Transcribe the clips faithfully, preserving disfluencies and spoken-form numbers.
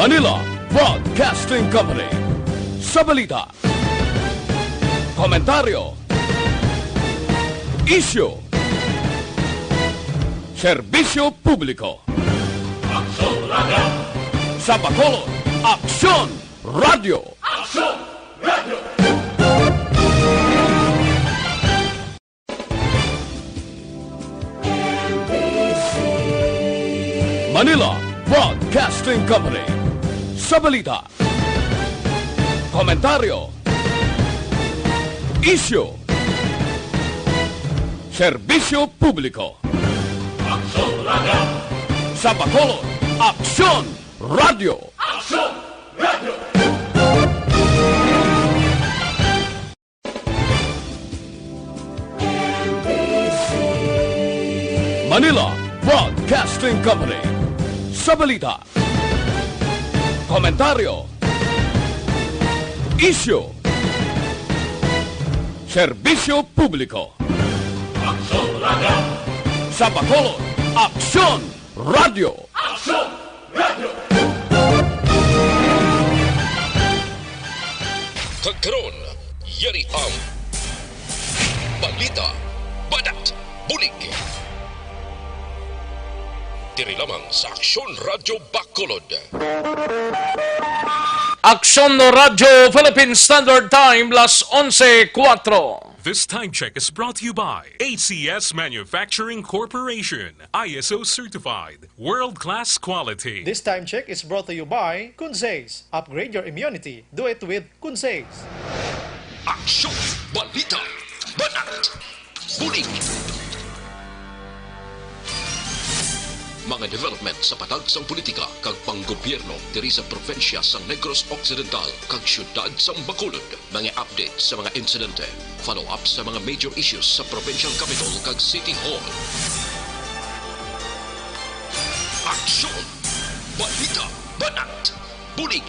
Manila Broadcasting Company. Sa balita, komentaryo, isyu, serbisyo publiko. Aksyon Radio. Sa Bacolod, Aksyon Radio. Aksyon Radio. Manila Broadcasting Company. Sa balita, komentaryo, isyu, serbisyo publiko. Aksyon Radio. Sa Bacolod, Aksyon Radio. Aksyon Radio. Manila Broadcasting Company. Sa balita, komentaryo, isyu, serbisyo publiko. Aksyon Radio. Sa Bacolod, Aksyon Radio. Aksyon Radio. Kag karon, yari ang balita, banat, bulig. Diri lamang sa Aksyon Radio Bacolod. Aksyon Radio Philippine Standard Time, las onse kuwatro. This time check is brought to you by A C S Manufacturing Corporation, I S O certified, world-class quality. This time check is brought to you by Kunzes. Upgrade your immunity. Do it with Kunzes. Aksyon, balita, banat, bulig. Mga development sa patag sang politika kag panggobyerno diri sa probinsya sang Negros Occidental kag siyudad sang Bacolod. Mga update sa mga insidente, follow-up sa mga major issues sa provincial capital kag city hall. Aksyon! Balita! Banat! Bulig!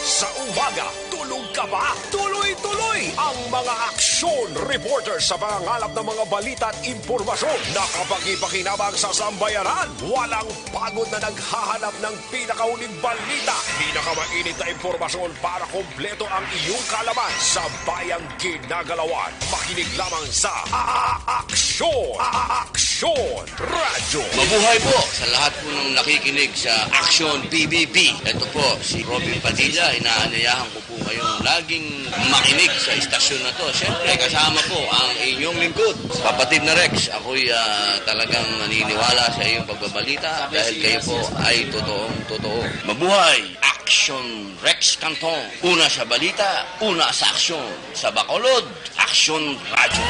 Sa umaga, tulog ka ba? Tuloy-tuloy ang mga aksyon reporter sa pangangalap ng mga balita at impormasyon na kapakipakinabang sa sambayanan. Walang pagod na naghahanap ng pinakahuling balita, pinakamainit na impormasyon para kompleto ang iyong kaalaman sa bayang ginagalawan. Makinig lamang sa A-, A-, Aksyon! A-, A-, Aksyon Radyo! Mabuhay po sa lahat po ng nakikinig sa Aksyon P B B. Ito po si Robin Padilla. Inaanyayahan ko po kayong laging makinig sa istasyon na to. Siyempre, kasama po ang inyong lingkod, Kapatid na Rex. Ako'y, ah, talagang naniniwala sa iyong pagbabalita dahil kayo po ay totoong totoo. Mabuhay! Aksyon Rex Cantong. Una sa balita, una sa aksyon. Sa Bacolod, Aksyon Radyo.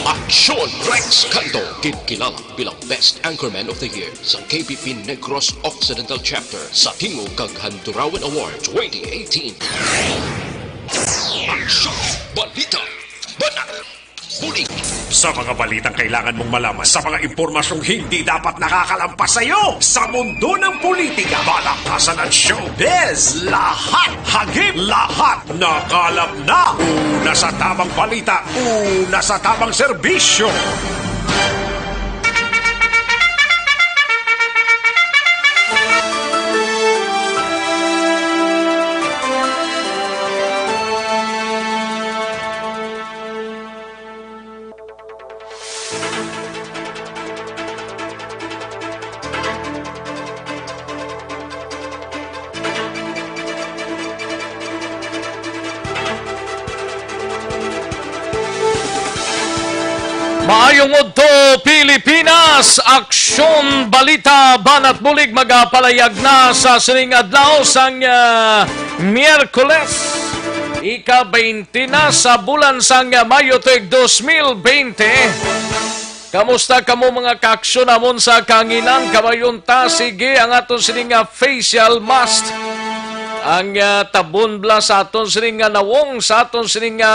Aksyon Rex Canto, ginkilala bilang Best Anchorman of the Year sa K P P Negros Occidental Chapter sa Tingog kag Handurawan Award twenty eighteen. Aksyon, balita, banat, bulig. Sa mga balitang kailangan mong malaman, sa mga impormasyong hindi dapat nakakalampas sa iyo, sa mundo ng politika, palakasan at showbiz, lahat hagip, lahat nakalap na. Una sa tamang balita, una sa tamang serbisyo. Maayong udto, Pilipinas! Aksyon, balita, banat bulig magapalayag na sa sining adlaw sang, ah, Miyerkules, ika-twenty na sa bulan sang Mayo tuig dos mil bente. Kamusta kamo, mga kaaksyon namon sa kahanginan? Kabayunta, sige ang aton sini nga facial mask. Ang, ah, tabon bala sa aton sini nga nawong, sa aton sini nga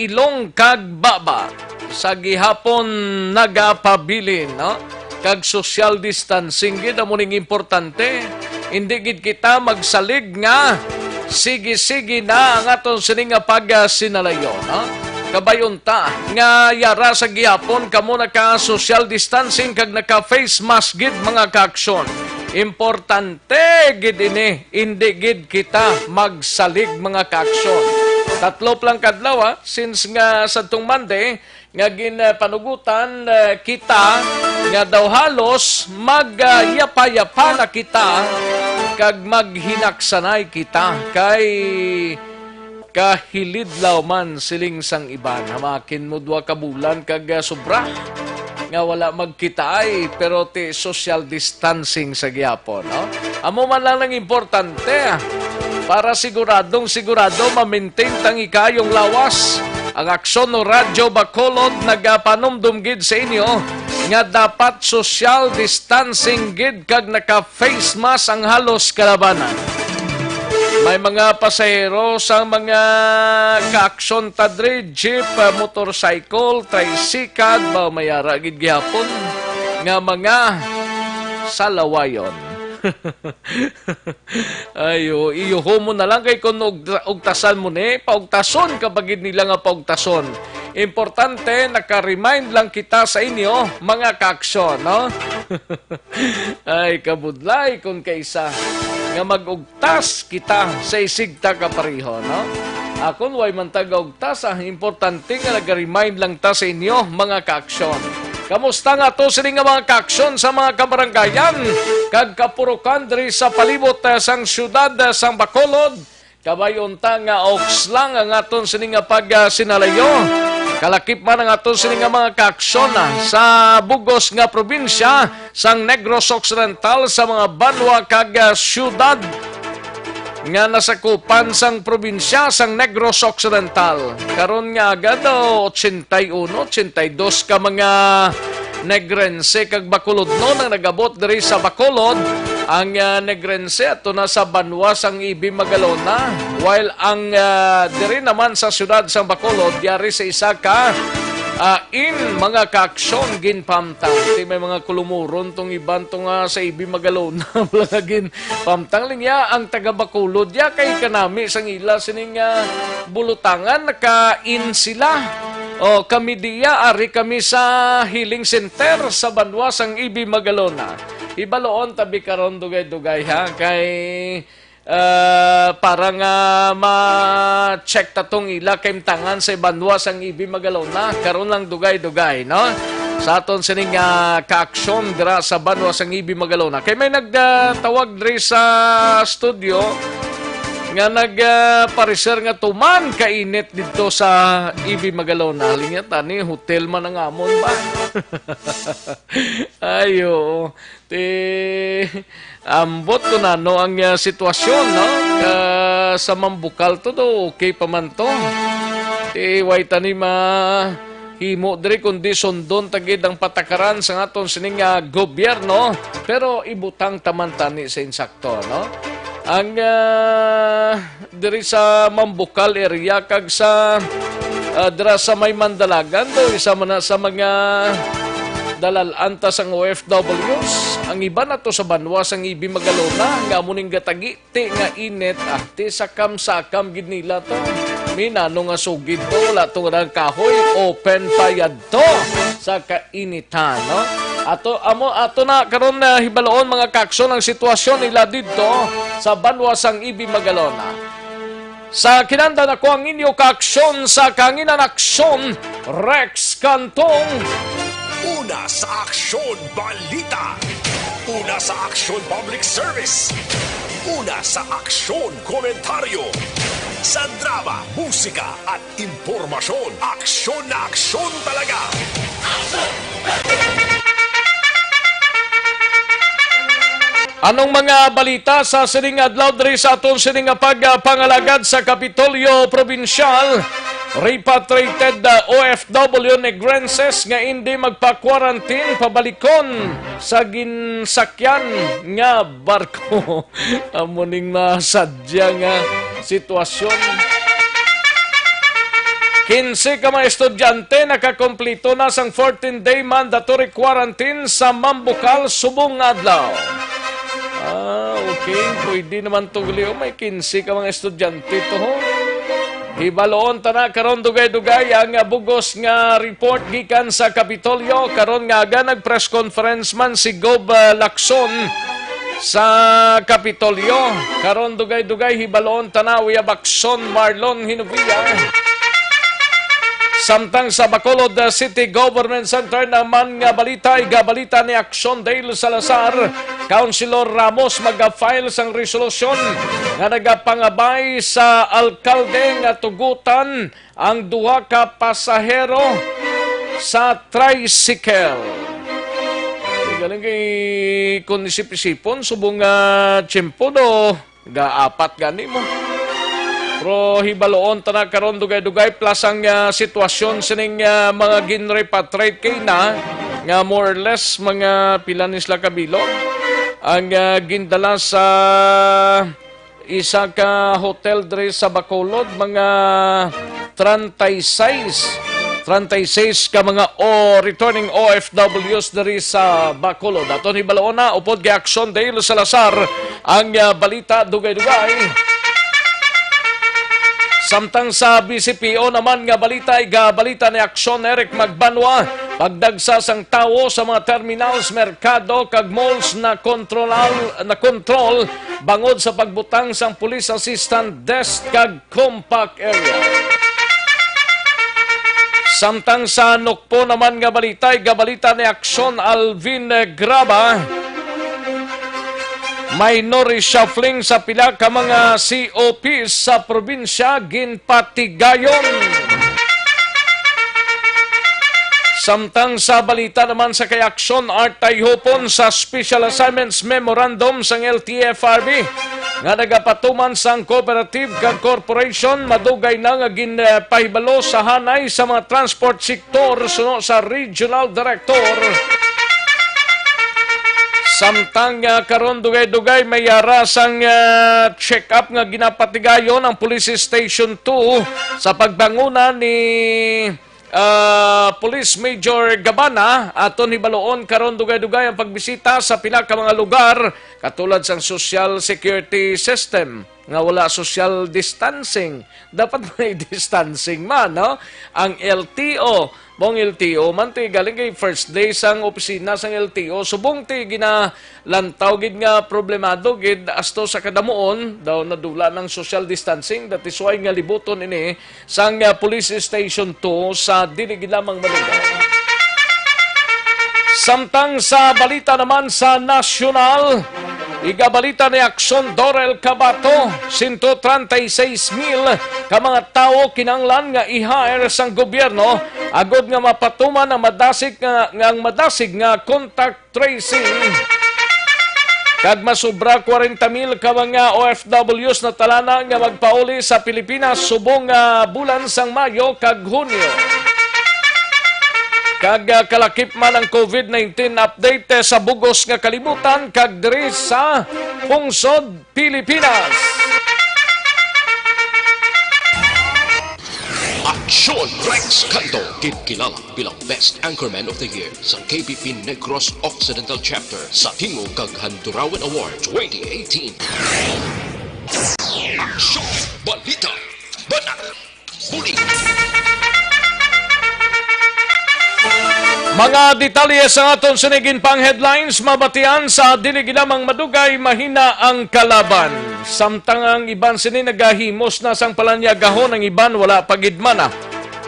ilong kag baba. Sa gihapon nagapabilin, no? Kag social distancing gid amo ning importante. Hindi gid kita magsalig nga sige-sige na ang aton sini nga pagasinalayo, no? Kabayunta nga yara sa gihapon kamo naka social distancing kag naka face mask gid, mga kaaksyon. Importante gid ini, indi gid kita magsalig, mga kaaksyon. Tatlo pa lang kadlaw, ha, since nga sadtong Monday nga gin, ah, panugutan, ah, kita nga daw halos magyapa-yapa na kita kag maghinaksanay kita kay kahilidlaw man, siling sang iban. Hamakin mo duha ka bulan kag, ah, sobra nga wala magkitaay, pero ti social distancing sa gihapon, no? Amo man lang ang importante, ah, para siguradong sigurado ma-maintain tang ikayong lawas. Ang Aksyon Radyo Bacolod nagapanumdum gid sa inyo nga dapat social distancing gid kag naka face mask ang halos kalabanan. May mga pasahero sa mga kaaksyon ta diri, jeep, ah, motorcycle, tricycle, ba, may ara gid gihapon nga mga salawayon. Ayo, iyuho mo na lang kay kung ug-, ugtasan mo ni, paugtason ka pa gid nila nga paugtason. Importante, naka-remind lang kita sa inyo, mga kaaksyon, no? Ay, kabudlay kung kaisa nga mag-ugtas kita sa isigta ka pareho, no? Akon, way man taga-ugtas, ah, importante nga naga-remind lang ta sa inyo, mga kaaksyon. Kamusta nga to sini nga mga kaaksyon sa mga kabarangayan kag kapurukan diri sa palibot, ah, sang siyudad, ah, sang Bacolod? Kabay unta nga oks lang ang aton sini nga pagsinalayo. Kalakip man ang aton sini nga mga kaaksyon, ah, sa bugos nga probinsya sang Negros Occidental, sa mga banwa kag, ah, siyudad nga nasakupan sang probinsya sang Negros Occidental. Karon nga aga daw, ochenta y uno, ochenta y dos ka mga Negrense kag Bacolodnon ang nag-abot diri sa Bacolod. Ang, ah, Negrense ato na sa banwa sang Ibi Magalona, while ang, ah, diri naman sa siyudad sang Bacolod, yari sa isa ka, ah, in mga kaaksyon ginpamtang. Ti may mga kulumuron tong iban to nga sa Ibi Magalona, wala nga gin pamtang linya ang taga Bacolod, ya kay kanami sang ila sining, ah, bulutangan, naka-in sila. O, kami diya, ari kami sa healing center sa banwa sang Ibi Magalona. Ibaloon tabi karon dugay-dugay, ha, kay, ah, para nga ma-check ta tong ila kaimtangan sa banwa sang Ibi Magalona. Karon lang dugay-dugay, no? Sa aton sining, ah, kaaksyon dira sa banwa sang Ibi Magalona. Kay may nagtawag diri sa studio nga nag, ah, pareser nga tuman kainit didto sa Ibi Magalona. Linya tani, hotel man ang amon ba? Ay, oo. Ti, ambot ko na, no, ang, ah, sitwasyon, no? Ah, sa Mambukal to, do, okay pa man to. Ti, way tani ma-, himo diri, kundi sundon ta gid ang patakaran sa aton sining, ah, gobyerno, pero ibutang ta man tani sa insakto, no? Ang, ah, diri sa Mambukal area kag sa, ah, dira sa may Mandalagan, do, isa man na sa mga dalal-an ta sang O F Ws. Ang iban ato sa banwa sang Ibi Magalona nga amo ning gatagi ti nga init, ah, ti sakam-sakam gid nila to. Minano nga sugid to, wala to nga kahoy, open pa yadto sa kainitan, no? Ato, amo, ato na karon na hibaloon, mga kaaksyon, ang sitwasyon nila didto sa banwa sang Ibi Magalona. Sa kinanda nako ang inyo kaaksyon sa Kanginan Aksyon, Rex Cantong. Una sa Aksyon Balita. Una sa Aksyon Public Service. Una sa Aksyon Komentaryo. Sa drama, musika, at impormasyon, aksyon na aksyon talaga. Anong mga balita sa sining adlaw diri sa aton sining nga pagpangalagad sa Kapitolyo Probinsyal? Repatriated, uh, O F W Negrenses nga indi magpa-quarantine pabalikon sa ginsakyan nga barko. Amo ning masadya nga sitwasyon. Kinse ka mga estudyante nakakompleto na sang fourteen-day mandatory quarantine sa Mambukal subong nga adlaw. Ah, okay. Pwede naman to, Leo. May kinse ka mga estudyante to, ho. Hibaloon ta na karon dugay-dugay ang, ah, bugos nga report gikan sa Kapitolyo. Karon nga aga, nag-press conference man si Gob, ah, Lacson sa Kapitolyo. Karon dugay-dugay hibalon tanaw ya Bakson Marlon Hinovia. Samtang sa Bacolod, uh, City Government Center naman nga balita, igabalita ni Action Dale Salazar, Councilor Ramos magafile sang resolusyon nga nagapangabay sa alkalde nga tugutan ang duha ka pasahero sa tricycle. Di galing kay kung isip-isipon, subong nga tiyempo do, ga-apat gani mo. Pero hibaloon ta na karon dugay-dugay plus ang, ah, sitwasyon sining, ah, mga ginrepatriate kay na nga more or less mga pila ni sila ka bilog ang, ah, gindala sa isa ka hotel diri sa Bacolod, mga treinta y seis, treinta y seis ka mga o, returning O F Ws diri sa Bacolod. Aton hibaloon na, upod kay Action Dale Salazar ang, ah, balita dugay-dugay. Samtang sa B C P O naman nga balita, igabalita ni Action Eric Magbanwa, pagdagsa sang tawo sa mga terminals, merkado kag malls na kontrolal, na kontrol bangod sa pagbutang sang Police Assistant Desk kag Compact Area. Samtang sa Nukpo naman nga balita, igabalita ni Action Alvin Graba, minor reshuffling sa pila ka mga C O Ps sa probinsya ginpatigayon. Samtang sa balita naman sa kay Action Art, tayhupon sa Special Assignments Memorandum sang L T F R B nga nagapatuman sang cooperative kag corporation, madugay na nga ginpahibalo sa hanay sa mga transport sector suno sa regional director. Samtang, ah, karon dugay-dugay may yara sang, ah, check-up nga ginapatigayon ang Police Station two sa pagbanguna ni ah, Police Major Gabana, aton hibaloon karon dugay-dugay ang pagbisita sa pila ka mga lugar, katulad sang social security system nga wala social distancing. Dapat may distancing man, no? Ang L T O, mong L T O man ti galing kay first day sang opisina sang L T O. Subong ti gina lantaw gid nga problemado gid asto sa kadamuon, daw nadula ng social distancing, that is why nga libuton ini sang, ah, Police Station two sa dili gid lamang malugay. Samtang sa balita naman sa nasyonal, igabalita ni Aksyon Dorel Cabato, sento treinta y seis mil ka mga tawo kinahanglan nga i-hire sang gobyerno agod nga mapatuman ang madasig nga, nga ang madasig nga contact tracing. Kag masobra kwarenta mil ka mga O F Ws na talana nga magpauli sa Pilipinas subong nga bulan sang Mayo kag Hunyo. Kag, ah, kalakip man ang COVID nineteen update, eh, sa bugos nga kalibutan kag diri sa pungsod Pilipinas. Aksyon Rex Canto, ginkilala bilang Best Anchorman of the Year sa K B P Negros Occidental Chapter sa Tingog kag Handurawan Award twenty eighteen. Aksyon, balita, banat, bulig. Mga detalye sa aton sini ginpang headlines, mabatian sa dili gid lamang madugay, mahina ang kalaban. Samtang ang iban sini nagahimos na sang palanyagahon, ang iban wala pa gid man, ah.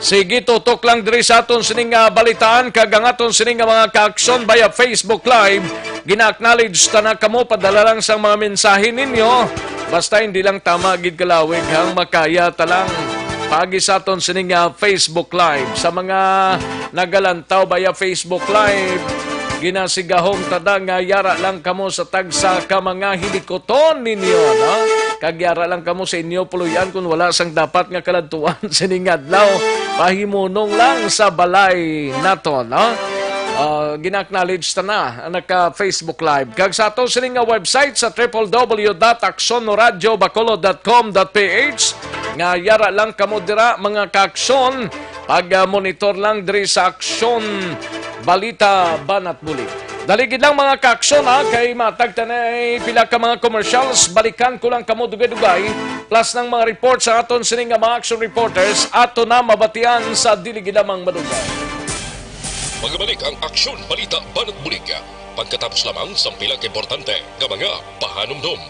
Sige, tutok lang diri sa aton sini nga balitaan kag ang aton sini nga mga kaaksyon via Facebook Live. Gina-acknowledge ta na kamo, padala lang sang mga mensahe ninyo. Basta hindi lang tama gid kalawig, hang makaya ta lang. Paagi sa aton sini nga Facebook Live. Sa mga nagalantaw via Facebook Live, ginasigahom ta da nga yara lang kamo sa tagsa ka mga hilikoton ninyo, no? Kag yara lang kamo sa inyo puloy-an kung wala sang dapat nga kaladtuan sining adlaw. Pahimunong lang sa balay naton, no? Ah, gina-acknowledge ta na ang naka-Facebook Live. Kag sa ato sini nga website sa triple W dot aksyon radio bacolod dot com dot P H, nga yara lang kamo dira, mga kaaksyon, pag, ah, monitor lang diri sa Aksyon Balita Banat Bulig. Dali gid lang, mga kaaksyon, ha, kay matag tanay pila ka mga commercials, balikan ko lang kamo dugay-dugay, plus ng mga report sa aton sining nga mga action reporters, ato na mabatian sa dili gid lamang madugay. Magabalik ang Aksyon Balita Banat Bulig. Pagkatapos lamang sang pila ka importante nga mga pahanumdom.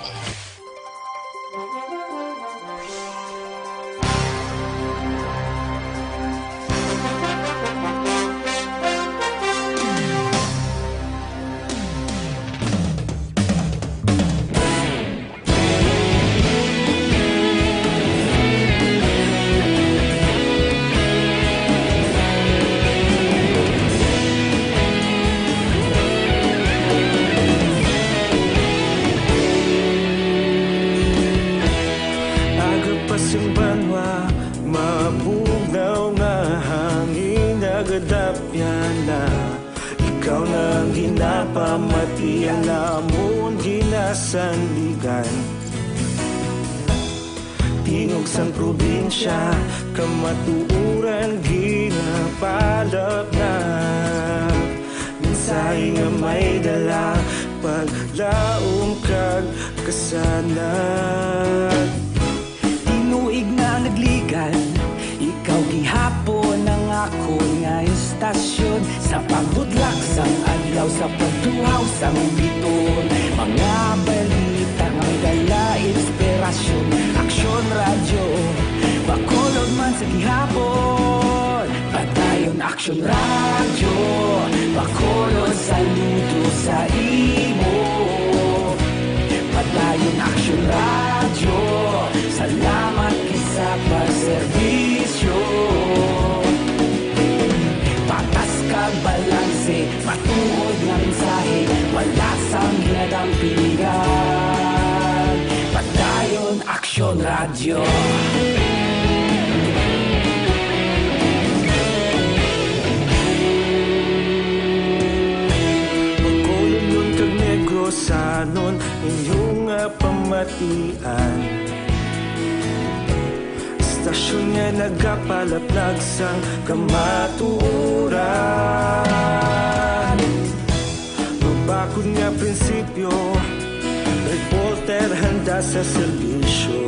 Aga pa sing banwa, mabugnaw nga hangin nagadapyan na. Ikaw na ang ginapamati, ang amon ginasandigan. Tingog sang probinsya, kamatuoran ginapalapnap. Mensahe nga may dala, paglaom kag kasanag. Tinuig na nagligan, ikaw gihapon ang akon nga istasyon. Sa pagbutlak sang adlaw, sa pagtuhaw sang biton, mga balita nga may dala inspirasyon. Aksyon Radyo, Bacolod man sa gihapon. Padayon Aksyon Radyo, Bacolod, saludo sa imo. Padayon Aksyon Radyo, salamat gid sa pagserbisyo. Patas kag balanse, matuod nga mensahe, wala sang ginadampigan. Padayon Aksyon Radyo. Bacolodnon kag Negrosanon, inyo nga pamatian. Istasyon nga nagapalaplag sang kamatuoran. Mabakod nga prinsipyo, reporter handa sa serbisyo.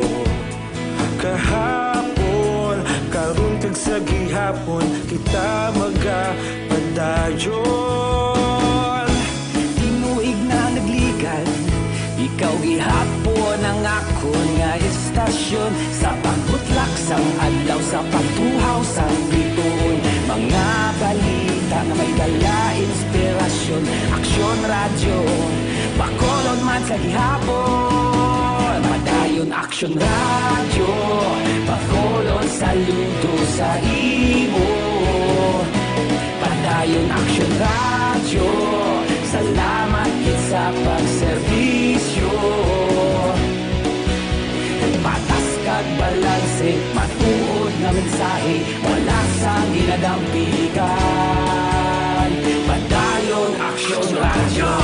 Kahapon, karon kag sa gihapon, kita magapadayon. Tinuig na nagligan, ikaw gihapon ang akon nga istasyon. Sa pagbutlak sang adlaw, sa pagtuhaw sang bituon, mga balita nga may dala inspirasyon. Aksyon Radyo, Bacolod man sa gihapon. Padayon Aksyon Radyo, Bacolod, saludo sa imo. Padayon Aksyon Radyo, salamat gid sa pagserbisyo. Patas kag balanse, matuod nga mensahe, wala sang ginadampigan. Padayon Aksyon Radyo.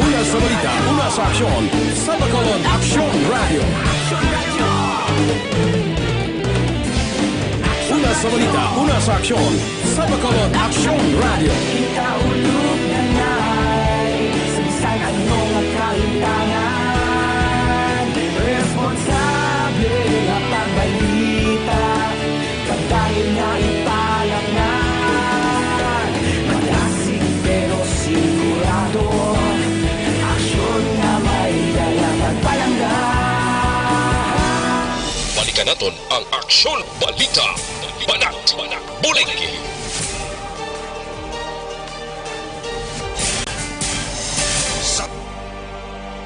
Una sa balita, una sa aksyon, sa Bacolod Aksyon Radyo. Una sa balita, una sa aksyon, sa Bacolod Aksyon Radyo. Kita ulog na ngay, sa bisan ano nga kahintangan, responsable nga pagbalita, padayon nga ipalapngan. Madasig pero sigurado, aksyon nga may dala pagpalangga. Balikan naton ang Aksyon Balita. Banat, banat, bulig. Sa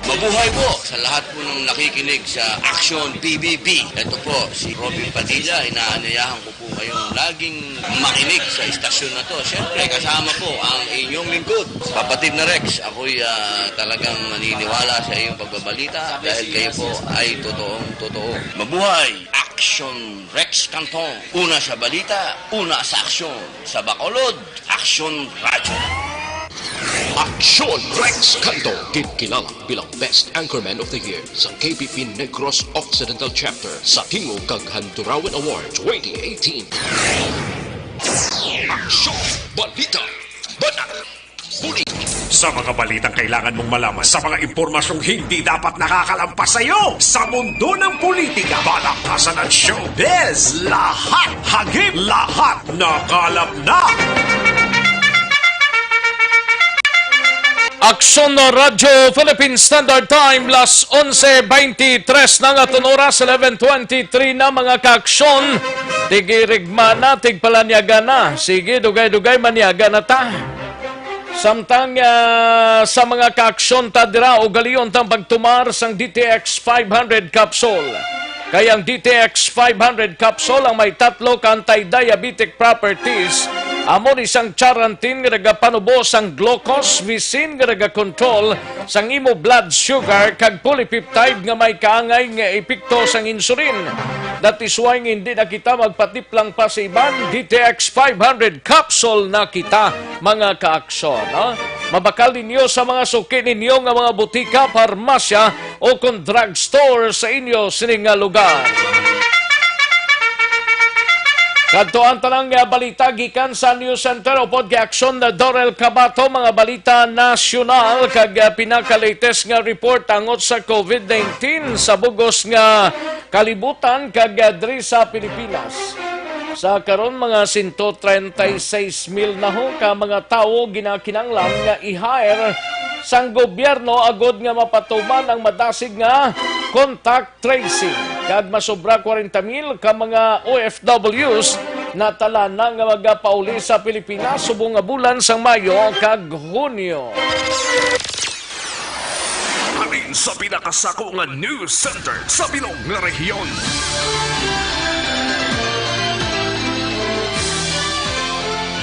Mabuhay po sa lahat po ng nakikinig sa Aksyon P B B. Ito po si Robin Padilla. Inaanyayahan ko po kayong laging makinig sa istasyon na to. Siyempre, kasama po ang inyong lingkod, Kapatid na Rex. Ako'y, ah, talagang naniniwala sa iyong pagbabalita dahil kayo po ay totoong totoo. Mabuhay! Aksyon Rex Canton. Una sa balita, una sa aksyon. Sa Bacolod, Aksyon Radyo. Aksyon Rex Canton, ginkilala bilang Best Anchorman of the Year sa K B P Negros Occidental Chapter sa tingog kag Handurawan Award twenty eighteen. Aksyon, balita, banat, bulig. Sa mga balitang kailangan mong malaman, sa mga impormasyong hindi dapat nakakalampas sa iyo, sa mundo ng politika, balaktasan at showbiz, lahat, hagip, lahat, nakalap na. Aksyon Radyo Philippine Standard Time, las onse veintitrés na nga aton oras, eleven twenty-three na, mga kaaksyon. Tigirigma na, tigpalanyaga na. Sige, dugay-dugay, manyaga na ta. Samtang, ah, sa mga kaaksyon ta dira, ugalion tang pagtumar sang D T X five hundred capsule. Kay ang D T X five hundred capsule ang may tatlo ka anti-diabetic properties. Amo ni sang charantin nga nagapanubo sang glucose, visin nga nagakontrol sang imo blood sugar, kag polypeptide nga may kaangay nga epekto sang insulin. That is why nga hindi na kita magpatiplang pa sa iban. D T X five hundred capsule na kita, mga kaaksyon, ha? Mabakal ninyo sa mga suki ninyo nga mga butika, parmasya, o kon drugstore sa inyo sining nga lugar. Kadto ang tanang nga balita gikan sa News Center upod kay Aksyon na Dorel Cabato, mga balita nasyonal kag, ah, pinaka-latest nga report angot sa COVID nineteen sa bugos nga kalibutan kag, ah, diri sa Pilipinas. Sa karon, mga sento treinta y seis mil na ho ka mga tawo ginakinahanglan nga i-hire sang gobyerno agod nga mapatuman ang madasig nga contact tracing, kag masobra kwarenta mil ka mga O F Ws natala na nga magapauli sa Pilipinas subong nga bulan sang Mayo kag Hunyo. Halin sa pinakasako nga news center sa bilog nga rehiyon.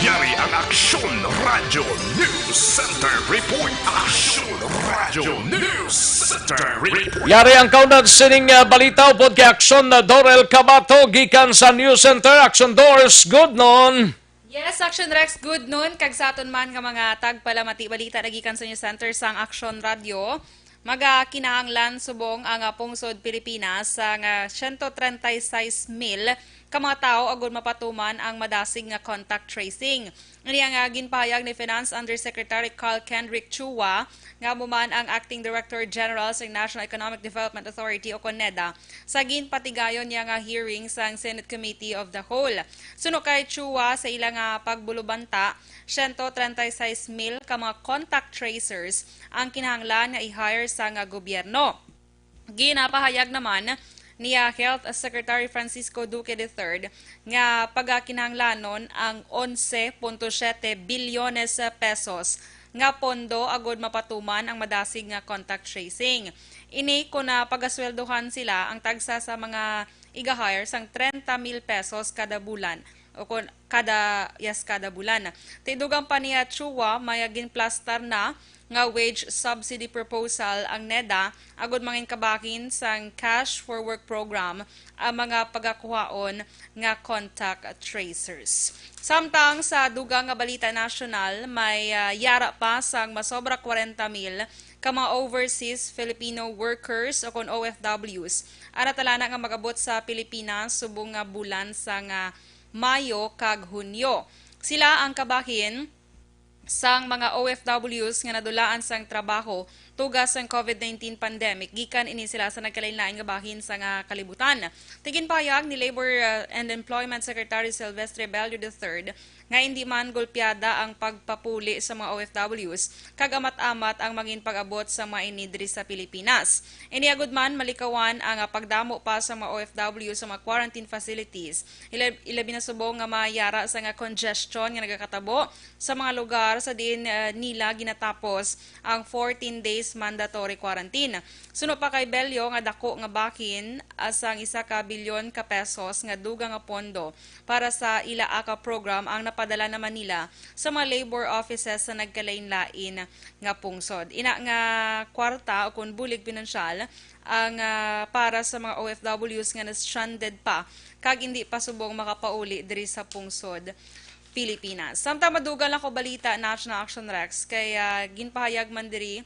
Yari ang Aksyon Radyo News Center Report. Aksyon Radyo News Center Report. Yari ang kaunat sining, ah, balita upod kay Aksyon na Dorel Cabato gikan sa News Center. Aksyon Dors, good noon. Yes, Aksyon Rex, good noon. Kag sa aton man nga mga tagpalamati, balita na gikan sa News Center sang Aksyon Radyo. Magakinahanglan subong ang, ah, pungsod Pilipinas sang, ah, siyento treinta y seis mil ka mga tawo agud mapatuman ang madasig nga contact tracing. Ini ang, ah, ginpahayag ni Finance Undersecretary Carl Kendrick Chua, nga amo man ang Acting Director General sa National Economic Development Authority o kon NEDA, sa ginpatigayon niya nga hearing sang Senate Committee of the Whole. Suno kay Chua, sa ila nga pagbulubanta, siyento treinta y seis mil ka mga contact tracers ang kinahanglan nga i-hire sa nga gobyerno. Ginapahayag naman ni, ah, Health Secretary Francisco Duque the third nga pagakinahanglanon ang onse punto siyete bilyones pesos nga pondo agud mapatuman ang madasig nga contact tracing. Ini kon, ah, pagasweldohan sila ang tagsa sa mga iga-hire sang treinta mil pesos kada bulan o kon kada, yes, kada bulan. Tidugang pa niya Chua, may ginplastar na nga wage subsidy proposal ang NEDA agud mangin kabahin sang Cash for Work program ang mga pagakuhaon nga contact tracers. Samtang sa dugang nga balita nasyonal, may, ah, yara pa sang masobra kwarenta mil ka mga overseas Filipino workers o kon O F Ws ang natalana nga mag-abot sa Pilipinas subong nga bulan sang Mayo kag Hunyo. Sila ang kabahin sang mga O F Ws nga nadulaan sang trabaho tuga sang COVID nineteen pandemic, gikan ini sila sa nagkalain-lain nga bahin sa nga kalibutan. Ti ginpahayag ni Labor, uh, and Employment Secretary Silvestre Bello the third nga indi man gulpiada ang pagpapuli sa mga O F Ws kag amat-amat ang mangin pag-abot sa mga ini diri sa Pilipinas. Ini agud man malikawan ang, ah, pagdamo pa sa mga O F W sa mga quarantine facilities. Ila-, ilabi na subong nga mayara sa nga congestion nga nagakatabo sa mga lugar sa diin, ah, nila ginatapos ang fourteen days mandatory quarantine. Suno pa kay Bello nga dako nga bahin, ah, sang isa ka bilyon ka pesos nga dugang nga pondo para sa ila aka program ang napadala na Manila sa mga labor offices sa nagkalain-lain nga pungsod. Ina nga kwarta o kon bulig pinansyal ang, ah, para sa mga O F Ws nga na-stranded pa kag indi pa subong makapauli diri sa pungsod Pilipinas. Samtang madugang lang ko balita, National Action Rex, kay, ah, ginpahayag man diri,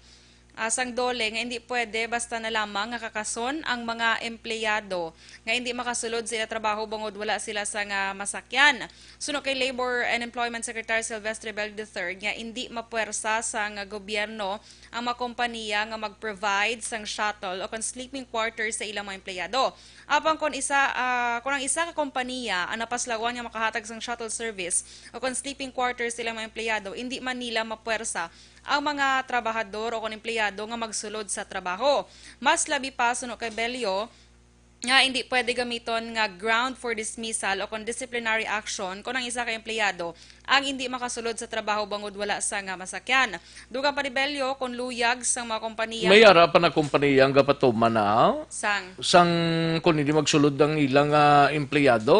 ah, sang DOLE nga hindi pwede basta na lamang nga kakason ang mga empleyado nga hindi makasulod sa ila trabaho bangod wala sila sa nga masakyan. Suno kay Labor and Employment Secretary Silvestre Bello the third nga hindi mapuwersa sang gobyerno ang mga kompanya nga mag-provide sang shuttle o kon sleeping quarters sa ilang mga empleyado. Apan kon isa, ah, kon ang isa ka kompanya ang napaslawan nga makahatag sang shuttle service o kon sleeping quarters sa ilang mga empleyado, hindi man nila mapuwersa ang mga trabahador o kon empleyado nga magsulod sa trabaho. Mas labi pa, suno kay Bello, nga hindi pwede gamiton nga ground for dismissal o kon disciplinary action kon ang isa ka empleyado ang hindi makasulod sa trabaho bangod wala sa nga masakyan. Dugang pa ni Bello, kon luyag sang mga kompanya May ara pa na kompaniya ang gapatuman na. Sang? Sang kung hindi magsulod ang ilang, ah, empleyado,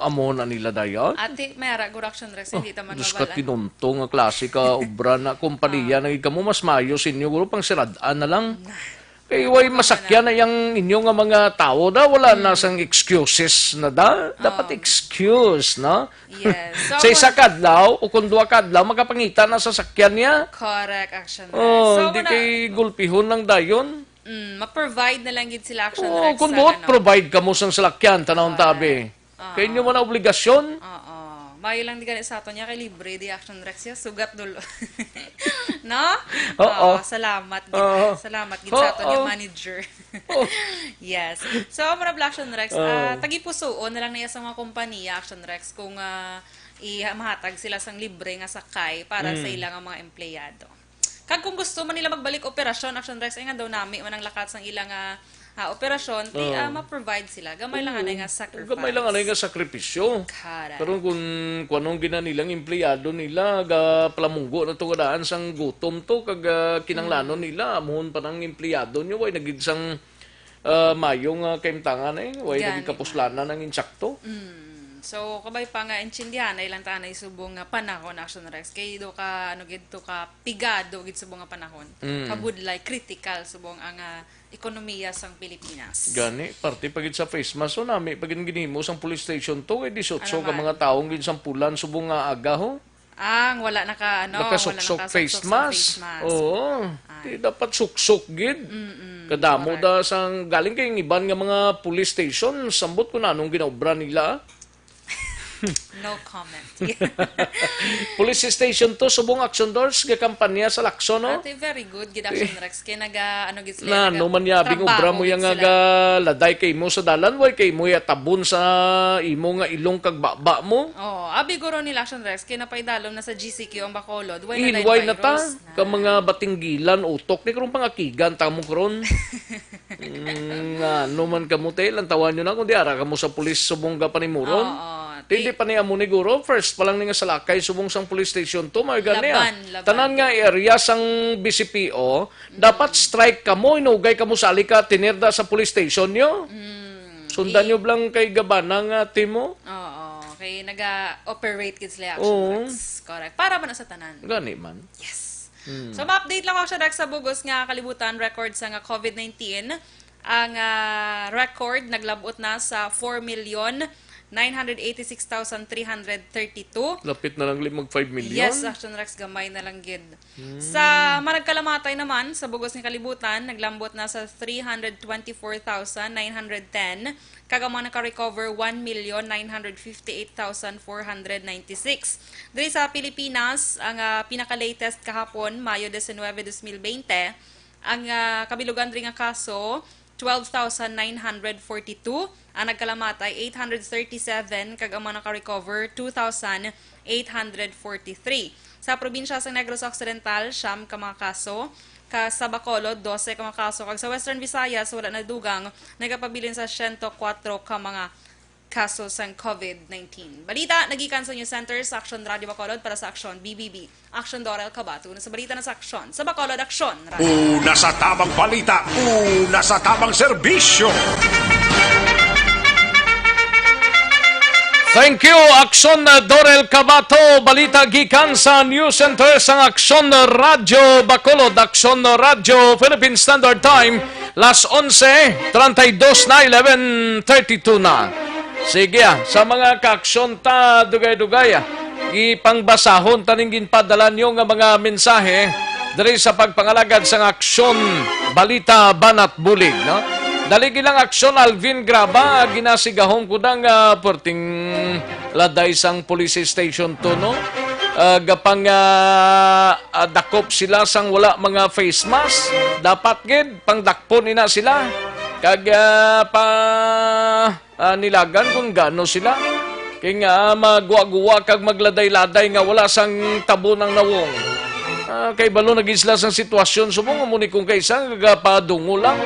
amo na nila dayon? Ate, may ara, guro, Action Rex, hindi ta man Diyos ka, mabalaan. Tinunto nga klase ka obra na kompaniya na gid kamo, mas maayo sa inyo, guro, pang sirad-an na lang. Kay way masakyan na yang inyo nga mga tawo da, wala na sang excuses na da. Dapat excuse, no? Yes. So, Sa isa kung ka adlaw o kung duha ka adlaw, makapangita na sa sakyan niya. Correct, Action Rex. Oh, So, hindi muna- kay gulpihon lang dayon. Mm, ma-provide na lang gid sila, Action Oh, Rex, kung sa buot, ano. Provide kamo sang salakyan, tanawon Correct. tabi. Oo. Kay inyo man ang obligasyon. Oo. Mayo lang di gani sa aton niya kay libre di, Action Rex, ya. Sugat dulo. No? Oo. Oo, salamat gid. Oo. Salamat gid sa aton Oo. niya manager. Oo. Yes. So, mura bla, Action Rex, Oo. ah, tagipusuon na lang niya sa mga kompanya, Action Rex, kung, ah, i-, mahatag sila sang libre nga sakay para sa Mm. ila nga mga empleyado. Kag kung gusto man nila magbalik operasyon, Action Rex, ay nga daw nami man ang lakat sang ila nga, ah, operasyon, di, Oo. ah, ma-provide sila. Gamay lang Oo. anay nga sacrifice. Gamay lang anay nga sakripisyo. Correct. Karon kung, kung anong gina nilang empleyado nila, ga palamunggo na to kadaan sang gutom to, kag, ah, kinanglanon Mm. nila, amuhon pa nang empleyado nyo, way nagid sang, ah, mayo nga kaimtangan eh, way Gani nagid kapuslanan ang insakto. Mm. So, kabay pa nga, intindihan na ilang tanay subong nga panahon, Action Rex. Kay do ka, ano gid to ka, pigado gid subong nga panahon. Mm. Kabudlay, critical subong ang, ah, ekonomiya sang Pilipinas. Gani, parte pa gid sa face mask, so nami pa gid ginhimo sang police station to, kay dieciocho Ano ka man? mga taong ginsampulan subong nga aga, ho. Ang wala naka, ano, wala Nakasuksok nakasuksok face sa mask. face mask. Oo. Ay. Di dapat suksok gid. Mm-mm, Kadamo correct. da sang galing kay ang iban nga mga police station, sambot ko na anong ginaobra nila. No comment. Police station to, subong Action Doors, gakampanya sa Lacson, no? Ate, very good gid, Action Rex. Kay naga, ano gid sila, Na, naga no man yabing trabaho obra mo gid yang sila. nga laday kay mo sa dalan, way kay mo yatabon sa imo nga ilong kag baba mo? Oh, abi guro nila, Action Rex, kay napaidalom na sa G C Q ang Bacolod. Way na Hinway na ta, virus. ka mga batinggilan, utok, di karon pangakigan, tamo karon. Mm, nga, ano man kamo, te, lantawan nyo na kung di ara kamo sa pulis subong ga panimuron. Oo, Te, hindi ti- pa ni amo ni guro, first pa lang ni nga salakay subong sang police station to, may gani, ah. Laban, laban. Tanan nga area sang B C P O, dapat strike kamo, inugay kamo sa alika, tinirda sa police station nyo. Mm, Sundan i- nyo lang kay gabana nga timo. Oo, kay naga-operate gid sila, Action Oo. Rex. Correct. Para man sa tanan. Gani man. Yes. Hmm. So, ma-update lang ako siya, Rex, sa bugos nga kalibutan, record sa nga COVID nineteen. Ang, ah, record naglabot na sa four million nine hundred eighty-six thousand three hundred thirty-two. Lapit na lang gali mag five million. Yes, Action Rex, gamay na lang gid. Hmm. Sa managkalamatay naman, sa bugos nga kalibutan, naglambot na sa three hundred twenty-four thousand nine hundred ten. Kag ang mga naka-recover, one million nine hundred fifty-eight thousand four hundred ninety-six. Diri sa Pilipinas, ang, ah, pinaka-latest kahapon, Mayo diecinuebe, dos mil veinte, ang, ah, kabilugan diri nga kaso, twelve thousand nine hundred forty-two. Ang nagkalamatay, eight hundred thirty-seven, kag ang mga naka-recover, two thousand eight hundred forty-three. Sa probinsya sa Negros Occidental, siyam ka mga kaso, ka sa Bacolod, dose ka mga kaso, kag sa Western Visayas, wala nadugang nagapabilin sa siyento kuwatro ka mga kaso sang COVID nineteen. Balita nagikan sa News Center sa Aksyon Radio Bacolod para sa Aksyon B B B. Aksyon Dorel Cabato. Una sa balita na sa Aksyon. Sa Bacolod, Aksyon Radio. Una sa tabang balita, una sa tabang serbisyo. Thank you, Aksyon, uh, Dorel Cabato. Balita gikan sa News Center sang Aksyon Radio Bacolod, Aksyon Radio Philippine Standard Time, las onse, treinta y dos na, eleven thirty-two na. Sige, ah, sa mga kaaksyon ta, dugay-dugay, ah, ipangbasahon ta ning ginpadala niyo nga mga mensahe diri sa pagpangalagad sang Aksyon Balita Banat Bulig, no? Dali gilang Aksyon Alvin Graba, ginasigahom ko dang, ah, perting laday sang police station to, no? Ah, gapang, ah, ah, dakop sila sang wala mga face mask. Dapat gid pangdakpon ina sila. Kag, ah, pa, ah, nilagan kung gano sila. Kay nga, ah, magwa-guwa kag magladay-laday nga wala sang tabon ang nawong. Ah, kay balo na gid sila sang sitwasyon subong, amo ni kung kaisa nga gagapadungo lang.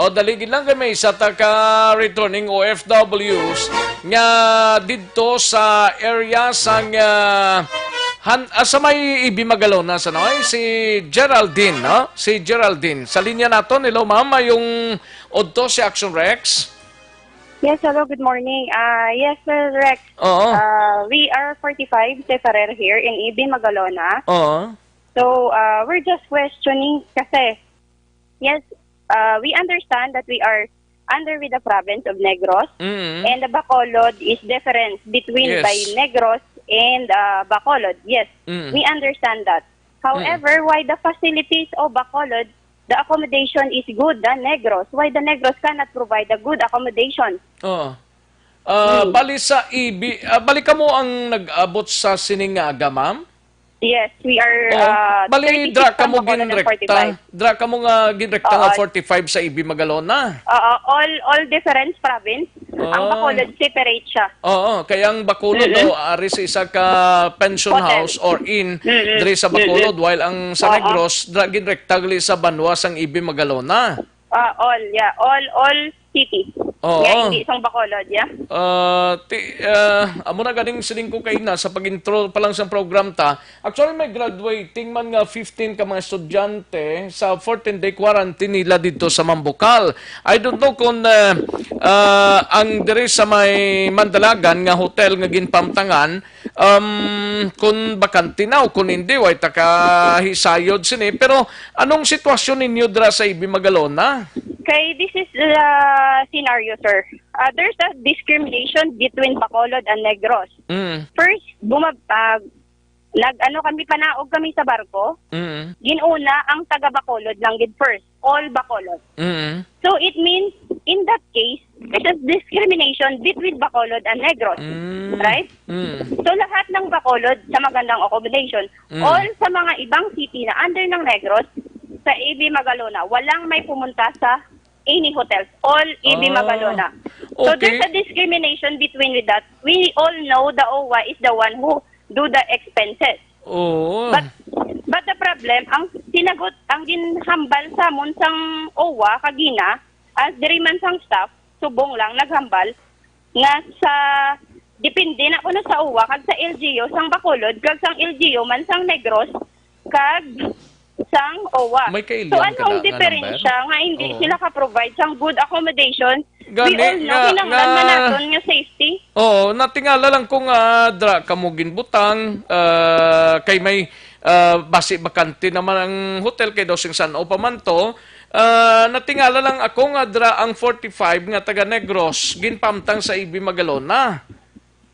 O, dali gid lang kay may isa ta ka returning O F Ws nga didto sa area sang, ah, han-, ah, sa may Ibi Magalona, sa noy, si Geraldine, no? Si Geraldine. Sa linya naton, hello ma'am, mayong udto si Action Rex. Yes, hello, good morning. Ah, yes, Sir Rex. Oo. Ah, we are forty-five separer here in Ibi Magalona. Oo. So, uh, we're just questioning kasi, yes, uh, we understand that we are under with the province of Negros, Mm. and the Bacolod is different between Yes. by Negros and, uh, Bacolod. Yes, Mm. we understand that. However, Mm. why the facilities of Bacolod, the accommodation is good than Negros? Why the Negros cannot provide a good accommodation? Oo. Ah, Mm. bali sa Ibi, ah, bali kamo ang nag-abot sa sining nga aga, ma'am? Yes, we are, Oh, uh, bali, thirty-six dra kamo from Bacolod and ginrekta. forty-five. Dra kamo nga ginrekta nga Oo. forty-five sa Ibi Magalona. Oo, all, all different province. Ang Oh. Bacolod, separate siya. Oo, kaya ang Bacolod Mm-mm. daw ari sa isa ka pension Hotel. house or inn Mm-mm. diri sa Mm-mm. Bacolod, while ang sa Oo. Negros, dra ginrekta gali sa banwa sang Ibi Magalona. Ah, all, yeah. All, all city. Oo. Nga hindi sang Bacolod, yeah. Ah, ti-, ah, amo na ganing siling ko kaina sa pag-intro pa lang sang program ta. Actually, may graduating man nga fifteen ka mga estudyante sa fourteen-day quarantine nila didto sa Mambucal. I don't know kung, ah, ah, ang diri sa may Mandalagan nga hotel nga ginpamtangan, um, kung bakante na o kung hindi, way ta kahisayod sini. Pero anong sitwasyon ninyo dira sa Ibi Magalona? Kay this is the scenario, sir. Uh, there's a discrimination between Bacolod and Negros. Mm. First, bumab-, ah, nag-ano kami, panaog kami sa barko. Mm. Ginuna ang taga Bacolod lang gid first. All Bacolod. Mm. So, it means, in that case, there's a discrimination between Bacolod and Negros. Mm. Right? Mm. So, lahat ng Bacolod sa magandang accommodation, Mm. all sa mga ibang city na under ng Negros, sa Ibi Magalona, walang may pumunta sa any hotels. All Ibi Ah. Magalona. So, Okay. there's a discrimination between with that. We all know the O W A is the one who do the expenses. Oo. But, but the problem, ang sinagot, ang ginhambal sa amon sang O W A kagina, as diri man sang staff, subong lang naghambal, nga sa, depende na kuno sa O W A kag sa L G U, sang Bacolod, kag sang L G U man sang Negros, kag sang O W A. May kailian So, ka anong na nga diferensya number? nga hindi Oo. sila ka-provide sang good accommodation? Gani We all know, nga, kinahanglan nga man naton nga safety. Oo, natingala lang ko nga dra kamo ginbutang, ah, kay may, ah, basi bakante naman ang hotel kay daw sing san-o pa man to. Ah, natingala lang ako nga dra ang forty-five nga taga Negros ginpamtang sa Ibi Magalona.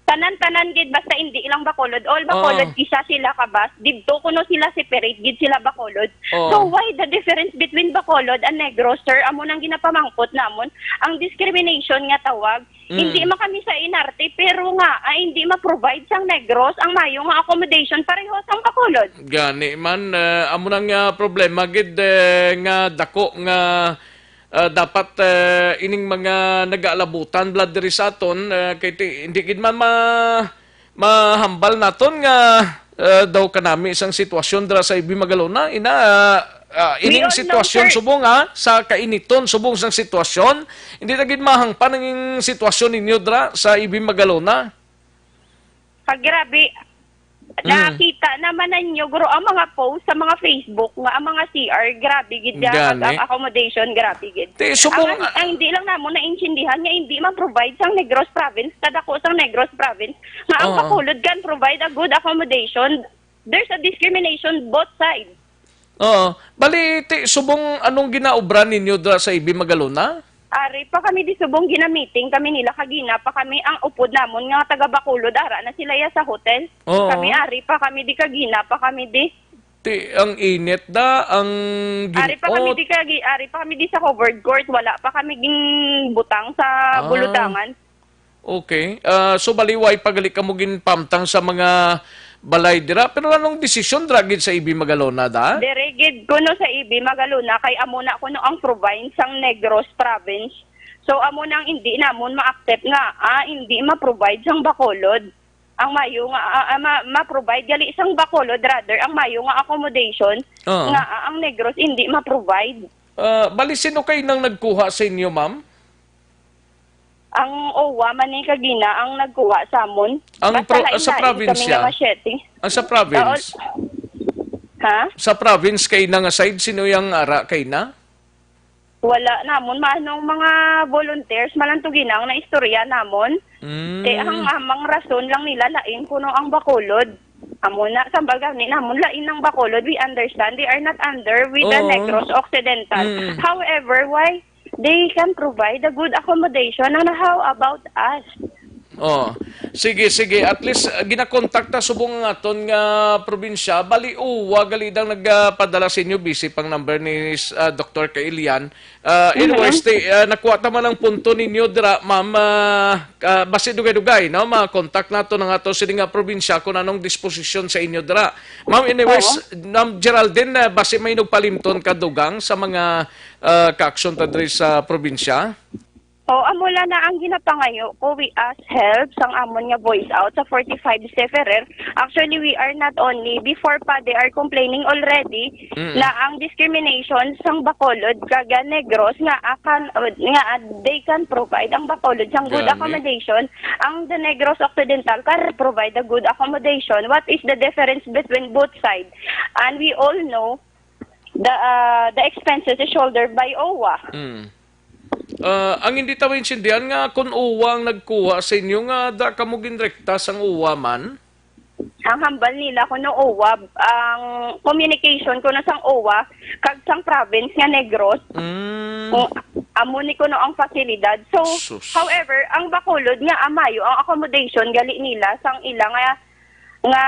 Tanan-tanan gid, basta hindi lang Bacolod. All Bacolod, Oo. isa sila ka bus. Didto kuno sila separate gid sila Bacolod. Oo. So why the difference between Bacolod and Negros, sir? Amo nang ginapamangkot namon. Ang discrimination nga tawag, Mm. hindi man kami sa N R T, pero nga, ah, hindi ma-provide sang Negros ang mayo nga accommodation pareho sang Bacolod. Gani man, eh, amo nang, ah, problema gid, eh, nga dako nga, ah, dapat, eh, ining mga nagaalabutan bala diri sa aton, eh, kay ti-, hindi gid man ma-, mahambal naton nga, eh, daw kanami sang sitwasyon dira sa Ibi Magalona. Ina, ah, ah, We ining all know, sitwasyon sir. subong, ha, sa kainiton subong sang sitwasyon, hindi na gid mahangpan ang sitwasyon ninyo dira sa Ibi Magalona. Pag grabe, Mm. nakita naman ninyo, guro, ang mga post sa mga Facebook nga ang mga C R, grabe gid ya, Gani. ang accommodation, grabe gid. Ti, subong, Ang, ah, ang hindi lang namon naintindihan nga hindi man provide sang Negros Province, kadako sang Negros Province, nga ang Oo. Bacolod can provide a good accommodation. There's a discrimination both sides. Oo. Bali, ti, subong anong ginaobra ninyo dira sa Ibi Magalona? Ari pa kami di subong gina-meeting kami nila, kagina pa kami ang upod namon nga taga Bacolod, ara na sila ya sa hotel. Oo. Kami ari pa kami di, kagina pa kami di. Ti, ang init da, ang Ari pa kami ginot. di kagi-, ari pa kami di sa covered court, wala pa kami ginbutang sa Ah. bulutangan. Okay. Ah, so, baliway pa gali kamo ginpamtang sa mga balay dira. Pero anong desisyon dira gid sa Ibi Magalona, da? Dire gid kuno sa Ibi Magalona, kay amo na kuno ang province sang Negros Province. So, amo nang hindi namon ma-accept nga, ah, hindi ma-provide sang Bacolod. ang mayo nga, ah, ah, ma-, ma-provide gali sang Bacolod, rather ang mayo nga accommodation Oo. nga, ah, ang Negros hindi ma-provide. Ah, bali, sino kay nang nagkuha sa inyo, ma'am? Ang O W A man ni kagina ang nagkuha sa amon. Ang Basta pro-, lain-lain sa kami probinsya? nga mga siyete. Ah, sa province? Oo. Ha? Sa province kay na nga side, sino yang ara kay na? Wala namon maanong mga volunteers, malantugina ang naistorya namon. Mm. Kay ang amang rason lang nila lain kuno ang Bacolod. Amo na, sambal gani namon, lain ang Bacolod. We understand they are not under with the Oo. Negros Occidental. Mm. However, why they can provide a good accommodation, and how about us? Oh, sige, sige. At least, uh, ginakontak ta subong ang aton nga probinsya. Bali, uwa, gali dang nagpadala sa inyo, busy pang number ni, uh, Doktor Kailian. Uh, Mhm. anyways, ti, uh, nakuha ta man ang punto ninyo dira, ma'am. Uh, uh, basi dugay-dugay, no? Ma-contact nato na nga to sini nga probinsya kung anong disposisyon sa inyo dira. Ma'am, anyways, Oo. Ma'am Geraldine, uh, basi may nagpalimton ka dugang sa mga, uh, kaaksyon ta diri sa probinsya? O, amo lang na ang ginapangayo ko, we ask help sang amon nga voice out sa forty-five Seferer. Actually, we are not only, before pa, they are complaining already Mm. na ang discrimination sang Bacolod kag Negros nga akan, nga they can provide ang Bacolod sang good Gani. accommodation, ang the Negros Occidental can provide a good accommodation. What is the difference between both sides? And we all know the, uh, the expenses is shouldered by O W A. Mm. Ah, ang hindi ta maintindihan nga kung O W A ang nagkuha sa inyo nga da kamo ginrekta sang O W A man? Ang hambal nila kuno O W A, ang communication kuno sang O W A kag sang province nga Negros, Mm. kung amo ni kuno ang pasilidad. So, Sus. however, ang Bacolod nga amayo ang accommodation gali nila sang ila nga, nga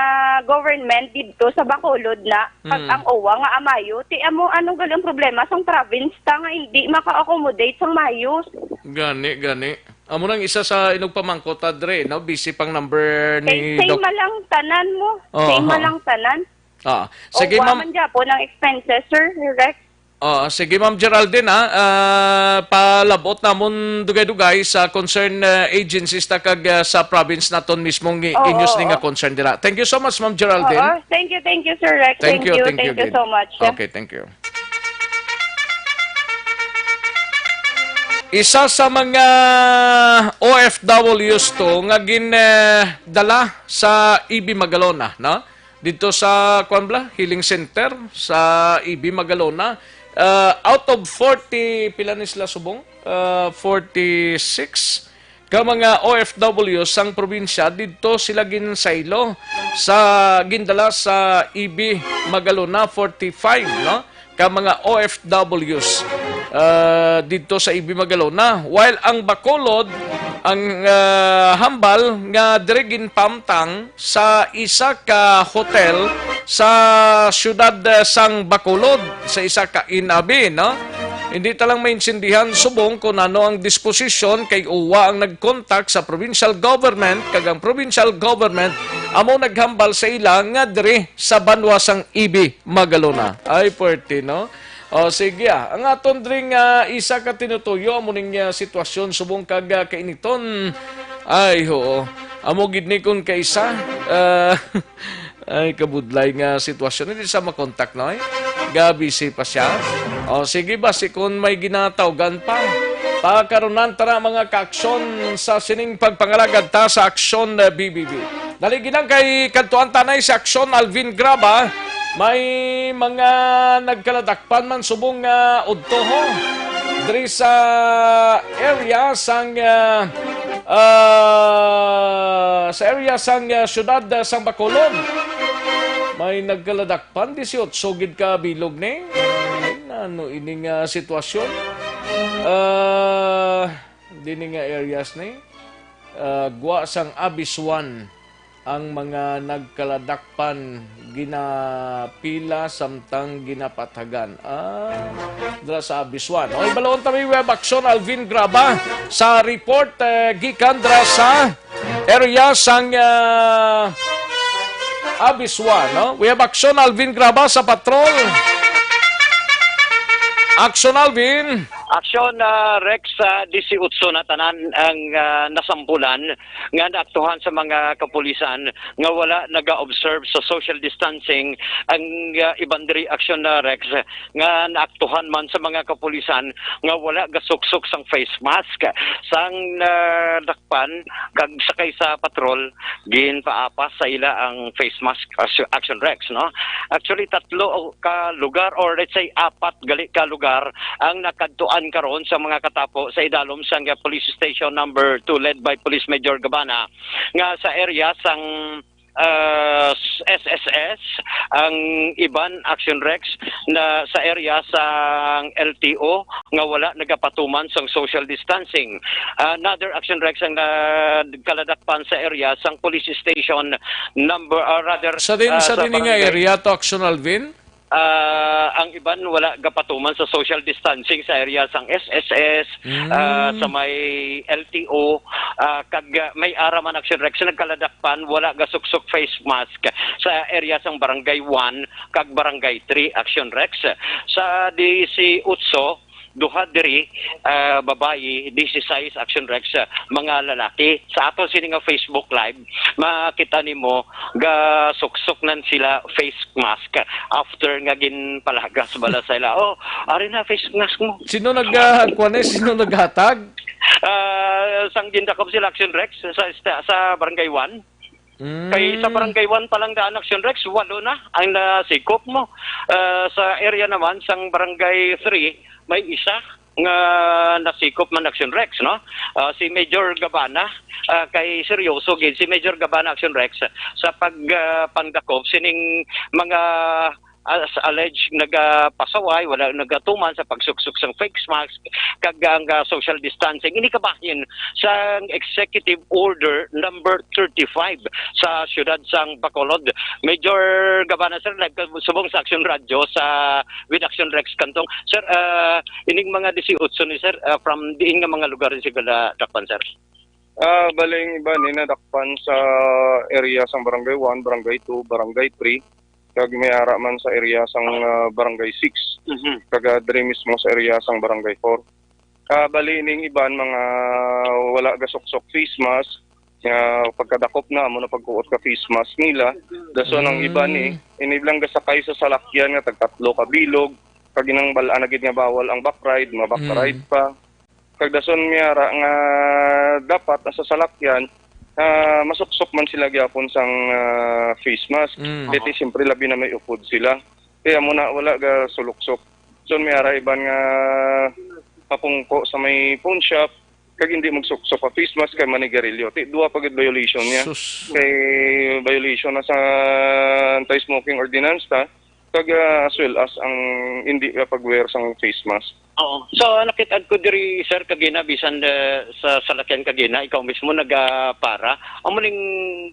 government didto sa Bacolod na, kag Mm. ang O W A nga amayo, ti amo anong gali ang problema sang province ta nga hindi maka-accommodate sang mayos? Gani, gani. Amo nang isa sa inugpamangkot ta dre, no? Busy pang number ni Kay same Doc. man lang tanan mo. Oo. Same man lang tanan. Ah, sige, O W A ma'am. man gyapon ang expenses, Sir Rex. Ah, sige, Ma'am Geraldine, ha. Ah, palabot namon dugay-dugay sa concern, ah, agencies ta kag, ah, sa province naton mismo nga Oo, inyo sini nga oo. concern dira. Thank you so much, Ma'am Geraldine. Oo, thank you, thank you, Sir Rex. Thank Thank you, you, thank thank you you, gid. so much. Okay, thank you. Isa sa mga O F Ws to nga gin, eh, dala sa E B Magalona, no? Dito sa, kuwan bala, healing center sa E B Magalona. Ah, out of forty, pila ni sila subong? Ah, forty-six ka mga O F W sang probinsya, didto sila ginsaylo sa, gindala sa E B Magalona, forty-five, no? Ka mga O F Ws, ah, didto sa E B Magalona. While ang Bacolod, ang, ah, hambal nga diri ginpamtang sa isa ka hotel sa siyudad, eh, sang Bacolod, sa isa ka inabi, no? Hindi ta lang maintindihan subong kung ano ang disposisyon kay uwa ang nag-contact sa provincial government, kag ang provincial government amo naghambal sa ila nga diri sa banwa sang E B Magalona. Ay, pwerte, no? O, sige, ah. Ang aton dring, ah, isa ka tinutuyo, amo ning, ah, sitwasyon subong kag, ah, kainiton. Ay, oo. Amo gid ni kun kaisa. Ah, ay, kabudlay nga sitwasyon. Hindi sa makontak, no, eh? Gabi si pa siya. O, sige ba, si kun may ginatawgan pa. Pakarunan ta na, mga kaaksyon, sa sining pagpangalagad ta sa Aksyon, eh, B B B. Dali ginang kay kadtuan tanay sa Aksyon, Alvin Graba. May mga nagkaladakpan man subong nga udto, ho. Diri sa area sang, ah, ah, sa area sang, ah, siyudad, ah, sang Bacolod. May nagkaladakpan, dieciocho gid ka bilog ni. Ay, nano ini nga sitwasyon? Ah, dini nga areas ni, ah, gwa sang Abiswan ang mga nagkaladakpan, ginapila samtang ginapathagan. Ah, dira sa Abiswan. O, ibalon ta may web action, Alvin Graba, sa report, eh, gikan dira sa area sang, ah, Abiswan, no? We have action, Alvin Graba sa patrol. Action, Alvin. Aksyon, ah, Rex, sa disiotso na tanan ang, ah, nasampulan nga naaktuhan sa mga kapulisan nga wala naga-observe sa social distancing. Ang, ah, iban diri, Aksyon, ah, Rex, nga naaktuhan man sa mga kapulisan nga wala gasuksok sang face mask. Sang nadakpan kag sakay sa patrol, ginpaapas sa ila ang face mask, Aksyon, Aksyon, Rex, no? Actually, tatlo ka lugar, or let's say apat gali ka lugar ang nakadtuan karon sa mga katapo sa idalom sang Police Station Number Two, led by Police Major Gabana, nga sa area sang, ah, S S S, ang iban, Aksyon, Rex, na sa area sang L T O nga wala nagapatuman sang social distancing. Another, Aksyon, Rex, ang nagkaladakpan sa area sang police station number, ah, rather, Sa din, ah, sa sa din nga barangay. Area to, Aksyon Alvin? Ah, ang iban wala gapatuman sa social distancing sa area sang S S S, Mm. ah, sa may L T O, ah, kag, ah, may ara man, Aksyon, Rex, nagkaladakpan, wala gasuksok face mask sa area sang Barangay One kag Barangay Three, Aksyon, Rex. Sa disiotso, duha diri, ah, babayi, disisais, Aksyon, Rex, ah, mga lalaki. Sa ato sini nga Facebook Live, makita nimo, gasuksok nan sila face mask after nga ginpalagas bala sa ila. "Oh, ari na face mask mo." Sino nag, ah, kuwan eh? Sino naghatag? Ah, sang gindakop sila, Aksyon, Rex, sa, sa, sa Barangay One. Mm. Kay sa Barangay One pa lang daan, Aksyon, Rex, walo na ang nasikop mo. Ah, sa area naman sang Barangay Three, may isa nga nasikop man, Aksyon, Rex, no? Ah, si Major Gabana, ah, kay seryoso gid si Major Gabana, Aksyon, Rex, sa pag, ah, pangdakop sining mga as alleged nagapasaway, wala nagatuman sa pagsuksok sang face mask kag ang, ah, social distancing. Ini kabahin sang Executive Order number thirty-five sa siyudad sang Bacolod. Major Gabana, sir, nagkasubong sa Aksyon Radyo sa with Aksyon Rex Kantong. Sir, ah, ining mga disiotso ni sir, ah, from diin nga mga lugar ni sila dakpan, sir? Ah, bali, ang iba ni nadakpan sa area sang Barangay One, Barangay Two, Barangay Three, kag may ara man sa area sang, ah, Barangay Six, Mhm. kag, ah, diri mismo sa area sang Barangay Four. Ah, bali, ning iban, mga wala gasuksok face mask, nga pagkadakop na, amo na pagkuot ka face mask nila. Dason ang iba ni, Mm. ini lang gasakay sa salakyan nga tagtatlo ka bilog, kag ginangbal-an na gid nga bawal ang back ride, ma-back Mm. ride pa. Kag dason may ara nga dapat nasa salakyan, ah, masuksok man sila gyapon sang, ah, face mask. Mm. Kay ti, siyempre, labi na may upod sila. Kaya mo na wala ga suluksok. So, may ara iban nga mapungko sa may pawn shop, kag hindi magsuksok pa face mask kay manigarilyo. Ti, duha pa gid violation niya. Sus. Kay violation na sa anti-smoking ordinance ta, kag, ah, as well as ang hindi ka pag-wear sang face mask. Oo. So, nakit-ad ko diri, sir, kagina, bisan, eh, sa salakyan kagina, ikaw mismo nagapara. Amo ning,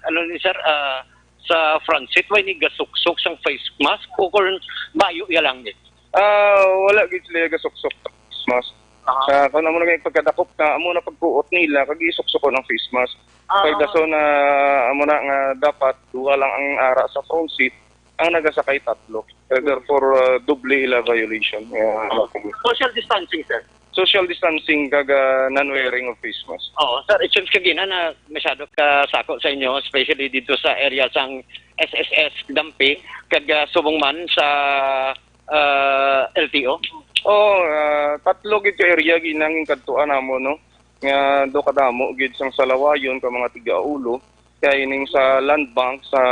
ano ni, sir, ah, sa front seat, way ni gasuksok sang face mask o kung bayo iya lang ni? Ah, wala gid sila gasuksok sa face mask. Aha. Ah, kung amo na nga pagkadakop na, amo na pagkuot nila, kag isuksukon ang face mask. Ah. Kag dason na, amo na nga dapat duha lang ang ara sa front seat, ang nagasakay tatlo. Eh, therefore, ah, doble ila violation. Yeah. Social distancing, sir? Social distancing kag, ah, non-wearing of face mask. Oo, sir, it seems kagina na masyado ka sako sa inyo, especially dito sa area sang S S S Dampi, kag, ah, subong man sa, ah, L T O. Oh, ah, tatlo gid ka area ginang kadtuan namo, no? Nga do kadamo gid sang salawayon ka mga tiga-ulo. Kaya ining sa Land Bank, sa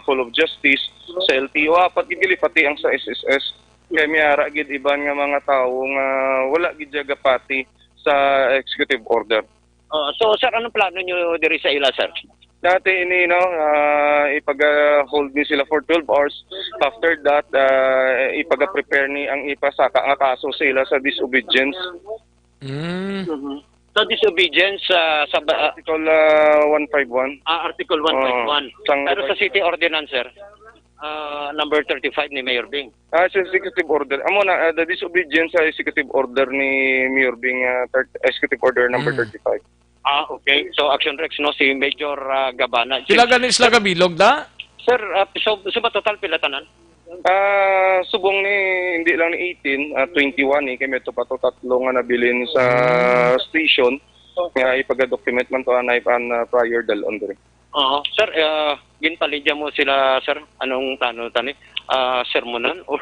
Hall of Justice, sa L T O, apat gid gali, pati ang sa S S S. Kaya may ara gid iban nga mga tawo nga wala gid siya gapati sa executive order. Oh, so, sir, anong plano nyo diri sa ila, sir? Dati ini, no, ah, ipag-hold ni sila for twelve hours. After that, ah, ipaga-prepare ni ang ipasaka nga kaso sa ila sa disobedience. Mm. Mhm. So, disobedience, ah, sa ba-, ah, Article, ah, one five one. Ah, Article Oo. one five one. Sang Pero sa city ordinance, sir, ah, number thirty-five ni Mayor Bing. Ah, sa executive order. Amo na, ah, the disobedience sa executive order ni Mayor Bing, ah, thir-, executive order number Mm. thirty-five. Ah, okay. So, Action Rex, no, si Major, ah, Gabana. Pila gani sila ka bilog, da? Sir, ah, so, so ba total pila tanan? Ah, subong ni, hindi lang ni eighteen, ah, twenty-one ni, kay may to pa to tatlo nga nabilin sa station nga ipagadocument man to anay pa na prior dalon diri. Oo. Sir, ah, ginpalidya mo sila, sir? Anong plano tani? Ah, sermonan o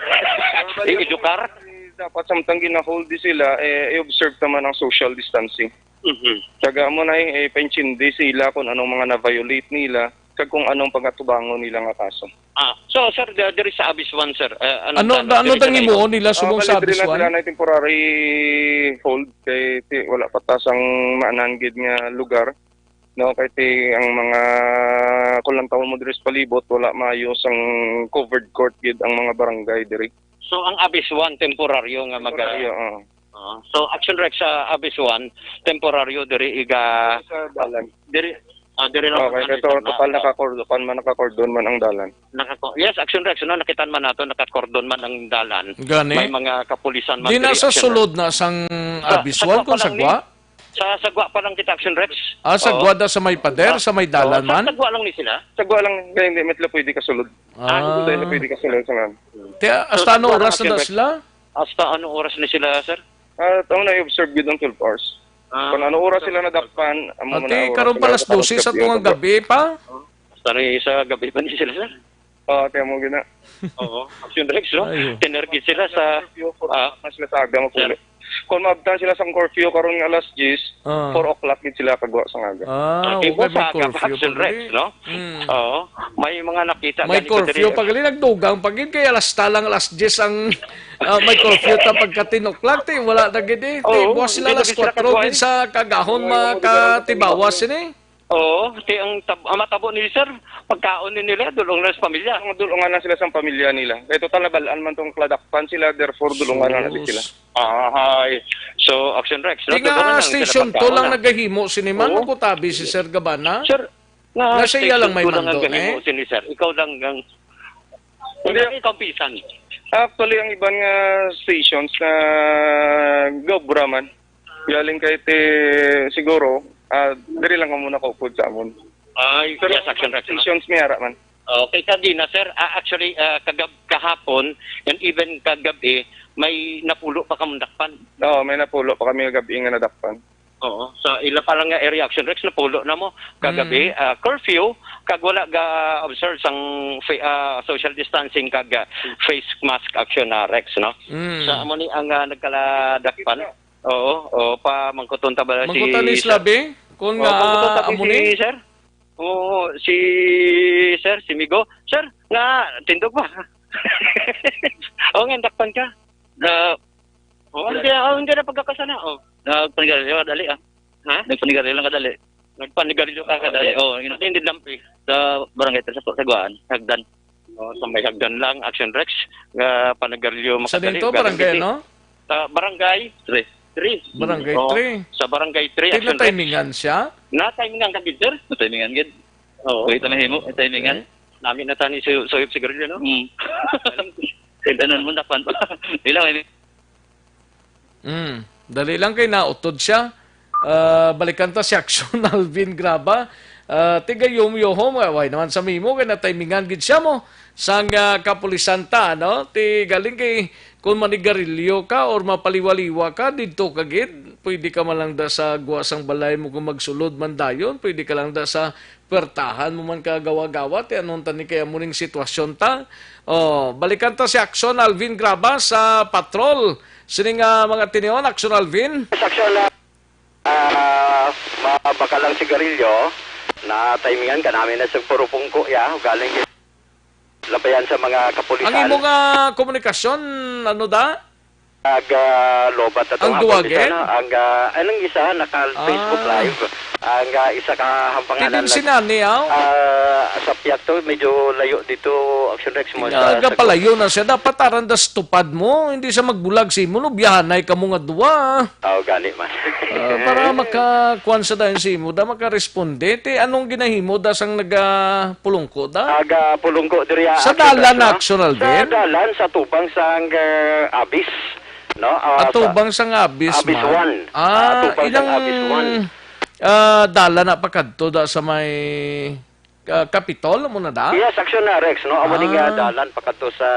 edukar? Dapat samtang ginahold di sila, eh, i-observe naman ang social distancing. Mhm. Kag amo na, eh, paintindi sila kung anong mga na-violate nila, kag kung anong pagatubangon nila nga kaso. Ah, so, sir, di-, diri sa Abis one, sir, eh, anong Ano, plano? ano Diri tang na himuon nila Ah, subong bali, sa diri Abis na sila one? na temporary hold kay ti-, wala pa ta sang maanan gid nga lugar. No, kay ti ang mga, kung lang taon mo diri sa palibot, wala maayo sang covered court gid ang mga barangay diri. So, ang Abis one, temporaryo nga mag- Temporaryo, oo. Oo. So, Action Rex, sa Abis one, temporaryo diri iga Sa dalan. diri, ah, diri lang Okay, sa ito, total naka-cordon, kuan man, naka-cordon man ang dalan. Nakako-, yes, Action Rex, no, nakitan man nato, naka-cordon man ang dalan. Gani? May mga kapulisan man Di na diri, sa Action sulod Rex. na sang Sa, Abis sa one, kung pa lang ni, sagwa? Sa sagwa pa lang kita, Action Rex. Ah, sa Oo. Guada sa may pader, Oo. sa may dalan Oo, sa man? Sagwa lang ni sila. Sagwa lang, kaya hindi, may sila pwede kasulod. Ah. Hindi na pwede kasulod sa man. Kaya So, hasta ano sagwa lang, oras na Action daw Rex. sila? Hasta ano oras ni sila, sir? Ah, ito na i-observe gid ang twelve hours. Ah. Kung ano oras sila nadakpan, amo Ate, na oras karon sila pa alas sa dose sa gabi, tungang gabi pa? Hasta ni sa gabi pa ni sila, sir? Oo, ate, amo gina. Oo, Action Rex, no? Ayo. Tinergit sila sa, Curfew, four ah, o'clock na sila sa aga, mapuli. Sir. Kung maabtan sila sa curfew karon nga alas diyes, Ah. four o'clock gid sila kagwa sa aga. Ah, Okay, okay, boss, may aga pa, curfew Action pa Rex, gali. no? Mm. Oo, may mga nakita May gani ko diri. curfew pa gali, nagdugang pa gid kay alas ta lang, alas diyes ang, ah, may curfew ta pagka ten o'clock, ti, wala na gid eh. Ti, Oo, buwas sila hindi na alas gid sila kwatro kagwa gid eh. sa kagahon Oo, yung mga makatibawas lugar. ini. Oo, ti ang tab-, ang matabo ni sir, pagkaon ni nila, dulong na sa pamilya. Ang dulungan na sila sa pamilya nila. Kay total, nabalaan man tong kadakpan sila, therefore dulungan na natin sila. Sus. Ah, hay. So, Action Rex, no? Di nga Dulungan na sila station to pagkaon lang na. nagahimo sini man, Oo. Kutabi si Sir Gabana. Sir, nga Nga siya iya lang station may to lang ang mando, gahimo eh. sini, sir. Ikaw lang ang Hindi. Hindi, ikaw pisan. Actually, ang iban nga stations na gobra man. Galing kay ti, siguro, ah, diri lang kamo nakaupod sa amon. Ay, Pero yes, Action Rex, no? Stations may ara man. Okay, kagina, sir. Ah, actually, ah, kagab-, kahapon, and even kagabi, may napulo pa kamo nadakpan. Oo, may napulo pa kami kagabi nga nadakpan. Oo, sa ila pa lang nga area, Action Rex, napulo na mo. Kagabi, Mm. ah, curfew, kag wala ga-observe sang fa-, ah, social distancing kag, ah, face mask, Action, ah, Rex, no? Mm. Sa amo ni ang, ah, nagkaladakpan. Oo, o, pamangkuton ta ba si Mangkutan ni sir? Slabi, kung O, nga pamangkuton ta amo si ni? sir? Oo, si sir, si Migo. Sir, nga, tindog ba? O, nga, dakpan ka. Na, O, hindi, o, hindi na pagkakasana, o. Nagpanigarilyo ka dali, ah. Ha? Nagpanigarilyo lang ka dali. Nagpanigarilyo ka kadali. Oo, yun. Hindi dampi. Sa barangay, sa, sa Guaan, Hagdan. O, sa may Hagdan lang, Action Rex, nga panigarilyo Sa makadali, dito, galing barangay, dito. no? Sa barangay Three. Three. Barangay O, three. sa barangay three, Action Rex. Tinatimingan siya? Natimingan ka gid, sir? Natimingan gid. Oo. Wait, may himo, natimingan. Okay. Nami na tani su-, suyop sigarilyo, no? Mm. Kaya tanan mo, dakpan pa. Ilang, ini. Mm. Dali lang kay nautod siya. Ah, balikan ta si Action Alvin Graba. Ah, tigayom-yohom, way naman sa mimo, kay natimingan gid siya mo. Sang, ah, kapulisan ta, no? Ti galing kay kung manigarilyo ka or mapaliwaliwa ka, didto ka gid. Pwede ka man lang da sa gwa sang balay mo kung magsulod man dayon. Pwede ka lang da sa puwertahan mo man ka gawa-gawa, ti anon tani kaya mo ning sitwasyon ta? Oh, balikan ta si Action Alvin Graba sa patrol. Sini nga mga tinion, Action Alvin? Yes, Action, ah, ah, mabakal ang sigarilyo, na timingan ka namin na sa puro pungko, ya, galing labayan sa mga kapulisan. Ang imo nga komunikasyon, ano da? Nag, ah, lobat na Ang tong hapon, duwag, isa eh? na, ang, ah, anong isa, naka-Facebook Ah. Live. Ang, ah, isa ka hang pangalan Ti din na, si Nani, aw? ah, sa Piat to, medyo layo dito, Action Rex mo Nga, sa, sa gapalayo na siya. Dapat aran das tupad mo, hindi siya magbulag sa imo, no? Biyahanay ka mo nga duwa. Aw, gani man. Ah, para makakuan sa dayon sa imo, da makaresponde. Ti, anong ginahimo da sang nagapulungko da? Aga pulungko diri, Sa Action dalan Rex, na, no? Action, Alvin? Sa dalan, sa tubang sang, ah, Abis. No? Ah, sa Atubang sang Abis Abis man. One. Ah, Atubang sang ilang, Abis One. ah, dala na pa kadto da sa may ah, Capitol, amo na da? Yes, Action, ah, Rex, no? Amo ni nga Ah. dalan pakadto sa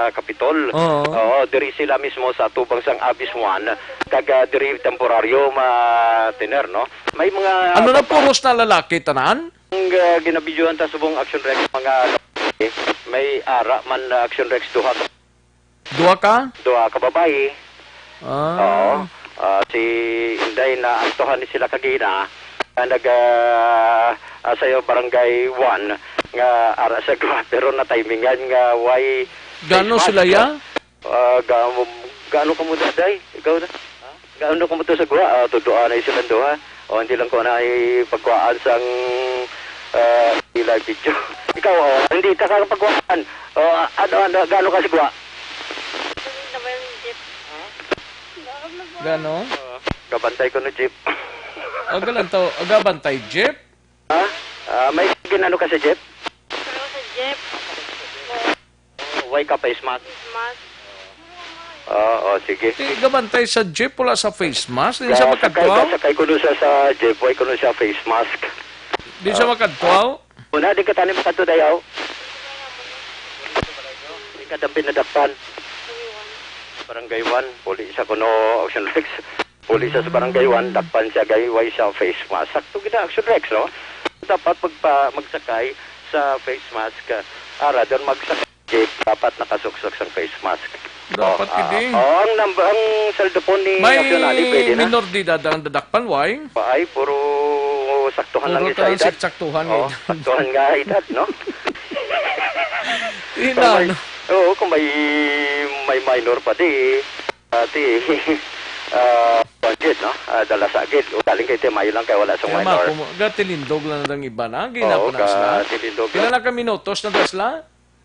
Capitol. Oo. Oo, diri sila mismo sa tubang sang Abis One, kag, ah, diri temporaryo ma-, tener, no? May mga Ano na, baba- puros na lalaki tanan? Ang, ah, ginabidyohan ta subong, Action Rex, mga lalaki, may ara man, ah, Action Rex, duha ka Duha ka? Duha ka babayi. Ah. Oo. Ah, si Inday, naaktuhan ni sila kagina, nga nag, ah, ah, sayo Barangay One, nga ara sa gwa, pero natimingan nga way Gano face mask, sila, ya? Ah, ga-, gaano ka mo, Day? Ikaw na? Ha? Gaano ka mo to sa gwa? Ah, tuduan na silang duha. O, hindi lang ko na ipagkuhaan sang, ah, ila video. Ikaw, oh, hindi ka ka pagkuhaan. Oh, ano, ano, gaano ka sa gwa? Naman yung jeep. Gano? Ah, gabantay ko no jeep. Agalan to, agabantay jeep? Ha? Ah, may ginano ka sa jeep? Pero sa jeep, Why ka face mask? Face mask. Oo, sige. Ti, gabantay sa jeep, wala sa face mask. Di siya Ga-, sakay, makadtuaw? Gasakay ko nun sa, sa jeep, why ko nun siya face mask? Di siya Ah. makadtuaw? Una, di ka tanim makadto dayaw. Di ka dampi nadakpan. Barangay One, puli sa kuno, Action Rex. Puli sa, sa Barangay One, dakpan siya, gay, why siya face mask. Sakto gid na, Action Rex, no? Dapat magpa-, magsakay sa face mask. Ara, doon magsakay. Jeep, dapat nakasuksok sang face mask. Dapat, oh, ah, hindi. Oh, ang number, ang cellphone ni May National, pwede na. Minor de edad ang dadakpan, why? Ay, puro saktuhan lang. Puro sa edad. Saktuhan nga edad. Oh, saktuhan nga edad, no? Ina, kung may, no? Oo, kung may, may minor pa di, ati, ah, budget, no? Ah, dala sa agid. O galing kay Timayo lang kay wala sa minor. Kaya ma, kung gatilindog lang ang iba na, gina pa na sila. Oo, gatilindog lang. Pila na ka minutos na da sila?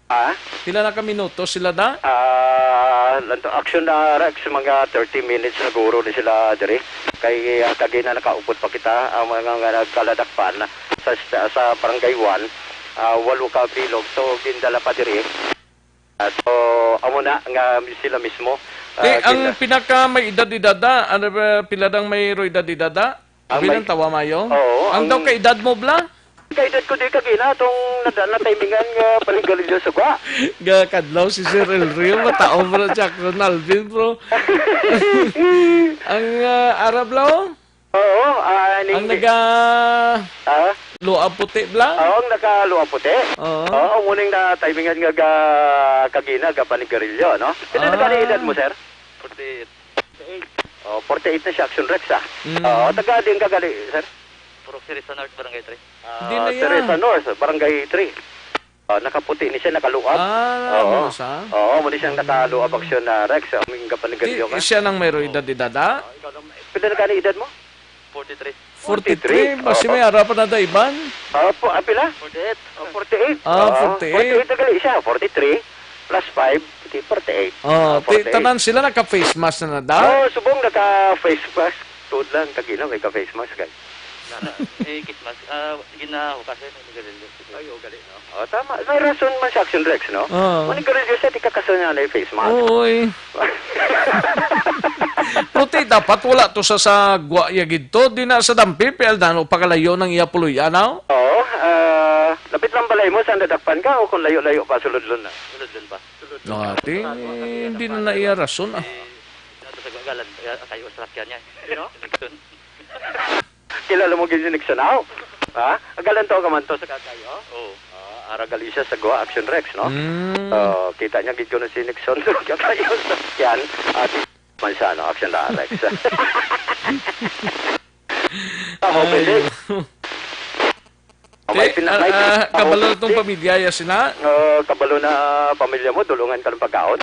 Ha? Pila na ka minuto sila da? Ah, lanto, action na, Rex, mga thirty minutes na guro ni sila diri. Kay, ah, kagina nakaupod pa kita, ang mga nga nagkaladakpan sa, sa Barangay One, ah, walo ka bilog. So, gindala pa diri. Ah, so, amo na nga sila mismo, ah, Eh, ang gina- pinaka may edad-edad da, ano ba, pila dang may ro edad-edad da? Ang Abi may lang tawa mayo? Oo, Ang ang daw ka edad mo, bla? Kaedad ko di kagina, tong nada-, natimingan nga panigarilyo sa gwa. Gakadlaw si Sir El Rio, mataom ra si Jackson Alvin, bro. Ang, ah, Arab law? Oo, ah, ning Ang naga Ah? luab puti, bla? Oo, ang nakaluab puti. Oo. Oo, muning natimingan nga ga-, kagina, ga panigarilyo, no? Pila na Ah. gani edad mo, sir? Forty-eight. Oh, forty-eight na siya, Action Rex, ah. Mm. Oo, taga din ka gali, sir? Purok Teresa North, Barangay Three. Ah, Di na yan. Teresa North, Barangay Three. Ah, nakaputi ni siya, nakaluab. Ah, Oo. Ano sa? Oo, muna siyang nakaluab, Action, ah, Rex. Ang Di, gapanigarilyo ka. Siya nang mayroon edad-edad, ah? Ah, ikaw lang, pila na gani edad mo? Forty-three. Forty-three? Forty-three? Basi Oo. may harapan na da iban? Ah, po, ah, pila? Forty-eight. Oh, forty-eight. Ah, Oo, forty-eight. Forty-eight na gali siya. Forty-three plus five, di forty-eight. Oh, Ah, ti-, forty-eight. Tanan sila naka-face mask na na da? Oh, subong naka-face mask. Tuod lang, kagina, may ka-face mask, kay. Na, eh, face mask. Ah, sige na, hukasin, nagarilyo. Ay, oo, gali, no? Oh, tama. May rason man si Action Rex, no? Oo. Manigarilyo siya, di ka kasunod na yung face mask. Oo, eh. Puti, dapat wala to sa, sa gwa ya gid to. Di na sa dampi, pial dano, pagalayo ng iya puloy, ano? Oo, ah, lapit lang balay mo, sa nadakpan ka, o kung layo-layo pa, suludlon na? Suludlon pa. Suludlon. No, ati, hindi na na iya rason, ah. Eh, nato sa gagalan, eh, kayo sa lakyan niya. Sino? Nixon. Kilala mo gid si Nixon, aw? Ha? Agalan to ka man to sa kakayo? Oo. Ah, ara gali siya sa Goa Action Rex, no? Mm. Oh, kita niya gid ko na si Nixon to kakayo sa yan. At man siya, no? Action na, Rex. Tama, Ay. Pwede. Oh, may Te, pina-, ah, may ah, pina-, kabalo na tong pamilya ya sila? Oh, kabalo na pamilya mo, dulungan ka ng pagkaon?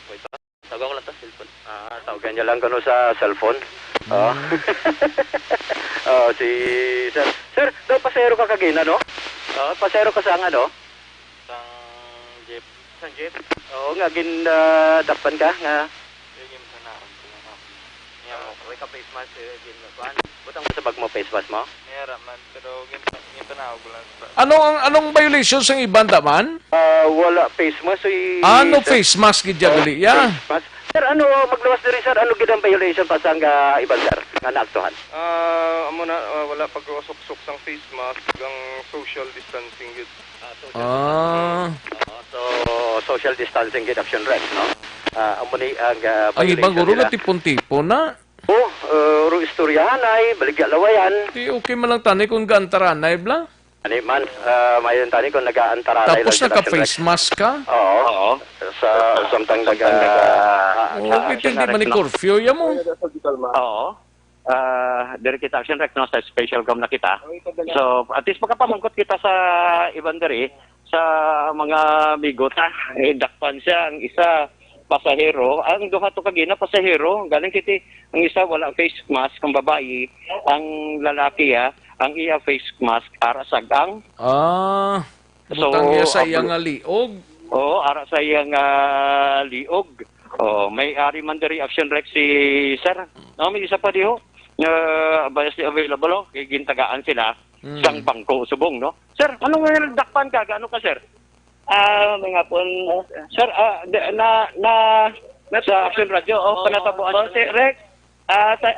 Wait, Tawagan ko lang to, cellphone. Ah, tawagan niya lang kuno sa cellphone. Oh. Hmm. Oh, si sir. Sir, daw pasahero ka kagina, no? Oh, pasahero ka sa ano? Sang jeep. Sang jeep? Oo, nga gin, ah, dakpan ka nga. Sige, masanaon ko lang ako. Niya mo. Ah, way ka face mask, eh, gin, kuan. Butang mo sa bag mo, face mask mo? Meron man, pero gin-, gintanaw ko lang sa Ano ang, anong violation sang iban da man? Ah, wala face mask, eh, Ah, no sir. Face mask gid ya Oh, gali, ya. Face mask. Sir, ano, magluwas diri, sir? Ano gid ang violation pa sang, ah, iban, sir, nga naaktuhan? Ah, amo na, ah, wala pag-usuksok sang face mask, ang social distancing gid. Ah, social Ah. distancing. Ah, so, social distancing gid, Action Rex, no? Ah, amo ni ang, ah, Ang iban violation guro nila. Nga tipon-tipon na. Oh, uh, ro istoryahan ay, baligya lawayan. Di okay man lang tani kung gaantaranay bla. Ani man, ah, mayon tani kung nagaantaranay lang Tapos sila, naka-face mask ka? Oo. Oo. Sa, samtang naga-, ah, Oo, sa, hindi sa man ni curfew, ya mo. Oo. Ah, diri kita, Action Rex, no, sa special gam na kita. So, at least makapamangkot kita sa iban diri, sa mga amigo ta. Eh, dakpan siya, ang isa, pasahero. Ang duha to kagina, pasahero. Galing kiti, ang isa, wala face mask, ang babayi. Ang lalaki, ah, ang iya face mask, ara sa gang. Ah, So, butang iya sa ang iya nga liog. Oo, ara sa iya nga liog. Oh, may ari man diri, Action Rex, si Sir. No, may isa pa diho. Uh, ba si available, oh? Kay gintagaan sila Mm. sang bangko subong, no? Sir, ano nga nagdakpan ka? Gaano ka, sir? Ah, may hapon, sir. Sir, ah, di- na, na, na- Sa Action Radio, oh, panatabuan. Oh, si Rex. Ah, sa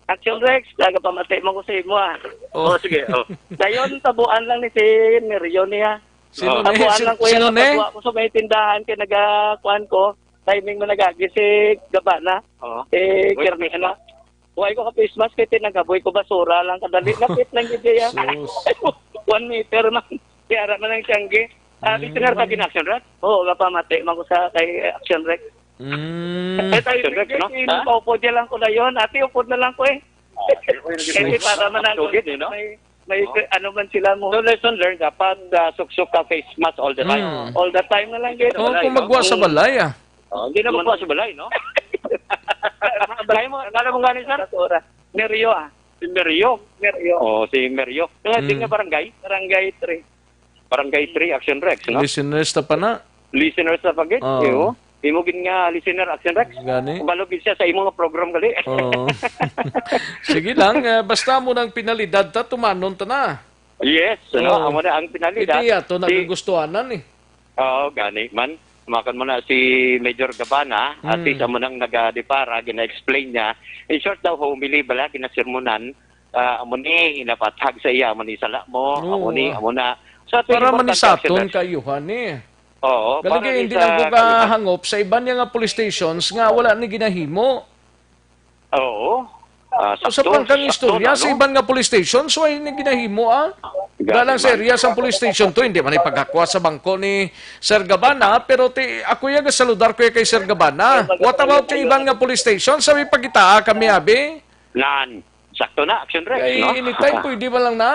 Action Rex, nagapamati mo ko sa imo, ah. Oh. Oh, sige, oh. Dayon, tabuan lang ni si Neryo niya. Sino Oh. ni? Tabuan Sin- lang ko yan, sino ni? Tabuan ko sa may tindahan kay nagakuan ko. Timing mo nagagi si Gabana. Oh. Eh, Wait. Kirmi, ano? Huwag ko ka face mask kay tinagaboy ko basura lang kadali. Lapit lang gid ya. Sus. One meter man. Kaya ara man ang tiyanggi. Ah, Mm. Listener ka gin Action Rex? Oo, gapamati man ko sa kay Action Rex. Mm. Eh, tayo, Sir Rex, no? Sige, Ha? Paupod niya lang ko na yun. Ate, upod na lang ko eh. Ah, okay, okay, Kasi okay. Para man ang Sugid, eh, no? may, may Oh. ano man sila mo. So, lesson learned, dapat, ah, suksok ka face mask all the time. Mm. All the time na lang, gid. Oh, Balay, kung no? magwa sa Kung balay, ah. Oh, hindi na magwa sa balay, no? Balay mo, alam mo gani, sir? Sa oras. Neryo, ah. Si Merio. Merio. Oh, si Merio. Nga, di Mm. nga barangay? Barangay three. Barangay three, Action Rex, no? Listeners ta pa na. Listeners ta pa gid, Oo. iyo. Imo gid nga listener, Action Rex. Gani. Kabalo gid siya sa imo nga program gali. Oo. Sige lang, eh, basta mo nang pinalidad ta, tumanon ta na. Yes, ano, Oo. amo na ang pinalidad. Iti ato Si nagagustuhanan eh. Oo, gani man. Makon mo na si Major Gabana, at Hmm. least amo nang nagadepara, gina-explain niya. In short daw, homily bala, ginasermonan, ah, amo ni, inapathag sa iya, amo ni sala mo, Oo, amo ni, ah. amo na. So, ito Para importante, manisaton Action Rex. Kayuhan eh. Oo, Galing para kay ni hindi sa lang ko kayuhan. kahangop sa iban niya nga police stations nga wala ni ginahimo. Oo. Ah, Usa sakto, pang kang sakto istorya na, sa no? iban nga police stations, wala ni ginahimo, ah. Grabe Galang sa man. area sa police station to, hindi man ipagkakwa sa bangko ni Sir Gabana, pero ti, ako yung saludar ko kay Sir Gabana. What about yung iban nga police station? Sabi, pagitaa kami, abi? Nan, sakto na, Action Rex, Kay no? anytime, pwede ba lang na?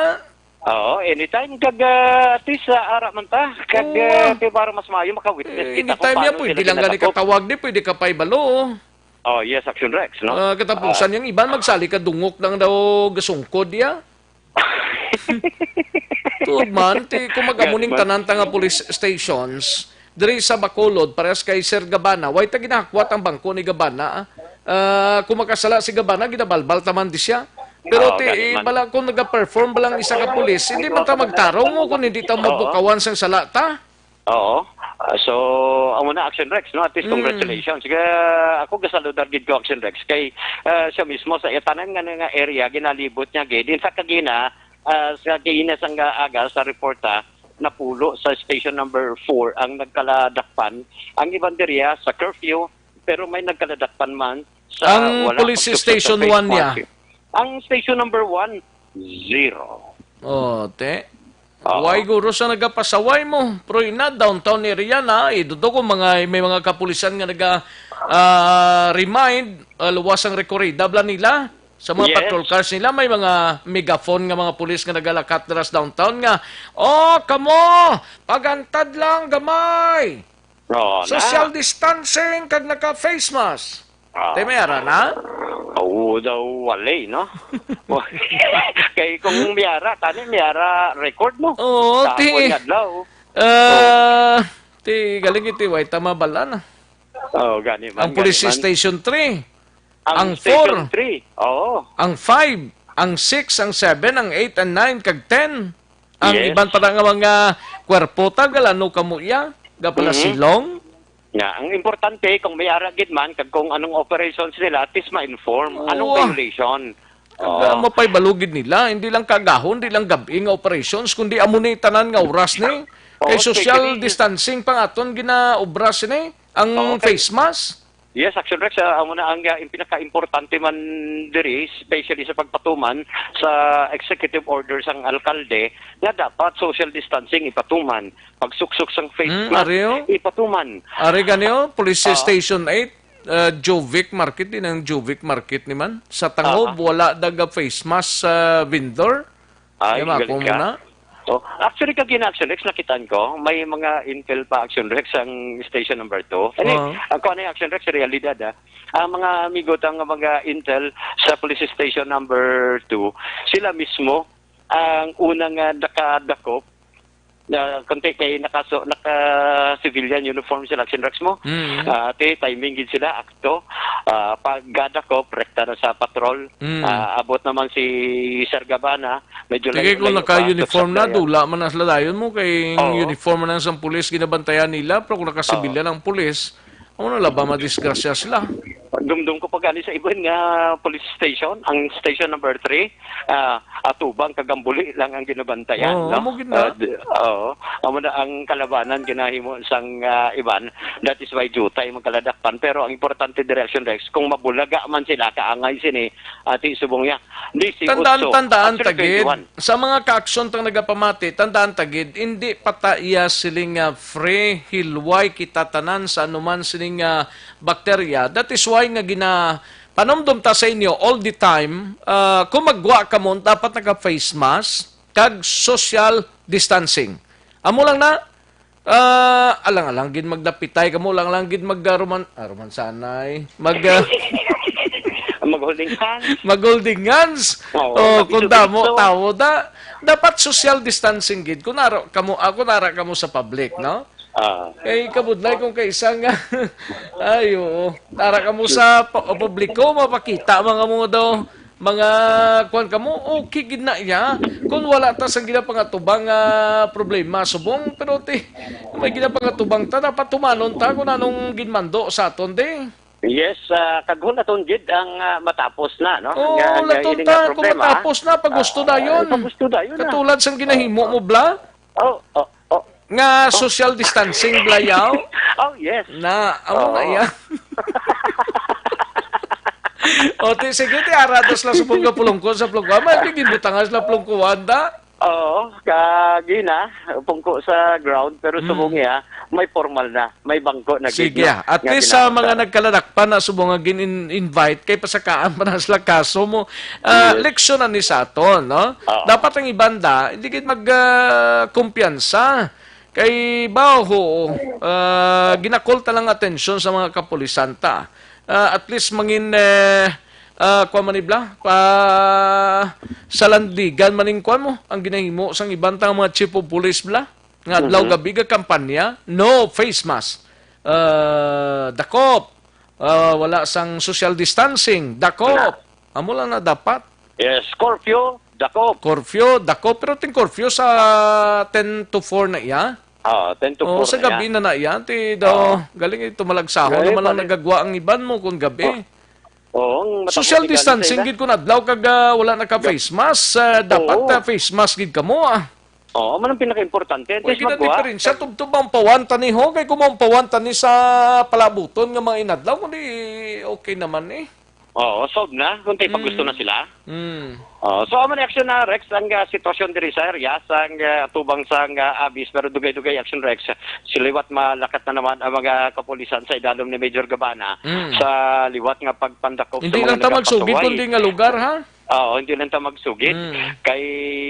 Oo, anytime kag, ah, at least, ah, ara man ta, kag, Oo. ah, kay para mas maayo maka-witness Eh, kita kung anytime niya, paano pwede sila lang gani ginadakop. katawag ni, pwede ka pa ibalo. Oh, yes, Action Rex, no? Ah, katapusan Ah. niyang iban, magsali ka dungok lang daw gasungkod niya. Tuod man, ti, kung mag-amo Yes, ning man. tanan ta nga police stations, diri sa Bacolod, parehas kay Sir Gabana, way ta ginahakwat ang bangko ni Gabana. Ah, kung makasala si Gabana, ginabalbal ta man di siya. Pero Oo, ti, gani man. bala kung nag-perform ba lang isa ka pulis, hindi man ta magtarong mo kung hindi ta Oo. mabukawan sang sala ta. Oo. Ah, so, amo na, Action Rex, no? At least, Mm. congratulations. Kaya ako, gasaludar gid ko, Action Rex. Kay, ah, siya mismo, sa tanan nga, nga area, ginalibot niya, gid. Din sa kagina, ah, sa kagina sang aga, sa report, ah, napulo sa station number four ang nagkaladakpan. Ang iban diriya sa curfew, pero may nagkaladakpan man sa Ang wala police pagtupad sa station face one niya? mask. Ang station number one, zero. Oh, te. Oo. Why guro sa nagapasaway mo? Pero ina, downtown area na, idudo ko mga, may mga kapulisan nga naga, ah, remind, ah, luwas ang rekorida bla nila. Sa mga Yes. patrol cars nila, may mga megaphone nga mga pulis nga nagalakat dira sa downtown nga, "Oh, kamo, pagantad lang gamay. Oo, na. Social distancing kag naka-face mask." Ah. Te, may ara na? Oo daw, wala, no? Kay kung may ara, tani may ara record, no? Oo, Tapon ti-, nga adlaw. Ah, ti, galing iti, way ta mabal-an, ah. Oo, gani man, Ang police gani man. station three. Ang Ang station four. three, oo. Ang five, ang six, ang seven, ang eight, ang nine, kag ten. Ang Yes. iban pa na nga mga kwerpo ta, galano kamo iya? Ga pala Mhm. silong? Nga, ang importante, kung may ara gid man, kag kung anong operations nila, at least ma-inform. Anong Oo. violation? Kag, Oo. ah, mapaibalugid nila, hindi lang kaagahon, hindi lang gab-i nga operations, kundi amo ni tanan nga oras ni. Oo, Kay social especially distancing pa nga aton ginaobra sini, ang Oo, kay face mask. Yes, Action Rex, ah, amo na ang, ah, ang pinaka-importante man diri, especially sa pagpatuman sa executive order sang alkalde, nga dapat social distancing ipatuman, pagsuksok sang face Hmm, mask ari, oh. ipatuman. Ari gani, oh, Police Oo. Station eight, uh, Jovic Market, din ang Jovic Market ni man. Sa Tangob, Aha. wala daga face mask sa vendor. Ay, Kaya galing ako ka. muna. Oh, actually, kagina Action Rex, nakitaan ko, may mga intel pa Action Rex ang station number two. Ano, Oo. ang kuwan ay Action Rex, realidad, ah. Ang mga amigo tang mga intel sa police station number two, sila mismo ang unang, ah, nakadakop na kunti kay nakaso-, naka-civilian uniform sila, Action Rex mo. Mm. Ah, ti, timing gid sila, akto. Ah, pagkadakop, rekta na sa patrol. Mm. Ah, abot naman si Sir Gabana, medyo Sige, layo-layo kung pa, naka-uniform na, saksakan. dula man na sila dayon mo, kay Oo. uniform man ang isang pulis, ginabantayan nila, pero kung naka-civilian Oo. ang pulis, ano na laba, madisgrasya sila. Dumdum ko pa gani sa iban nga police station, ang station number three, ah, atubang kag ang buli lang ang ginabantayan, Oo, no? amo gid na. Ah, di-, oo. Amo na ang kalabanan ginahimo sang, ah, iban. That is why jutay magkaladakpan. Pero ang importante, Direction Rex, kung mabulaga man sila, kaangay sini, ati subong niya. Di si Tandaan, Otso, tandaan, actually, Tagid. twenty-one. Sa mga kaaksyon tang nagapamati, tandaan, Tagid, hindi pa ta iya siling, ah, free, hilway kita tanan sa anuman sining, ah, bakterya. That is why nga gina-, panumdom ta sa inyo all the time, ah, kung maggwa kamo, dapat naka-face mask kag social distancing. Amo lang na, ah, alang-alang gid magdapitay kamo, alang-alang gid mag, ah, roman-, ah, romansanay, mag, ah, Mag-holding hands. mag-holding hands. Oo, Oh, kung damo, magbiso-biso. tawo da. Dapat social distancing gid. Kung naro kamo, ah, kung nara kamo sa public, no? Ah. Kay kabudlay kung kay isa nga, ay, oo. Tara ka mo sa pa-, publiko, mapakita mga mo daw, mga kuwan ka mo, okay gid na iya. Kung wala ta sang ginapangatubang nga problema, subong, pero ti, may ginapangatubang ta, dapat tumanon ta kung anong ginmando sa aton, di. Yes, ah, kag hulaton gid ang, ah, matapos na, no? Oo, Nga, nga hulaton ini ta nga kung problema. matapos na, pag gusto Ah, dayon. pag gusto dayon na. Katulad sang ginahimo mo, bla? Oh, oh, oh. Nga Oh. social distancing, blayaw? Oh, yes. Na, amo na Oo. iya. O, ti, sige, ti, ara daw sila subong nga pulungko sa pulungko. May ginbutangan sila pulungkuan, da? Oo, kagina, pungko sa ground, pero Mm. subong iya, may formal na, may bangko na gid, Sige, no, ah. At nga least sa mga ginaamtan. nagkaladakpan na subong nga gin-invite, kay pasakaan pa na sila kaso mo. Ah, Yes. leksyon na ni sa aton, no? Oo. Dapat ang ibanda, hindi gid mag, ah, kumpiyansa. Kay baho, ah, ginakulta lang atensyon sa mga kapulisan ta. Ah, at least mangin, eh, ah, kuwan man ni bla, pa salandigan maning kuwan mo, ang ginahimo sang iban tang mga chief of police bla, nga adlaw Mhm. gabi ga kampanya, no face mask, ah, dakop, ah, wala sang social distancing, dakop. Wala. Amo lang na dapat. Yes, curfew, dakop. Curfew, dakop, pero ting curfew sa ten to four na iya. Ah, ten to Oo, four sa na gabi iya. na na iya. Ti daw, Oo. galing ito, malagsaho Galing naman lang pala. nagagwa ang iban mo kung gabi. Oo. Oo, ang matapos Social ni Gani sa distancing ila. gid kun adlaw kag, ah, wala naka Ga- face mask, ah, dapat, Oo. ah, face mask gid kamo, ah. Oo, man ang pinakaimportante. Kung Antes gid ang magwa, diferensya, kag- tubtob ang pawan tani ho, kay kung ang pawan tani sa palabuton nga mga inadlaw, kundi okay naman eh. Oo, solved na. Kung tayo pag gusto Mm. na sila. Mm. Oo, so, amo ni aksyon na, Rex, ang, ah, sitwasyon diri sa area, sa, ang, ah, atubang sa, ang, ah, Abis, pero dugay-dugay aksyon, Rex. Siliwat malakat na naman ang mga kapulisan sa idalom ni Major Gabana Mm. sa liwat nga pagpandakop sa Hindi mga lang ta magsugid, nagapasaway. kundi nga lugar, ha? Oo, hindi lang ta magsugid. Mm. Kay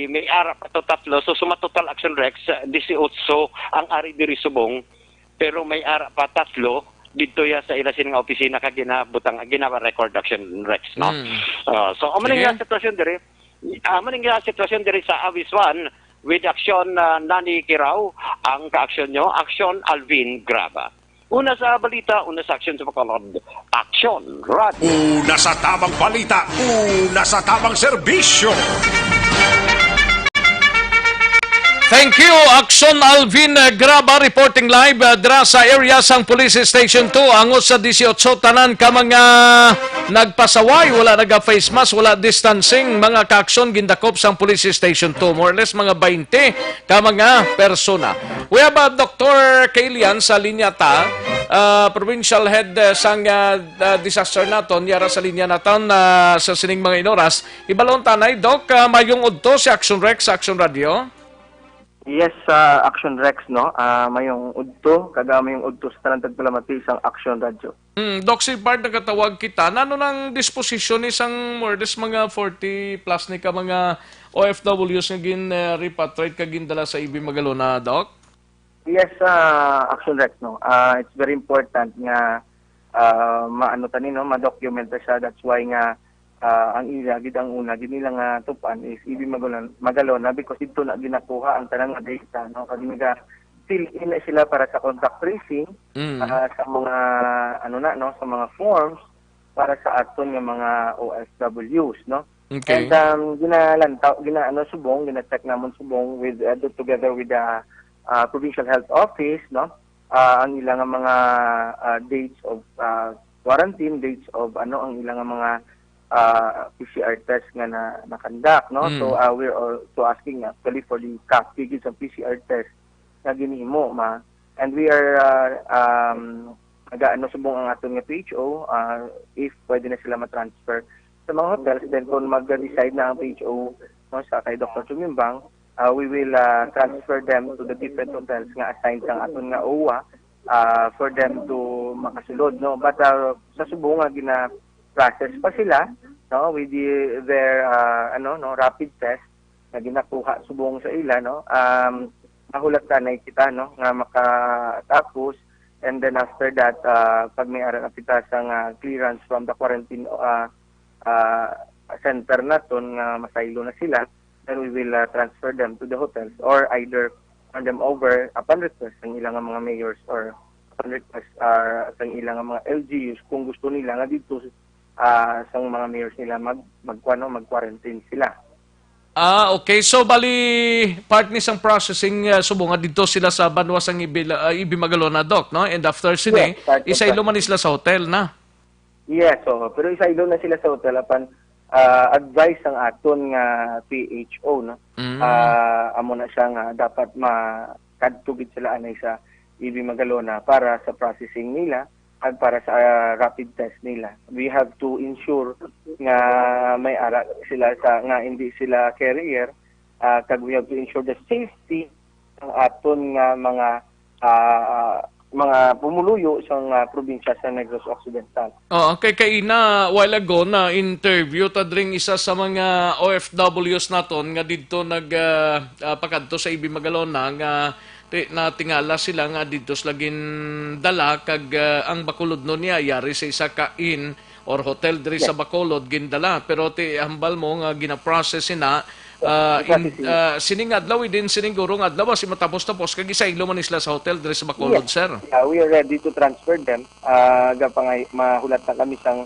may ara pa to tatlo. So, suma total action, Rex, disiotso ang ari diri subong. Pero may ara pa tatlo didto ya sa ila sini nga opisina ka ginabutang, ginawa record action, Rex, no? Mm. Ah, so, amo Sige. nga sitwasyon diri. Amo nga sitwasyon diri sa Awis one with action, ah, Nani Kiraw, ang ka-aksyon nyo, aksyon Alvin Graba. Una sa balita, una sa aksyon sa Bacolod. Aksyon, Radyo. Una sa tamang balita, una sa tamang serbisyo. Thank you, Action Alvin, uh, Graba, reporting live, uh, dira sa area sang Police Station two. Angot sa disiotso, tanan ka mga nagpasaway, wala naga-face mask, wala distancing, mga ka-action gindakop sang Police Station two. More or less, mga twenty ka mga persona. We have, uh, Doctor Kalian sa linya ta, uh, provincial head, uh, sang, uh, uh, disaster naton, yara sa linya naton, uh, sa sining mga inoras. Ibalon tanay, Doc, uh, mayong udto si Action Rex sa Action Radio. Yes, sa Action Rex, no? Ah, mayong udto, kag, ah, mayong udto sa tanan tagpalamati sang Action Radio. Hmm, Doc, si Bard, nagatawag kita. Nano nang disposisyon ni sang more or less mga forty plus ni ka mga O F Ws nga gin, eh, repatriate kag gindala sa A B Magalona, Doc? Yes, ah, Action Rex, no? Ah, it's very important nga, ah, maano tani, no? Ma-document ta siya. That's why nga, ah, ang ila gid, ang una gid nila nga tupan is A B Magalon-, Magalona, because didto na ginakuha ang tanan nga data, no? Kag naga-fill in na sila para sa contact tracing, Mm. ah, sa mga, ano na, no? Sa mga forms para sa aton nga mga O F Ws, no? Okay. And, um, ginalantaw, gina-, ano, subong, gina-check namon subong with, uh, do-, together with the, uh, Provincial Health Office, no? Ah, ang ila nga mga, ah, dates of, ah, quarantine, dates of, ano, ang ila nga mga, ah, P C R test nga na, na-conduct, no? Mm. So, ah, we're also asking actually for the copy gid sa P C R test nga ginhimo, ma. And we are, ah, um, nagaano subong ang aton nga P H O, ah, if pwede na sila ma-transfer sa mga hotels. Then kung mag-decide na ang P H O, no, sa kay Doctor Chumimbang, ah, we will, ah, transfer them to the different hotels nga assigned sang aton nga O W A, ah, for them to makasulod, no. But, ah, sa subong nga gina-process pa sila, no, with the, their, ah, ano, no, rapid test, nga ginakuha subong sa ila, no? Um, mahulat tanay kita, no, nga makatapos, and then after that, ah, pag may ara na kita sa nga clearance from the quarantine, ah, ah, center naton nga masaylo na sila, then we will, ah, transfer them to the hotels or either turn them over upon request sang ila nga mga mayors or upon request, ah, sang ila nga mga L G Us kung gusto nila nga dito, ah, sang mga mayors nila mag-, magkuan, no, mag-quarantine sila. Ah, okay. So, bali, part ni sang processing, ah, subong nga didto sila sa banwa sang Ibil-, ah, Ibimagalona, Doc, no? And after sini, Yes, part of isaylo that. man sila sa hotel na. Yes, oo. Pero isaylo na sila sa hotel apan, ah, advice ang aton nga P H O, no? Mm. Ah, amo na siya nga dapat makadto gid sila anay sa Ibimagalona para sa processing nila kag para sa, ah, rapid test nila. We have to ensure nga may ara sila sa, nga hindi sila carrier, ah, kag we have to ensure the safety ang aton nga mga, ah, mga pumuluyo sa, ah, probinsya sa Negros Occidental. Oo, kay kaina, while ago, na-interview ta dring isa sa mga O F Ws naton nga didto nag, ah, ah, pakadto sa Ibimagalona nga ti-, natingala sila nga didto sila gindala kag, ah, ang bakulod no niya yari sa isa ka inn or hotel diri Yes. sa Bacolod gindala, pero ti hambal mo nga gina-process sina, ah, in, Processing. ah, sining adlaw, within sining guro nga adlaw, basi matapos-tapos kag isaylo man sila sa hotel diri sa Bacolod, Yes. sir. Yeah, we are ready to transfer them. Ah, gapangay, mahulat na kami sang,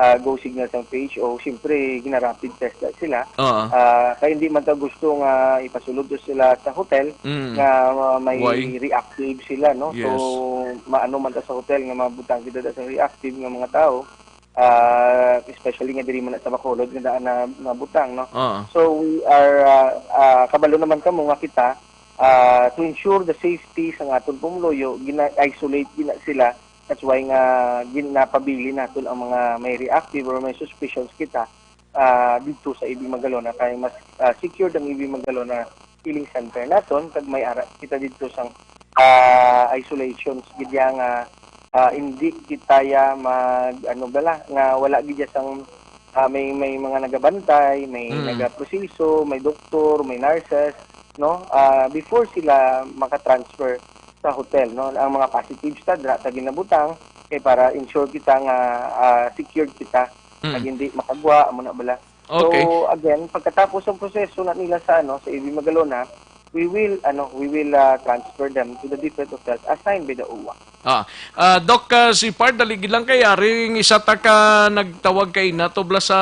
ah, go signal sang P H O. Siyempre, gina-rapid test na sila. Oo. Ah, kay hindi man ta gusto nga ipasulod to sila sa hotel Mm. nga, ah, may Why? reactive sila, no? So, Yes. maano man ta sa hotel nga mabutang kita sa reactive nga mga tao. Ah, especially nga diri man na sa Bacolod nga daan na nabutang, no? Oo. So, we are, ah, ah, kabalo naman kamo nga kita, ah, to ensure the safety sa aton pumuluyo, gina-isolate gina sila. That's why nga ginapabilin naton ang mga may reactive or may suspicions kita, ah, didto sa Ibimagalona, kay mas, ah, secured ang Ibimagalona healing center naton, kag may ara kita didto sang, ah, isolations gid ya nga, ah, hindi kita ya mag, ano bala, nga wala gid ya sang, ah, may, may mga nagabantay, may Mm. nagaproseso, may doktor, may nurses, no? Ah, before sila makatransfer sa hotel, no? Ang mga positives ta, dira ta ginabutang, kay para ensure kita nga, ah, secured kita, Mm. kag hindi makagwa, amo na bala. Okay. So, again, pagkatapos ang proseso na nila sa, ano, sa Ibimagalona, we will, ano, we will, ah, transfer them to the different hotels assigned by the O W A. Ah, ah, Doc, ah, Zipard, dali gid lang kay ari ang isa ta ka nagtawag kay na tubla sa,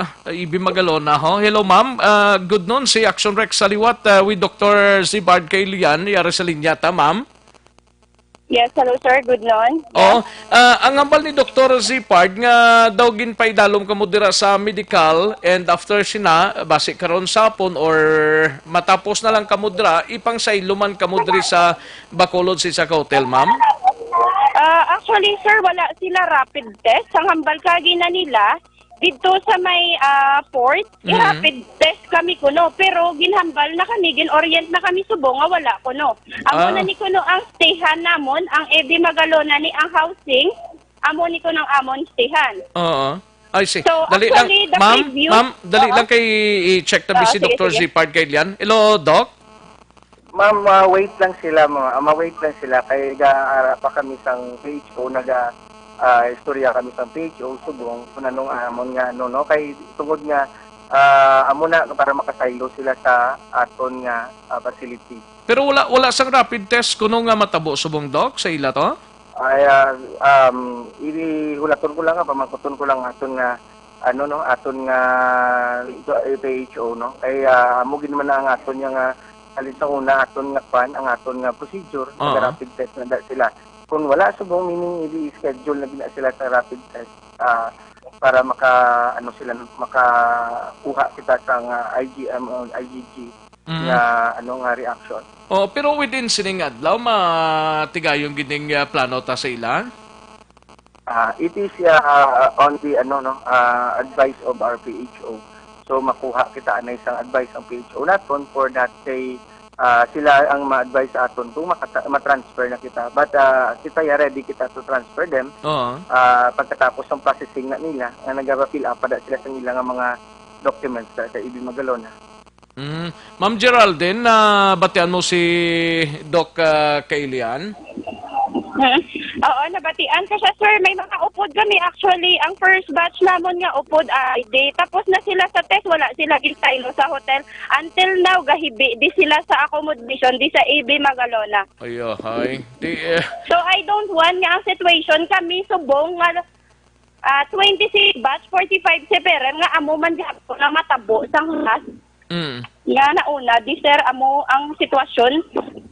ah, E B Magalona, ho. Hello, ma'am. Ah, good noon, si Action Rex sa liwat, ah, with Doctor Zipard kay Lian, yari sa linya ta, ma'am. Yes, hello, sir. Good noon. Oo. Ah, ang hambal ni Doktor Zipard nga daw ginpaidalom kamo dira sa medical and after sina, basi karon sapon or matapos na lang kamo dira, ipangsaylo man kamo diri sa Bacolod sa isa ka hotel, ma'am? Ah, actually, sir, wala sila rapid test. Ang hambal kagi na nila, dito sa may, ah, port, Mhm. i-rapid test kami kuno. Pero ginhambal na kami, gin-orient na kami subong nga wala kuno. Amo Ah. na ni kuno ang stayhan namon, ang E B Magalona ni ang housing, amo ni kuno ang amon stayhan. Oo. I see. So, Dali lang, actually, the ma'am, previous ma'am, dali Oo. lang kay i-check ta Ah, si sige, Doktor sige. Zipard kay Lian. Hello, Doc. Ma'am, ma-wait lang sila, ma-, ma-wait lang sila kay gaara pa kami sang P H O, naga, ah, istorya kami sang P H O subong kung anong amon nga ano, no, kay tungod nga, ah, amo na para makasaylo sila sa aton nga, ah, facility. Pero wala, wala sang rapid test kuno nga matabo subong, Doc, sa ila to? Ay, ah, um, ihulaton ko lang nga, pamangkuton ko lang aton nga, ano, no, aton nga P H O, no? Kay, ah, amo gid man ang aton nga, nga, halin sa una, aton nga kwan, ang aton nga procedure, Oo. nag-rapid test na da sila. Kung wala subong, meaning, i-schedule na gid na sila sa rapid test, ah, para maka, ano sila, no, makakuha kita sa nga I G M o I G G Mm. nga, ano, nga reaction. Oh, pero within sining adlaw, matigayon gid ning, ah, plano ta sa ila? Ah, it is, ah, on the, ano, no, ah, advice of our P H O. So, makuha kita anay sang advice ang P H O naton for that, say, ah, sila ang ma-advise sa aton kung makata-, ma-transfer na kita. But, ah, kita ya ready kita to transfer them. Oo. Ah, pagkatapos ang processing na nila, nga nagapa-fill up pa da sila sa ila nga mga documents sa, sa E B Magalona. Mm. Ma'am Geraldine, nabatian mo si Doc, ah, Kailian? Hmm. Oo, nabatian ko siya, sir. May mga upod kami, actually. Ang first batch namon nga upod, I D. Tapos na sila sa test, wala sila ginsaylo sa hotel. Until now, gahibi di sila sa accommodation, di sa A B Magalona. Ayo, hay. Di, eh. So, I don't want nga ang situation kami subong nga, ah, twenty-six batch, forty-five seferer nga amo man gihapon ang matabo sang hunas. Mm. Nga nauna, di, sir, amo ang sitwasyon.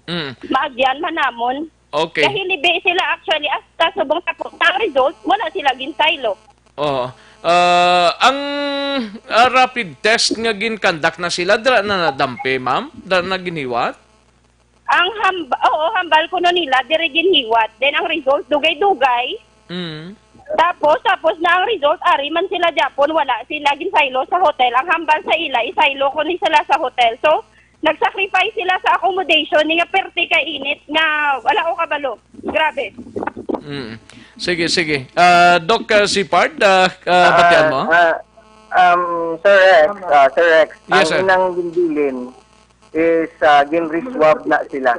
Mm. Maagyan man namon. Okay. Kay hilibi sila actually, hasta subong sa po-, sa result, wala sila ginsaylo. Oo. Ah, ang, ah, rapid test nga gin-conduct na sila, dira na nadampi, ma'am? Dira na ginhiwat? Ang hamba-, oo, hambal kuno nila, diri ginhiwat. Then ang result, dugay-dugay. Mm. Tapos, tapos na ang result, ari man sila gyapon, wala sila ginsaylo sa hotel. Ang hambal sa ila, isaylo ko ni sila sa hotel. So, nag-sacrifice sila sa accommodation, ni nga perte ka init, nga wala ko kabalo. Grabe. Mm. Sige, sige. Ah, Doc, ah, Sipard, ah, ah, batian mo? Ah, um, Sir Rex, ah, Sir Rex, Yes, ang sir. inang ginbilin is, ah, gin-reswab na sila.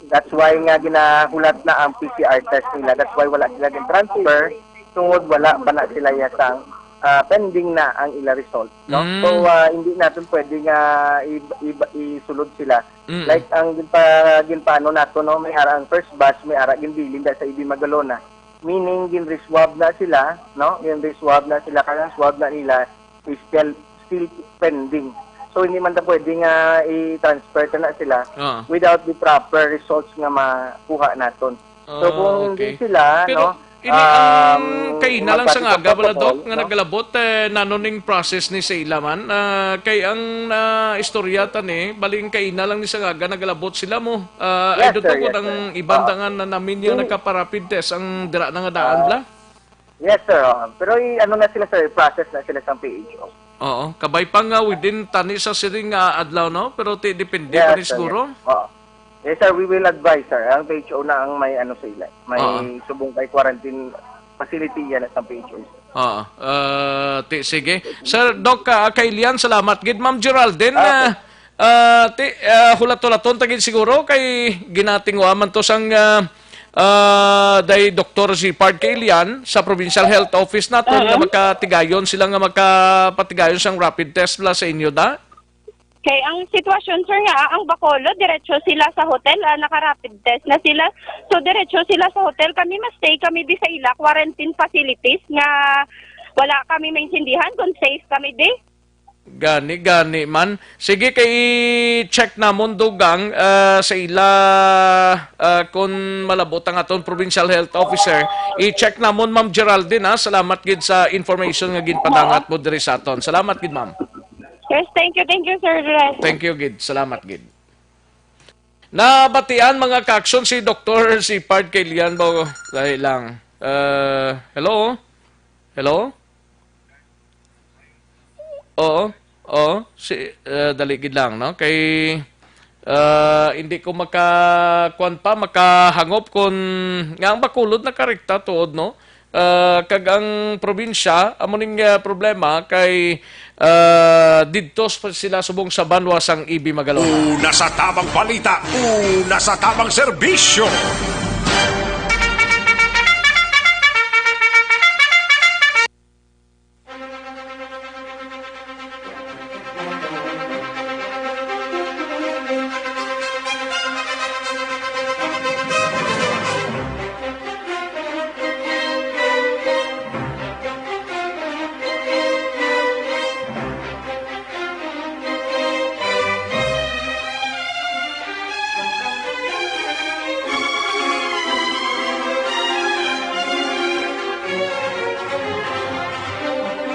That's why nga ginahulat na ang P C R test nila. That's why wala sila gin-transfer, tungod wala pa na sila yasang, ah, pending na ang ila result, no? Mm. So, ah, hindi natin pwede nga i-, i-, isulod sila. Mm. Like ang ginpa-, ginpaano nato, no, may ara ang first batch, may ara ginbilin da sa A B Magalona. Meaning, gin-reswab na sila, no? Gin-reswab na sila, kaya ang swab na nila is still, still pending. So, hindi man ta pwede nga i-transfer ta na sila Ah. without the proper results nga makuha naton. So, Ah, kung hindi okay. sila, Pero no, ini ang um, kaina lang sa magpatid nga sa aga, wala, protocol, Doc, nga no? nagalabot, eh, nano ning process ni sa ila man? Ah, kay ang, ah, istorya ta ni, bali ang kaina lang ni sa nga aga, nagalabot sila mo. Ah, I Yes, don't sir. know kung Yes, ang sir. iban Oo. da nga na namin yung Yung nagka-rapid test, ang dira na nga daan Ah, bla? yes, sir. Oo. Pero i-, ano na sila, sir, i-process na sila sa P H O. Oo, kabay pa nga within tani sa siring nga adlaw, no? Pero ti-, depende pa Yes, ni sir. siguro. Yes. Oo. Yes, sir, we will advise, sir. Ang P H O na ang may ano sa ila, may Oo. subong kay quarantine facility yan sa P H O, sir. Oo. Ah, ti-, sige. Sir Doc, ah, kay Lian, salamat gid. Ma'am Geraldine, Ah, ah, okay. ah, ti-, ah, hulat-hulaton ta gid siguro kay ginatingwa man to sang, ah, ah, day Doktor Zipard kay Lian sa Provincial Health Office naton nga Oo. makatigayon sila nga makapatigayon sang rapid test bla sa inyo da? Kay ang sitwasyon, sir, nga ang Bacolod, diretso sila sa hotel, ah, naka-rapid test na sila. So, diretso sila sa hotel. Kami, ma-stay kami di sa ila quarantine facilities nga wala kami maintindihan kung safe kami di. Gani, gani man. Sige, kay i-check namon, dugang, ah, sa ila, ah, kung malabot ang aton provincial health officer. I-check namon, Ma'am Geraldine, ha. Salamat gid sa information nga ginpadangat mo diri sa aton. Salamat gid, ma'am. Yes, thank you, thank you, Sir Ren. Thank you gid. Salamat gid. Nabatian, mga ka-aksyon, si Doktor Sipard kay Lian ba? Dali lang. Uh, hello? Hello? Oo. Oo. Si, uh, dali gid lang, no? Kay, uh, hindi ko maka-, kuwan pa, makahangop kung nga ang Bacolod nakarekta tuod, no? Ah, kag ang probinsya, amo ning, ah, problema kay, ah, didto s-, sila subong sa banwa sang Ibi Magalona. Una sa tamang balita, una sa tamang serbisyo.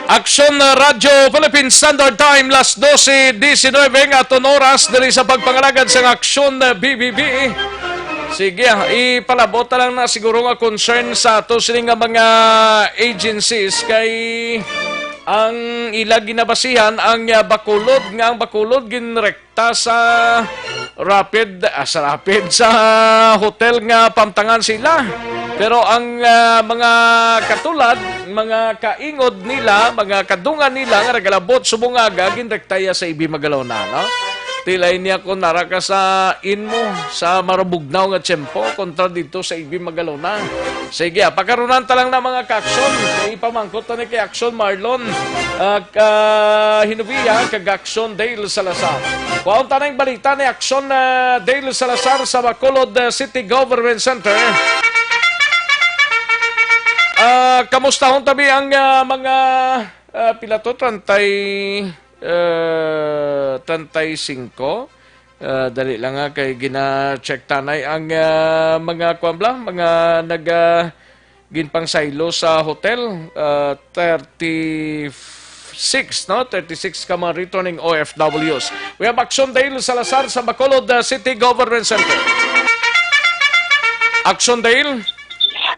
Aksyon, uh, Radyo Philippine Standard Time, las dose diecinuebe nga aton oras diri sa pagpangalagad sang Aksyon, uh, B B B. Sige, ah, ipalabot na lang na siguro nga concern sa ato sini nga mga agencies kay ang ila ginabasihan ang, uh, Bacolod, nga ang Bacolod ginrek ta sa rapid, ah, sa rapid, sa hotel nga pamtangan sila. Pero ang, ah, mga katulad, mga kaingod nila, mga kadungan nila nga nagalabot subong aga, ginrektaya sa Ibi Magalona, no? Tilay niya kung nara ka sa inmo, sa marabugnaw nga tiyempo, kontra dito sa Ibi Magalona. Sige, ah, pakarunan ta lang na mga ka-aksyon. Ipamangkot ta ni kay Aksyon Marlon, ah, ka-, Hinovia, kag Aksyon Dale Salazar. Kuhaon ta na yung balita ni Aksyon, ah, Dale Salazar sa Bacolod, ah, City Government Center. Ah, kamustahon tabi ang, ah, mga, ah, pila to? Trantay, ah, trantay singko? Ah, dali lang nga, kay gina-check tanay ang, ah, mga, kuwan bala, mga nag, ah, ginpangsaylo sa hotel, ah, thirty-six, no? Thirty-six ka mga returning O F Ws. We have Action Dale Salazar sa Bacolod, ah, City Government Center. Action Dale?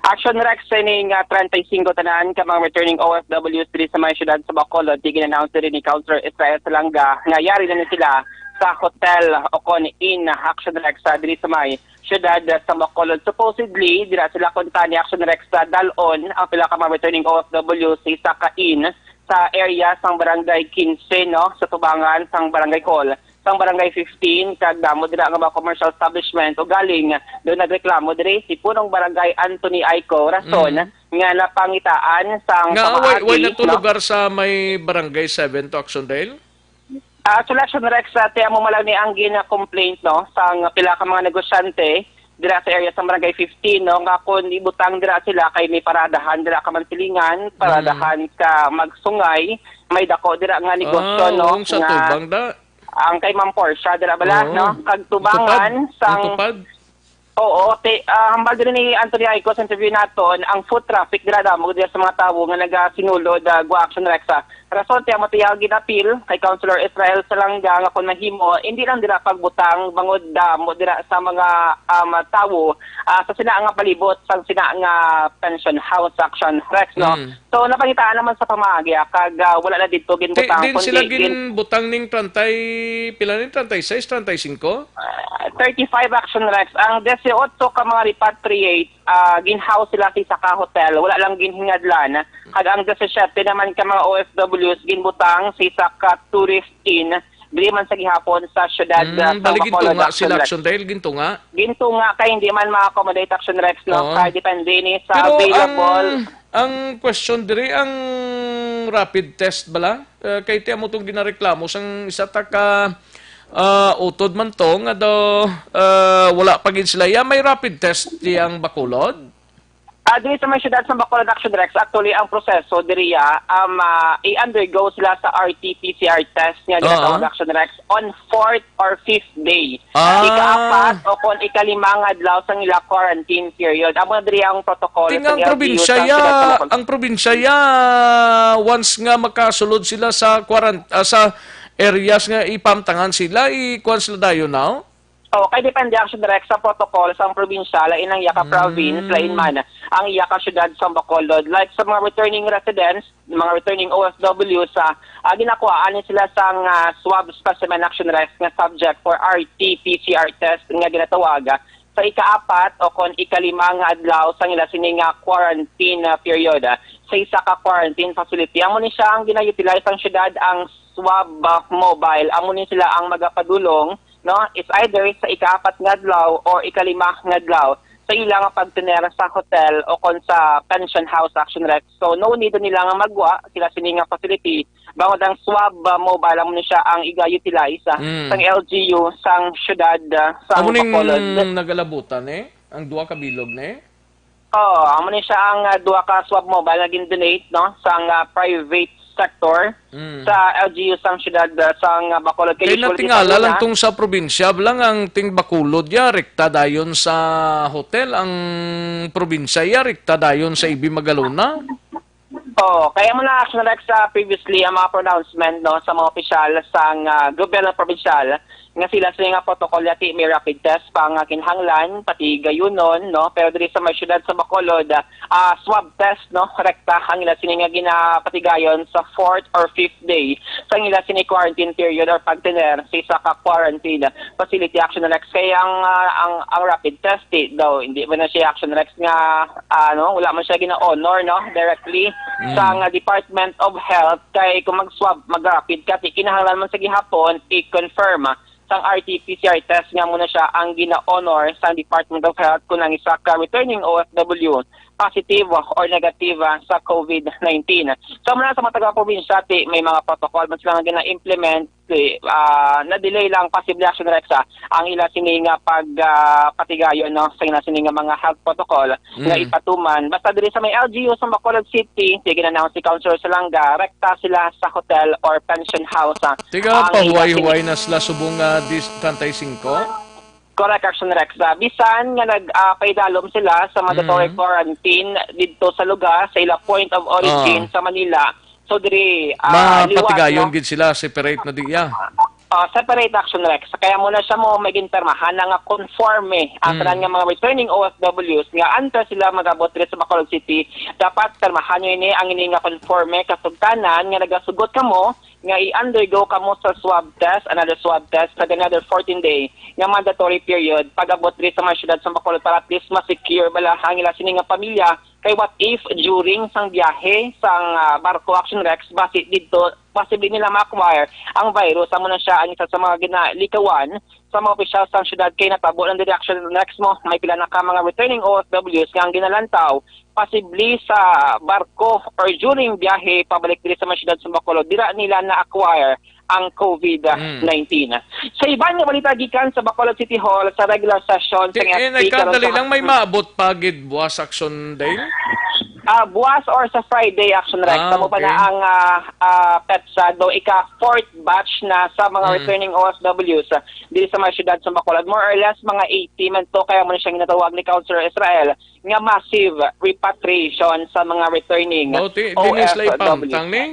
Action Rex, sining, ah, treinta y cinco tanan ka mga returning O F Ws diri sa may siyudad sa Bacolod, di gin-announce diri ni Councilor Israel Salanga nga yari na ni sila sa hotel o kon inn, Action Rex, ah, diri sa may siyudad, ah, sa Bacolod. Supposedly, dira sila kuntani, Action Rex, sa dal-on ang pila ka mga returning O F Ws sa isa ka inn sa area sang Barangay quince, no, sa tubangan sang Barangay Hall sang Barangay fifteen, kag damo dira nga mga commercial establishment. Ugaling, doon nagreklamo diri si Punong Barangay Anthony Aico, rason Mm. nga napangitaan sang Nga, way, way pamaagi, na to no? lugar sa may Barangay seven to, Action Dale? Ah, actually, Action Rex, ah, ti amo man lang ni ang gina-complaint, no, sang pila ka mga negosyante dira sa area sa Barangay fifteen, no, nga kung ibutang dira sila kay may paradahan dira ka Mansilingan, paradahan Mm. ka Magsungay, may dako dira nga negosyo, Ah, no, uong sa nga tubang da? ang kay Ma'am Portia dira bala, Oo. no, kag tubangan Ang tupad? sang Ang tupad? Oo, ti-, ah, hambal diri ni Anthony Aiko sa interview naton, ang foot traffic dira damo dira sa mga tawo nga nagasinulod, ah, gwa Action Rex, ah. Rason ti amo tiya ginapil kay Councilor Israel Salanga nga kung mahimo, hindi lang dira pagbutang bangod damo dira sa mga, um, tawo, ah, sa sina nga palibot sa sina nga pension house Action Rex, no? Mm. So, napangitaan naman sa pamaagi, ah, kag, ah, wala na dito Ti-, ginbutang, din kundi sila gin- ginbutang ning trantay, pila ni? Trantay sais, trantay singko? Ah, thirty-five Action Rex. Ang dieciocho ka mga repatriate, ah, ginhouse sila sa isa ka hotel. Wala lang ginhingadlan. Kag ang diecisiete naman ka mga O F Ws ginbutang sa isa ka tourist inn diri man sa gihapon sa siyudad, Mm, ah, sa bali Bacolod, gintunga Action sila, Rex. Action Dale, gintunga? Gintunga kay hindi man ma-accommodate Action Rex, no? Oo. Kay depende ni sa Pero available. ang, ang question diri, ang rapid test bala? Eh, kay ti amo tong ginareklamo sang isa ta ka Ah, utod man to nga daw, ah, wala pa gid sila. Ya, may rapid test diyang Bacolod? Ah, diri sa may siyudad sa Bacolod, Action Rex, actually, ang proseso diriya, um, ah, i-undergo sila sa R T P C R test nga ginatawag, Action Rex, on fourth or fifth day. Ah. Ikaapat o kon ikalima nga adlaw sang ila quarantine period. Amo na diri ang protocol sa L G U sa siyudad sa Bacolod. Ang probinsya ya, ang probinsya ya, once nga makasulod sila sa quarant-, ah, sa areas nga ipamtangan sila, ikuan sila dayon now? Oh, kay depende ang direct sa protocol sang probinsya, lain ang iya ka province, lain man ang iya ka syudad sa Bacolod. Like sa mga returning residents, mga returning O F W sa, ah, ginakuhaan ni sila sang, ah, swab specimen, Action Rex, nga subject for R T P C R test nga ginatawag, ah, sa ikaapat o kon ikalima nga adlaw sang ila sini nga quarantine, ah, period, ah, sa isa ka quarantine facility. Amo ni siya ang gina-utilize sang syudad, ang swab, ah, mobile. Amo ni sila ang magapadulong, no? It's either sa ikaapat nga adlaw or ikalima nga adlaw sa ila nga pagtener sa hotel o kon sa pension house, Action Rex. So, no need nila nga magwa sila sini nga facility, bangod ang swab, ah, mobile amo ni siya ang iga-utilize, ah, sang L G U sang syudad, ah, sang Bacolod. Amo ning nagalabutan, eh, ang duha ka bilog, ne? Oo, amo ni siya ang, ah, duha ka swab mobile nga gin-donate, no, sang, ah, private sector sa L G U sang syudad, ah, sang, ah, Bacolod. Kay usually natingala lang tong sa probinsya lang ang ting Bacolod ya, rekta dayon sa hotel, ang probinsya ya, rekta dayon sa Ibi Magalona. Oo, kaya mo na, Action Rex, sa previously ang mga pronouncement, no, sa mga opisyal sang, ah, gobyerno probinsyal nga sila sa mga protocol yati may rapid test pa nga kinahanglan, pati gayunon, no? Pero diri sa may syudad sa Bacolod, ah, swab test, no? Rekta ang ila sini nga ginapatigayon sa fourth or fifth day sa ila sini quarantine period or pagtener sa isa ka quarantine facility, Action Rex. Kaya ang, ah, ang, ang rapid test, di, daw, hindi man na siya, Action Rex, nga, ah, ano, wala man siya gina-honor, no? Directly sa nga Department of Health, kay kung mag-swab, mag-rapid ka, di kinahanglan man sa gihapon i-confirm sang R T P C R test nga muna siya ang gina-honor sang Department of Health kung ang isa ka returning O F W positive or negative, ah, sa COVID nineteen. So, muna sa mga taga-probinsya, ti, may mga protocol man sila nga gina-implement, ti, ah, na-delay lang, possible, Action Rex, ah, ang ila sini nga pag, ah, patigayon, no, sa ila sini nga mga health protocol nga ipatuman. Basta diri sa may L G U sa Bacolod City, sige na, si Councilor Salanga, rekta sila sa hotel or pension house, ah. Tiga ang ila pahuway-huway sini- na sila subong nga dis-, treinta y cinco? Correct, Action Rex. Ah, bisan nga nag, ah, paidalom sila sa mandatory quarantine didto sa lugar, sa ila point of origin sa Manila. So, diri, ah, liwat, mapatigayon, no? Gid sila, separate na diya. Ah, separate, Action Rex. Kaya muna siya mo may ginpermahan na nga conforme ang tanan nga mga returning O F Ws nga antes sila mag-abot diri sa Bacolod City, dapat permahan nyo ini ang ini nga conforme kasugtanan nga nagasugot kamo nga i-undergo kamo sa swab test, another swab test, sa another fourteen day nga mandatory period pag-abot diri sa mga syudad sa Bacolod para at least ma-secure bala ang ila sini nga pamilya. Kay what if during sang biyahe sang, ah, barko, Action Rex, basi didto posible nila ma-acquire ang virus. Amo na siya ang isa sa mga ginalikawan sa mga opisyal sang syudad kay natabo lang diri, Action Rex, mo may pila na ka mga returning O F Ws nga ang ginalantaw posible sa barko or during biyahe pabalik diri sa mga syudad sa Bacolod, dira nila na-acquire ang COVID nineteen. Sa iban nga balita gikan sa Bacolod City Hall sa regular session sa Di, eh, F P karon sa dali lang, may maabot pa gid buwas, Action Dale? Ah, buwas or sa Friday, Action Rex. Ah, tamo pa na okay. Ang, ah, ah, petsa, do ika fourth batch na sa mga Mm. returning O F Ws, ah, diri sa mga syudad sa Bacolod. More or less, mga eighty man to, kaya mo na siyang ginatawag ni Councilor Israel nga massive repatriation sa mga returning Bauti, dinis la O F Ws. Ipamtang ni?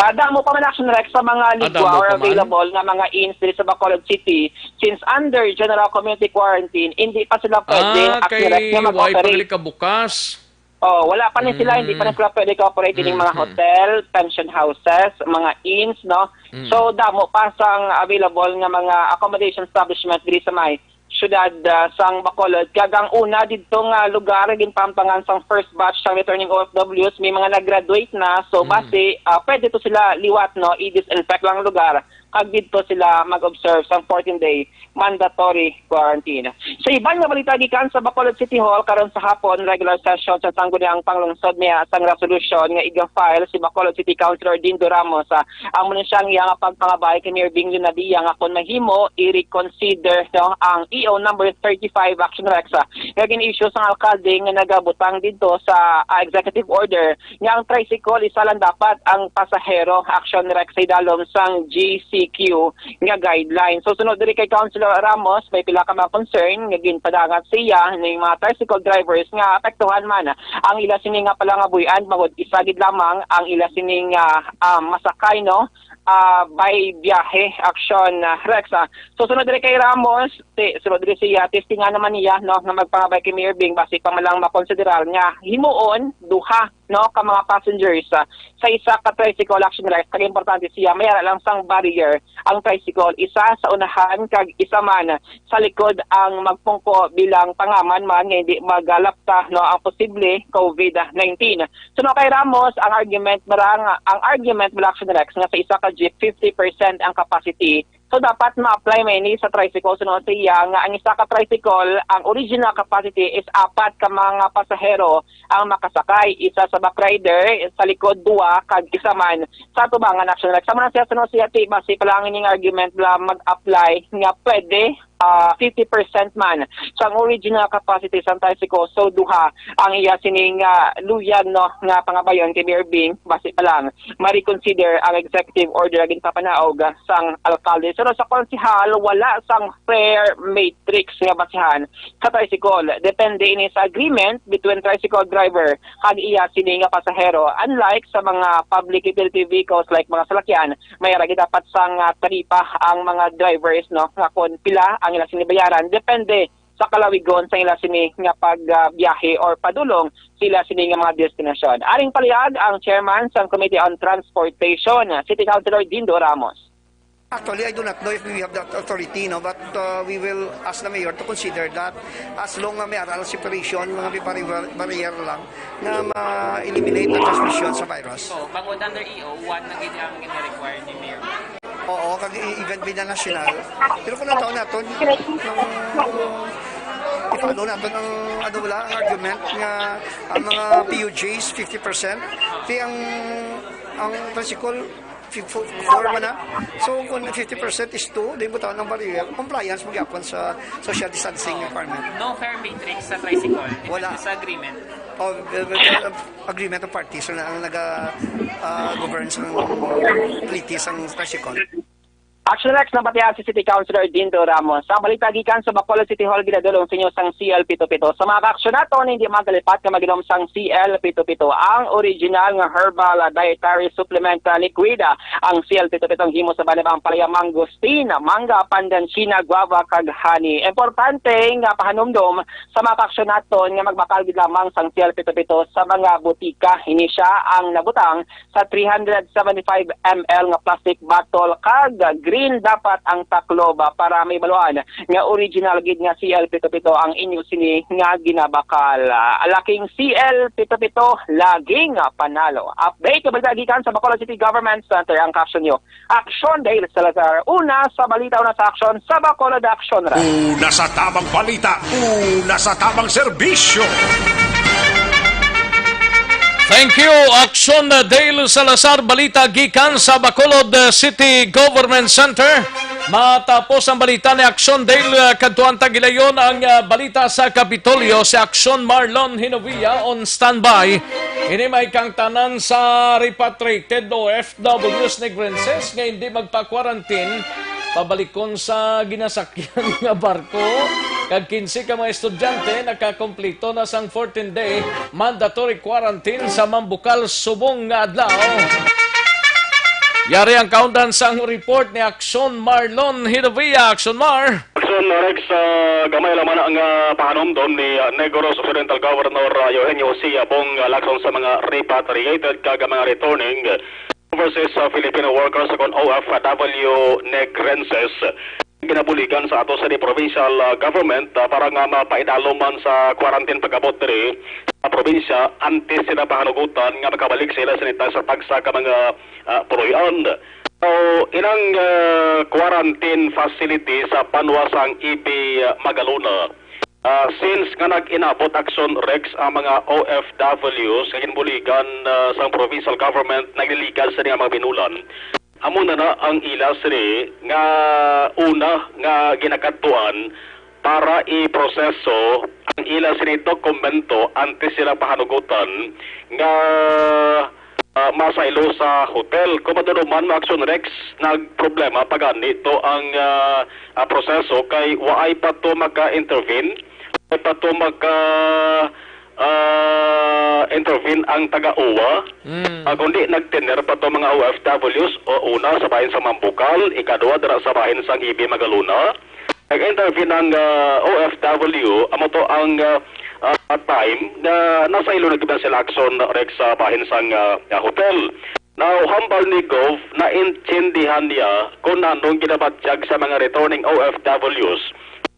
Ah, damo pa man, Action Rex, sa mga Ah, ligwa damo or pa man? Available nga mga inns diri sa Bacolod City, since under general community quarantine, hindi pa sila pwede, Ah, Action Rex, kay nga wa pa mag-operate. Gali kabukas. Oh, wala pa ni sila, hindi pa ni Mm. sila pwede ka-operate ining mga Mm-hmm. hotel, pension houses, mga inns, no? Mm. So, damo pa sang available nga mga accommodation establishment diri sa may syudad, ah, sang Bacolod. Kag ang una didto nga lugar, ginpamtangan sang first batch sang returning O F Ws, may mga nag-graduate na. So, Mm. basi, ah, pwede to sila liwat, no? I-disinfect lang ang lugar. kag didto sila mag-observe sang fourteen-day mandatory quarantine. Sa iban nga balita gikan sa Bacolod City Hall, karon sa hapon, regular session sa Sangguniang Panglungsod niya sang resolusyon nga iga-file si Bacolod City Councilor Dindo Ramos, ah, amo na siya ang iyang pagpangabay kay Mayor Bing Leonadia nga kon mahimo, i-reconsider, no, ang E O number thirty-five Action Rex, ah, nga gin-issue sang alkalde nga nagabutang didto sa, ah, executive order nga ang tricycle isa lang dapat ang pasahero. Action Rex sa idalom sang G C Q nga guideline. So, sunod diri kay Councilor Ramos, may pila ka mga concern nga ginpadangat siya ning mga tricycle drivers nga apektuhan man ang ila sini nga palangabuy-an bangod isa gid lamang ang ila sini nga, ah, masakay, no? Ah, by biyahe, Action, ah, Rex, ah. So, sunod diri kay Ramos, ti-, sunod diri siya, testingan naman niya, no, nga magpangabay kay Mayor Bing, basi pa man lang makonsiderar nga himuon duha, no, ka mga passengers, ah, sa isa ka tricycle, Action Rex, kag importante siya, may ara lang sang barrier ang tricycle, isa sa unahan kag isa man sa likod ang magpungko bilang pangaman man nga hindi magalapta, no, ang posible COVID nineteen. Suno kay Ramos, ang argument ba nga, ang argument ba, Action Rex, nga sa isa ka jeep, fifty percent ang capacity. So, dapat ma-apply man ini sa tricycle. Suno sa iya nga ang isa ka tricycle, ang original capacity is apat ka mga pasahero ang makasakay. Isa sa back rider, sa likod duwa, kag isa man sa atubangan, Action Rex. Sama na siya, suno siya, ti, basi pa lang ining argument ba mag-apply nga pwede, ah, fifty percent man sang original capacity sang tricycle. So, duha ang iya sining, ah, luyag, no, nga pangabayon kay Mayor Bing, basi pa lang ma-reconsider ang executive order nga ginpapanaog sang alkalde. Pero sa konsehal, wala sang fair matrix nga basihan sa tricycle. Depende ini sa agreement between tricycle driver kag iya sini nga pasahero. Unlike sa mga public utility vehicles like mga salakyan, may ara gid dapat sang, ah, taripa ang mga drivers, no, nga kon pila ang ila sini bayaran. Depende sa kalawigon sa ila sini nga pagbiyahe or padulong sa ila sini nga mga destinasyon. Aring palihag ang chairman sang Committee on Transportation, City Councilor Dindo Ramos. Actually, I do not know if we have that authority, no? But, uh, we will ask the mayor to consider that as long nga may aral separation, mga may barrier, barrier lang na ma-eliminate ang transmission sa virus. Oh, bangod under E O, one na gid ang gina-require ni Mayor. Oo, kag i-, even with the national. Pero kung ang taon naton, nung i-follow naton ang, ano, wala, ang argument nga ang mga P U Js, fifty percent, kaya ang, ang tricycle, fi-, fo-, four man na. So, kung fifty percent is two, di mo tawag ng barrier, compliance mo gyapon sa social distancing requirement. No fair matrix sa tricycle. Wala. Depende sa agreement. Oh, eh, eh, agreement of parties na ang naga, ah, govern sa treaty sa tricycle. Action Rex, nabatian si City Councilor Dindo Ramos. Sa balita gikan sa Bacolod City Hall, ginadulong sa inyo sang C L pito pito. Sa mga kaaksyon naton, hindi magalipat nga mag-inom sang C L pito pito. Ang original nga herbal dietary supplement, ah, liquid, ah, ang C L pito pito ang himo sa banabang palaya, mangosteen, mangga, pandan, China, guava, kag honey. Importante nga pahanumdom sa mga kaaksyon naton nga magbakal gid lamang sang C L pito pito sa mga butika. Ini siya ang nabutang sa three hundred seventy-five M L nga plastic bottle kag green dapat ang taklob para mahibaluan nga original gid nga C L pito pito ang inyo sini nga ginabakal. Ah, laking C L pito pito, laging panalo. Update nga balita gikan sa Bacolod City Government Center ang kaaksyon nyo. Aksyon Dale Salazar, una sa balita, una sa aksyon, sa Bacolod Aksyon. Una sa tamang balita, una sa tamang serbisyo. Thank you, Aksyon Dale Salazar. Balita gikan sa Bacolod City Government Center. Matapos ang balita ni Aksyon Dale, uh, kadtuan ta gilayon ang, uh, balita sa Kapitolyo. Si Aksyon Marlon Hinovia on standby. Ini may kang tanan sa repatriated O F Ws Negrenses nga hindi magpa-quarantine, pabalikon sa ginasakyan nga barko, kag kinse ka mga estudyante nakakumpleto na sang fourteen-day mandatory quarantine sa Mambukal subong nga adlaw. Yari ang kaundan sang report ni Aksyon Marlon Hinovia. Aksyon Mar. Aksyon, Rex, ah, gamay lamang na nga pahanumdom ni, ah, Negros Occidental Governor, ah, Eugenio Sia Bong, ah, Lacson sa mga repatriated kag mga returning overseas, ah, Filipino workers kon O F W Negrenses. Ginabuligan sa ato sa di provincial, ah, government, ah, para nga mapaidalom man sa quarantine pag-abot diri sa probinsya antes sila pahanugutan nga makabalik sa ila sa nitas sa pagsa ka mga, ah, puloy-on. So, ilang ah, quarantine facility sa banwa sang E B Magalona. Ah, since nga nag-inabot, Action Rex, ang mga O F Ws nga ginbuligan ah, sang provincial government nagliligan sa mga binulan, amo na na ang ila sini nga una nga ginakadtuan para iproseso ang ila sini dokumento antes sila pahanugutan nga ah, masaylo sa hotel. Kung matuod man, Action Rex, nagproblema pa gani to ang ah, ah, proseso kay waay pa to maka-intervene, waay pa to maka ah, intervene ang taga-uwa. Mm. Ah, kundi nagtener pa to mga O F Ws, o una sa bahin sa Mambukal, ikaduha dira sa bahin sang E B Magalona. Nag-intervene ang ah, O F W, amo to ang ah, ah, time nga nasaylo na gid sila, Action Rex, sa bahin sang ah, ah, hotel. Now, hambal ni Gov, naintindihan niya kung anong ginabatyag sa mga returning O F Ws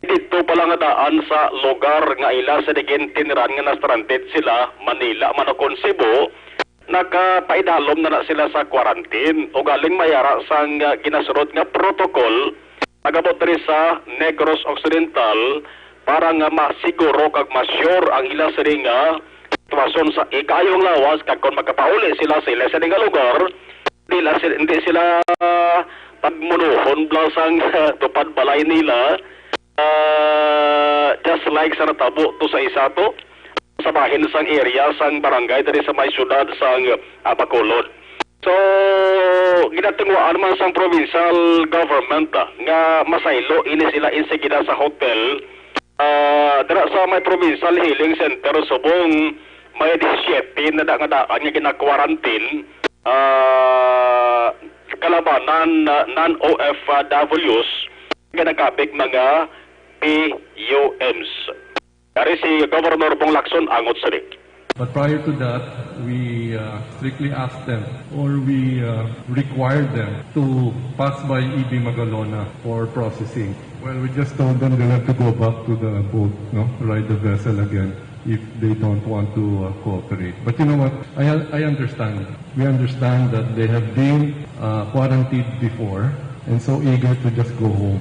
didto pa lang nga daan sa lugar nga ila sini ginteneran nga na-stranded sila, Manila man o kon Cebu, nakapaidalom na na sila sa quarantine. Ugaling may ara sang ah, ginasunod nga protocol, nag-abot diri sa Negros Occidental para nga masiguro kag ma-sure ang ila sini nga sitwasyon sa ikaayong lawas, kag kon makapauli sila sa ila sini nga lugar, di la sila, hindi sila pagmunuhon bla sang tupad balay nila. Ah, just like sa natabo to sa isa to, sa bahin sang area sang barangay diri sa may siyudad sang ah, Bacolod. So, ginatinguhaan man sang provincial government ah, nga masaylo ini sila insigida sa hotel. Ah, dira sa may provincial healing center subong may disisiete na da nga daan nga gina-quarantine, ah, kalabanan na non-O F Ws nga nagkabig mga P U Ms. Yari si Governor Bong Lacson angot sini. But prior to that, we uh, strictly asked them, or we uh, required them to pass by E B Magalona for processing. Well, we just told them they'll have to go back to the boat, no? Ride the vessel again if they don't want to uh, cooperate. But you know what? I, I understand. We understand that they have been uh, quarantined before and so eager to just go home.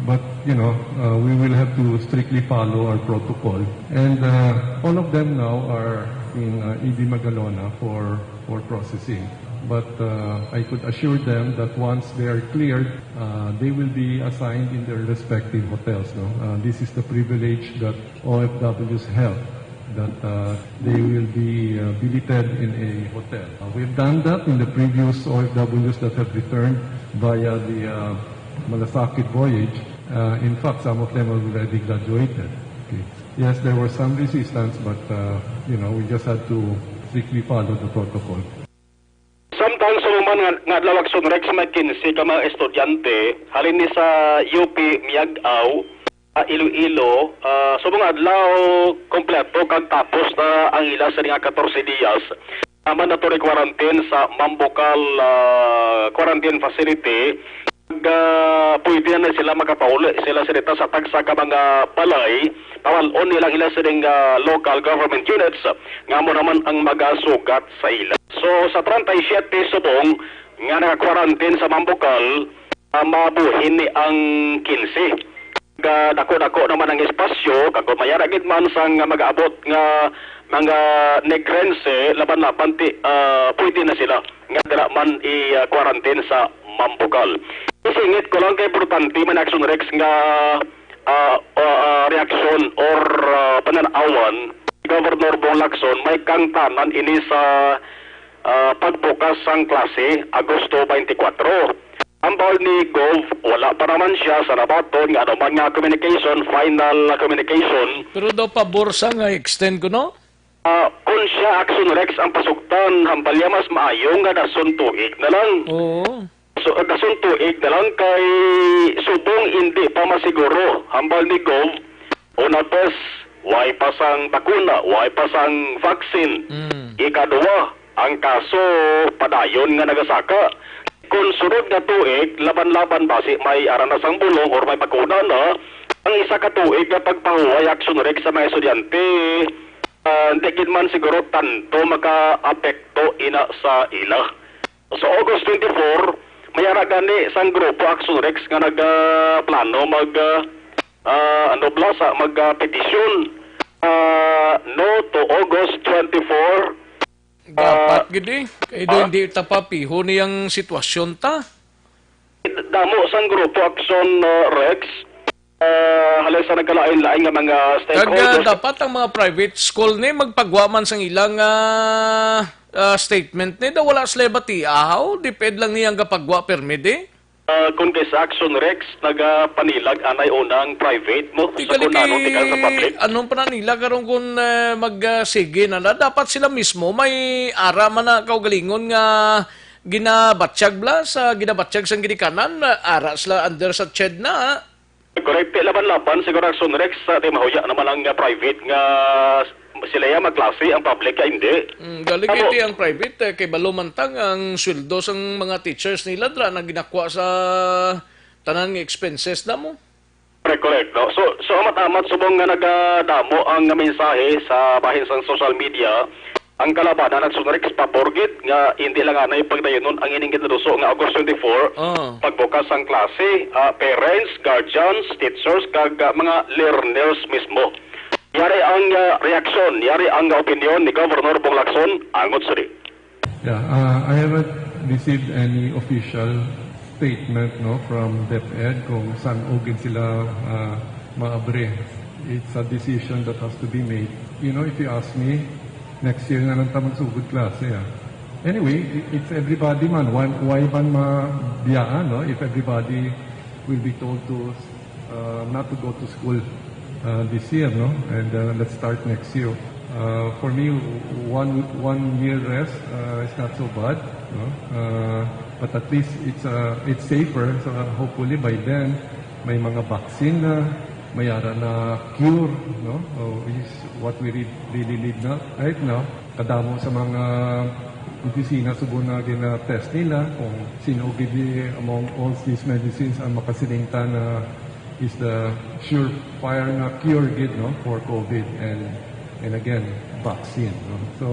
But, you know, uh, we will have to strictly follow our protocol. And uh, all of them now are in uh, E B Magalona for, for processing. But uh, I could assure them that once they are cleared, uh, they will be assigned in their respective hotels. No? Uh, this is the privilege that O F Ws have, that uh, they will be uh, billeted in a hotel. Uh, we've done that in the previous O F Ws that have returned via the uh, Malasakit voyage. Uh, in fact, some of them have already graduated. Okay. Yes, there was some resistance, but uh, you know, we just had to strictly follow the protocol. Samtang subong man nga, nga adlaw, Action Rex, may quince ka mga estudyante halin ni sa U P Miag-ao, ah, Iloilo, ah, subong nga adlaw kompleto kag tapos na ang ila sini nga katorse diyas. Naman na to ni quarantine sa Mambucal ah, quarantine facility. Ag, ah, pwede na sila makapauli sila sa dita sa tagsa ka mga balay, pawal-on nilang ila sining ah, local government units nga amo naman ang magasugat sa ila. So sa treinta y siete subong nga naka-quarantine sa Mambucal, ah, mabuhin ni ang quince. Ag, ah, dako-dako naman ang espasyo, kag kung may ara gid man sang mag-abot nga mga Negrense, laban-laban ti ah, pwede na sila nga dira man i-quarantine sa Mambucal. Isingit ko lang kay importante man, Action Rex, nga ah, ah, ah, reaksyon or ah, panan-awan ni Governor Bong Lacson, may kangtanan ini sa ah, pagbukas sang klase, Agosto twenty-four. Hambal ni Gov, wala pa naman siya sa nabaton nga anuman nga communication, final communication. Pero daw pabor sa nga extend ko, no? Ah, kung siya, Action Rex, ang pasugtan, hambal niya mas maayo nga dason tuig na lang. Oo. So, dason tuig na lang kay subong hindi pa masiguro, hambal ni Gov, una, test, way pa sang bakuna, way pa sang vaccine. Mm. Ikaduha, ang kaso padayon nga nagasaka. Kung sunod nga tuig, laban-laban basi may ara na sang bulong or may bakuna na, ang isa ka tuig nga pagpahuway, Action Rex, sa mga estudyante, ah, hindi gid man siguro tanto makaapekto ina sa ila. Sa August twenty-four, May ara gani sang grupo Action Rex nga nagaplano mag, ah, ah, ano bala sa, mag, ah, petisyon, ah, no to August twenty-four. Dapat Ah, gid eh. Kay ah? Hindi ta papiho niyang sitwasyon ta. Damo sang grupo Action, ah, Rex, ah, halin sa nagkalain-lain nga mga Kag, ah, stakeholders. Dapat ang mga private school ni magpagwa man sang ilang, ah, ah, statement ni daw wala sila bati ahaw, DepEd lang niyang gapagwa permi di. Ah, kung kay sa Action Rex, nagapanilag anay unang private mo Di sa gali kung nanon kay tikang sa public. Anong pananila karon kung, eh, mag, ah, sige na na? Dapat sila mismo may ara man na kaugalingon nga ginabatyag bla sa ginabatyag sang ginikanan, ah, ara sila under sa ched na. Correct. Ti laban-laban siguro Action Rex sa ti mahuya naman ang, ah, private nga sila ya magklase, ang public ka hindi. Mm, gali kay Amo. Ti ang private, eh, kay balo man tang ang sweldo sang mga teachers nila dra na ginakwa sa tanan nga expenses na mo. Correct, correct, no? So, so amat-amat subong nga nagadamo ang mensahe sa bahin sang social media, ang kalabanan nagsunrix pabor gid nga hindi lang anay pagdayunon ang ining ginaduso nga August twenty-four, Ah. pagbukas sang klase, ah, parents, guardians, teachers, kag, ah, mga learners mismo. Yari ang, ah, reaksyon, yari ang opinyon ni Governor Bong Lacson angot sini. Yeah, uh, I haven't received any official statement, no, from DepEd kung san-o gid sila, uh, maabre. It's a decision that has to be made. You know, if you ask me, next year na lang ta magsugod klase, ah. Anyway, i-, it's everybody man. Why, why man mabiyaan, no? If everybody will be told to, uh, not to go to school, uh, this year, no? And, uh, let's start next year. Uh, for me, one, one year rest, uh, is not so bad, no? Uh, but at least it's, uh, it's safer. So, uh, hopefully by then, may mga vaccine na, may ara na cure, no? Oh, is what we re-, really need na right now. Kadamo sa mga medisina subong na gina-test nila kung sino gid among all these medicines ang makasiling ta na is the surefire nga cure gid, no, for COVID and, and again, vaccine, no? So,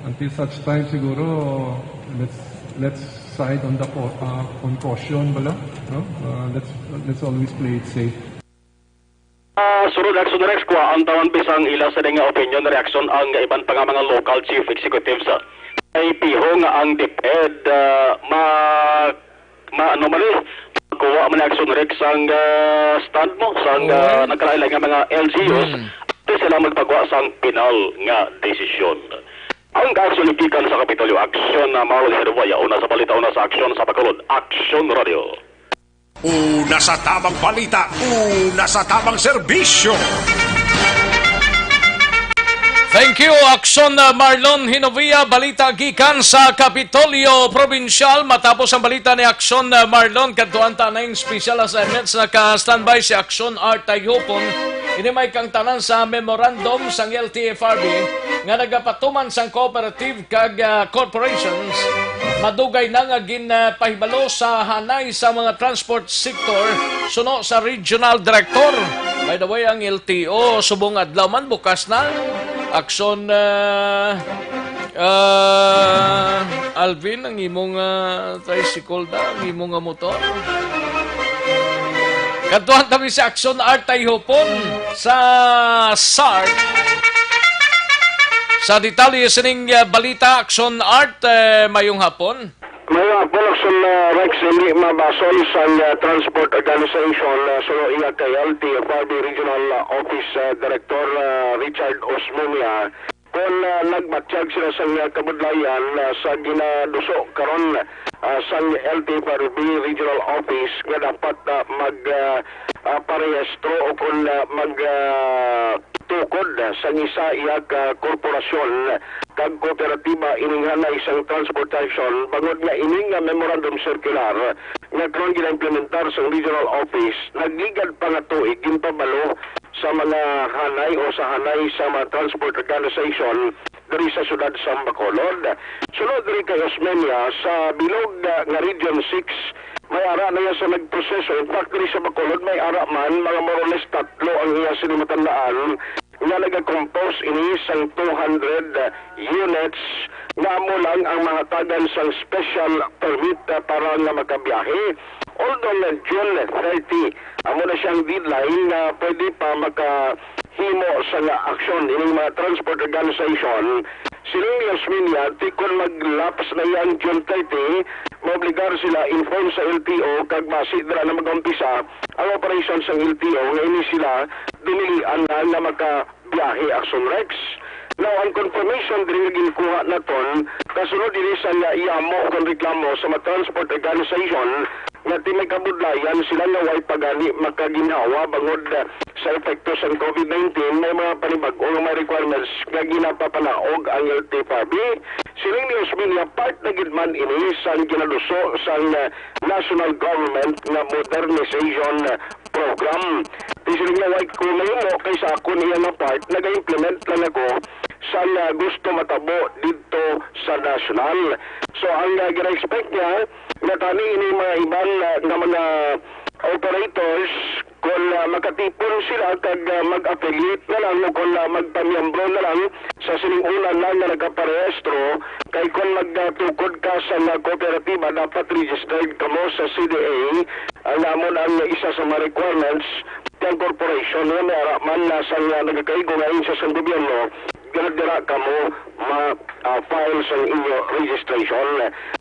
until such time siguro, let's, let's side on the cau-, uh, on caution bala, no? Uh, let's, let's always play it safe. Ah, sunod Action Rex, kuha ang tawan bisang ila sa nga opinion, reaksyon ang iban pa nga mga local chief executives, ah. Ay piho nga ang DepEd, ah, ma-, ma-, ano man eh, kuha man ni Action Rex ang, ah, stand mo, sang, ah, Oo. nagkalain-lain nga mga L G Us, Mm. di sila magpagawa sang pinal nga desisyon. Ang aksyon gikan sa Kapitolyo, aksyon na Marlon Herboya, una sa balita, una sa aksyon sa Bacolod, Aksyon Radio. Una sa tamang balita, una sa tamang serbisyo. Thank you, Akson, uh, Marlon Hinovia. Balita gikan sa Kapitolyo Probinsyal. Matapos ang balita ni Akson, uh, Marlon, kadtuan ta na yung special assignments. Naka-standby si Akson Art Tayhupon. Ini may kangtanan sa memorandum sang L T F R B nga nagapatuman sang cooperative kag, ah, corporations, madugay na nga ginpahibalo sa hanay sa mga transport sector suno sa regional director. By the way, ang L T O subong adlaw man bukas na. Akson, ah, ah, Alvin, ang imong, ah, tricycle na, ang imong, ah, motor. Kadtuan kami sa Akson Art Tayhupon sa SART. Sa detalye sining, ah, balita, Akson Art, eh, mayong hapon. Mayong hapon, Akson, ah, Rex, hindi mabasol sa, ah, Transport Organization, ah, suno iya kay L T F R B Regional, ah, Office, ah, Director, ah, Richard Osmeña. Kon, ah, nagbatyag sila sang, ah, kabudlayan, ah, sa ginaduso karon, ah, sang L T F R B Regional Office nga dapat, ah, mag, ah, ah, parehistro o kon, ah, mag, ah, tukod, ah, sang isa iya ka korporasyon kag kooperatiba ining hanay sang transportasyon, bangod nga ini nga memorandum circular nga karon ginaimplementar sang Regional Office nagligad pa nga tuig ginpabalo sa mga hanay o sa hanay sa mga transport organization diri sa siyudad sa Bacolod. Sunod diri kay Osmeña, sa bilog, ah, nga Region six, may ara na iya sa nagproseso. In fact, diri sa Bacolod, may ara man, mga more or less tatlo ang iya sini matandaan nga nagakompose ini sang two hundred units nga amo lang ang mahatagan sang special permit, ah, para nga makabiyahe. Although nga June thirty, amo na siyang deadline nga pwede pa makahimo sang aksyon ining mga transport organization. Siling ni Osmeña, ti kon mag-lapse na iyang June thirty, maobligar sila inform sa L T O kag basi dira na mag-umpisa ang operasyon sang L T O nga ini sila dinilian na nga maka biyahe, Action Rex. Now, ang confirmation diri nga ginkuha naton, kasunod ini sa nga yamo kon reklamo sa mga transport organization nga ti may kabudlayan sila nga way pa gani makaginhawa bangod, ah, sa epekto sang COVID nineteen, may mga panibag-o nga mga requirements nga ginapapanaog ang L T F R B. Siling ni Osmeña, part na gid man ini sang ginaluso sang, ah, national government nga modernization program. Ti siling niya, "Way ko mahimo kay sa akon iya nga part, naga-implement lang ako sa nga gusto matabo didto sa national." So, ang, ah, gina-expect niya nga tani ini mga iban, ah, nga mga operators, kung, ah, makatipon sila kag, ah, mag-affiliate na lang o kung, ah, magpamiyembro na lang sa sining una lang nga nagaparehistro, kay kung magtukod ka sa nga kooperatiba, dapat registered kamo sa C D A. Ang namon ang isa sa mga requirements kang corporation nga may ara man na sa nga nagakaigo nga ahensya sang gobyerno, dira-dira kamo ma, ah, file sang inyo registration.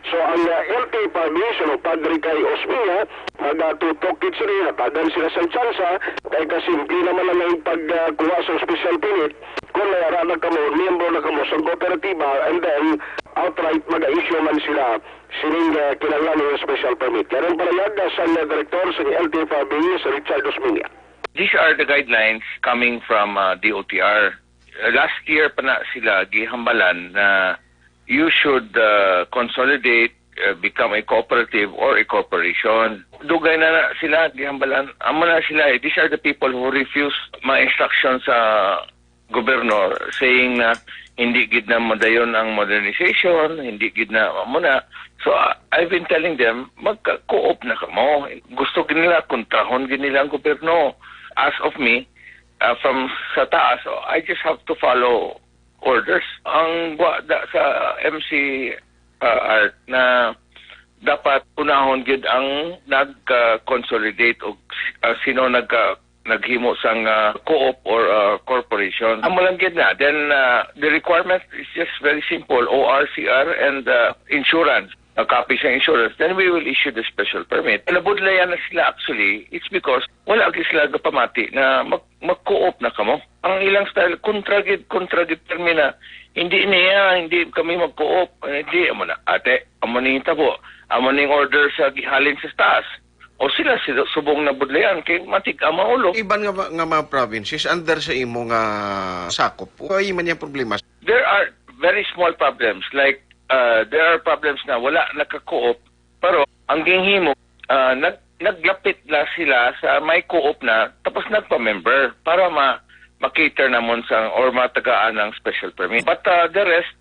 So, ang, ah, L T F R B, suno pa diri kay Osmeña, magatutok gid sila, hatagan sila sang tsansa, kay kasimple naman lang ang pagkuha sa special permit kung may ara na kamo, miyembro na kamo sa kooperatiba, and then outright mag-issue man sila sining, ah, kinahanglan nga special permit. Yan ang pahayag sa, ah, direktor sa L T F R B, si Richard Osmeña. These are the guidelines coming from, uh, D O T R. Uh, last year pa na sila gihambalan na you should, uh, consolidate, uh, become a cooperative or a corporation. Dugay na, na sila gihambalan. Amo na sila, eh. These are the people who refuse mga instruction sa gobyerno, saying na hindi gid na madayon ang modernization, hindi gid na amo na. So, uh, I've been telling them, "Magka-co-op na kamo." Gusto gid nila, kontrahon gid nila ang gobyerno. As of me, uh, from sa taas, oh, I just have to follow orders. Ang wa da sa M C, uh, Art, na dapat unahon gid ang nag-, uh, consolidate o, uh, sino nagka-, naghimo sang, uh, co-op or, uh, corporation. Amo lang gid na. Then, uh, the requirement is just very simple, O R, C R, and, uh, insurance. A copy sa insurance, then we will issue the special permit. Nabudlayan na sila actually, it's because wala gid sila gapamati na mag-, mag-co-op na kamo. Ang ilang style, kontra gid, kontra gid termi na, "Hindi niya, hindi kami mag-co-op." Eh, di, amo na, ate, amo ning tabo, amo ning order sa gihalin sa taas. O sila, sila subong nabudlayan, kay matig-a ang ulo. Iban nga ma-, nga mga provinces under sa imo nga sakop, way man yang problema? There are very small problems, like, uh, there are problems na wala nagka-co-op, pero ang ginhimo, uh, nag-, naglapit na sila sa may co-op na, tapos nagpa-member para ma-, ma-cater namon sa, or matagaan ng special permit. But, uh, the rest,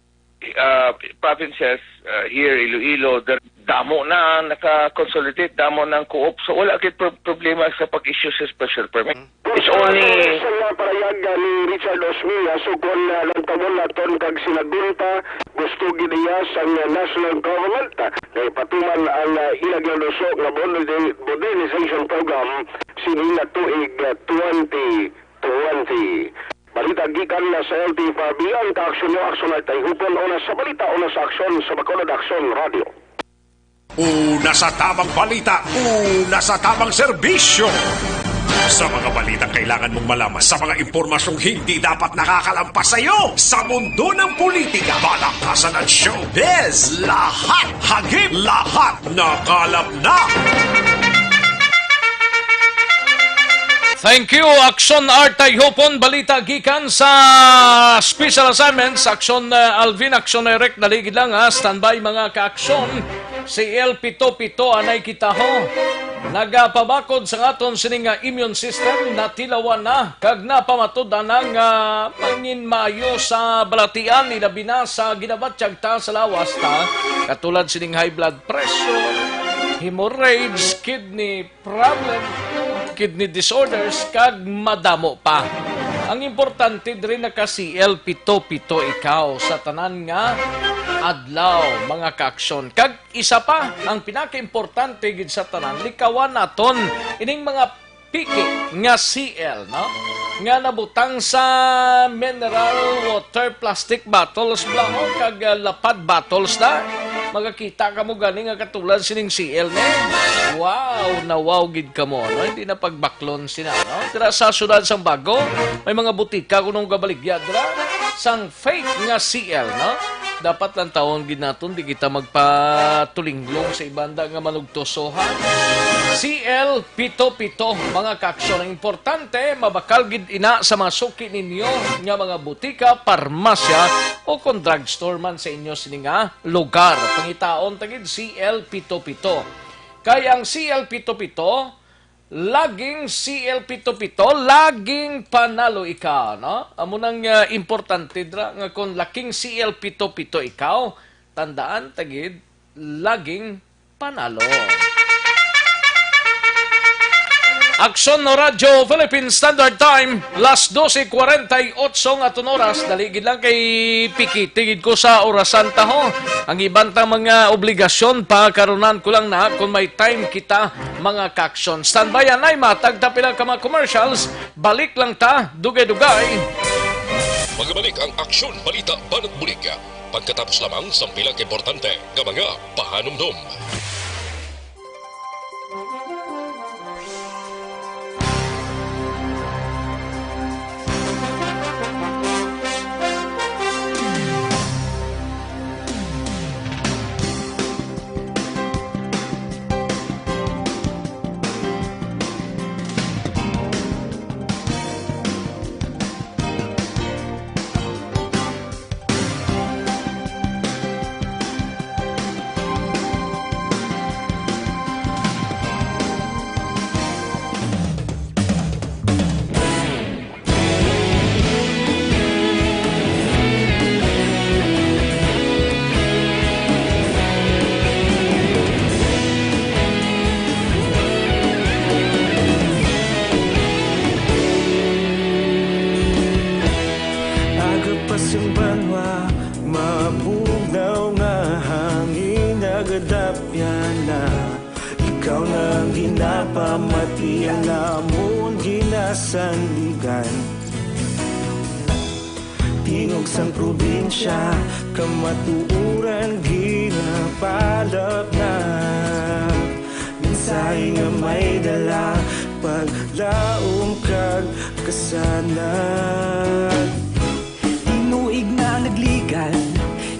uh, provinces, uh, here, Iloilo, the, damo na naka-consolidate, damo ng co-op. So, wala gid pro-, problema sa pag-issue sa special permit. It's only sa nga parayag, uh, ni Richard Osmeña, so kung, uh, lantagon naton kag sinagunta, gusto gid iya sang, uh, national government, uh, na ipatuman ang, uh, ila ginaluso nga moderni-, modernization program sining, uh, tuig, uh, twenty twenty. Balita gikan na sa L T F R B, ang kaaksyon mo, Aksyon Artay Hupon, una sa balita, una sa aksyon, sa Bacolod Aksyon Radio. Una sa tamang balita, una sa tamang serbisyo. Sa mga balitang kailangan mong malaman, sa mga impormasyong hindi dapat nakakalampas sa iyo, sa mundo ng politika, balakasan at showbiz, lahat hagip, lahat nakalap na. Thank you, Aksyon Art Tayhopon. Balita gikan sa Special Assignments, Aksyon, uh, Alvin, Aksyon Eric, naligid lang, ha. Standby, mga ka-aksyon. Si El Pito Pito, anay kita, ho. Nagapabakod sa aton sini nga immune system, natilawan na, kag napamatud-an na nga mangin maayo sa balatian, ilabi na sa ginabatyag ta sa lawas ta, katulad sining high blood pressure, hemorrhage, kidney problem, kidney disorders, kag madamo pa. Ang importante diri naka-C L pito pito ikaw sa tanan nga adlaw, mga kaaksyon. Kag isa pa, ang pinakaimportante gid sa tanan, likawan naton ining mga piki nga C L, no? Nga nabutang sa mineral water plastic bottles, bla, o kag, ah, lapad bottles na. Magakita kamo gani nga katulad sining C L ni. Wow, na-wow gid kamo, no? Hindi na pagbaklon sina, no? Dira sa siyudad sang Bago, may mga butika kuno gabaligya dira sang fake nga C L, no? Dapat lang tawon gid naton, di kita magpatulinglong sa ibanda nga manugtuso, ha? C L pito pito, mga kaaksyon. Ang importante, mabakal gid ina sa mga suki ninyo nga mga butika, parmasya, o kon drugstore man sa inyo sini nga lugar. Pangitaon ta gid C L pito pito. Kay ang C L pito pito, laging C L pito pito, laging panalo ikaw, no? Amo nang, ah, importante dira nga kung laking C L pito pito ikaw, tandaan ta gid, laging panalo. Aksyon Radyo Philippine Standard Time, las doce cuarenta y ocho nga aton oras. Dali gid lang kay pikiti gid ko sa orasan ta, ho. Ang iban ta mga obligasyon, pakarunan ko lang na kung may time kita, mga kaaksyon. Standby anay, matag ta pila ka mga commercials. Balik lang ta, dugay-dugay. Magabalik ang Aksyon Balita Banat Bulig. Pagkatapos lamang sang pila ka importante nga mga pahanumdom. Aga pa sang banwa, mabugnaw nga hangin nagadapyan na. Ikaw na ang ginapamati, ang amon ginasandigan. Tingog sang probinsya, kamatuoran ginapalapnap. Mensahe nga may dala, paglaom kag kasanag. Tinuig na nagligan,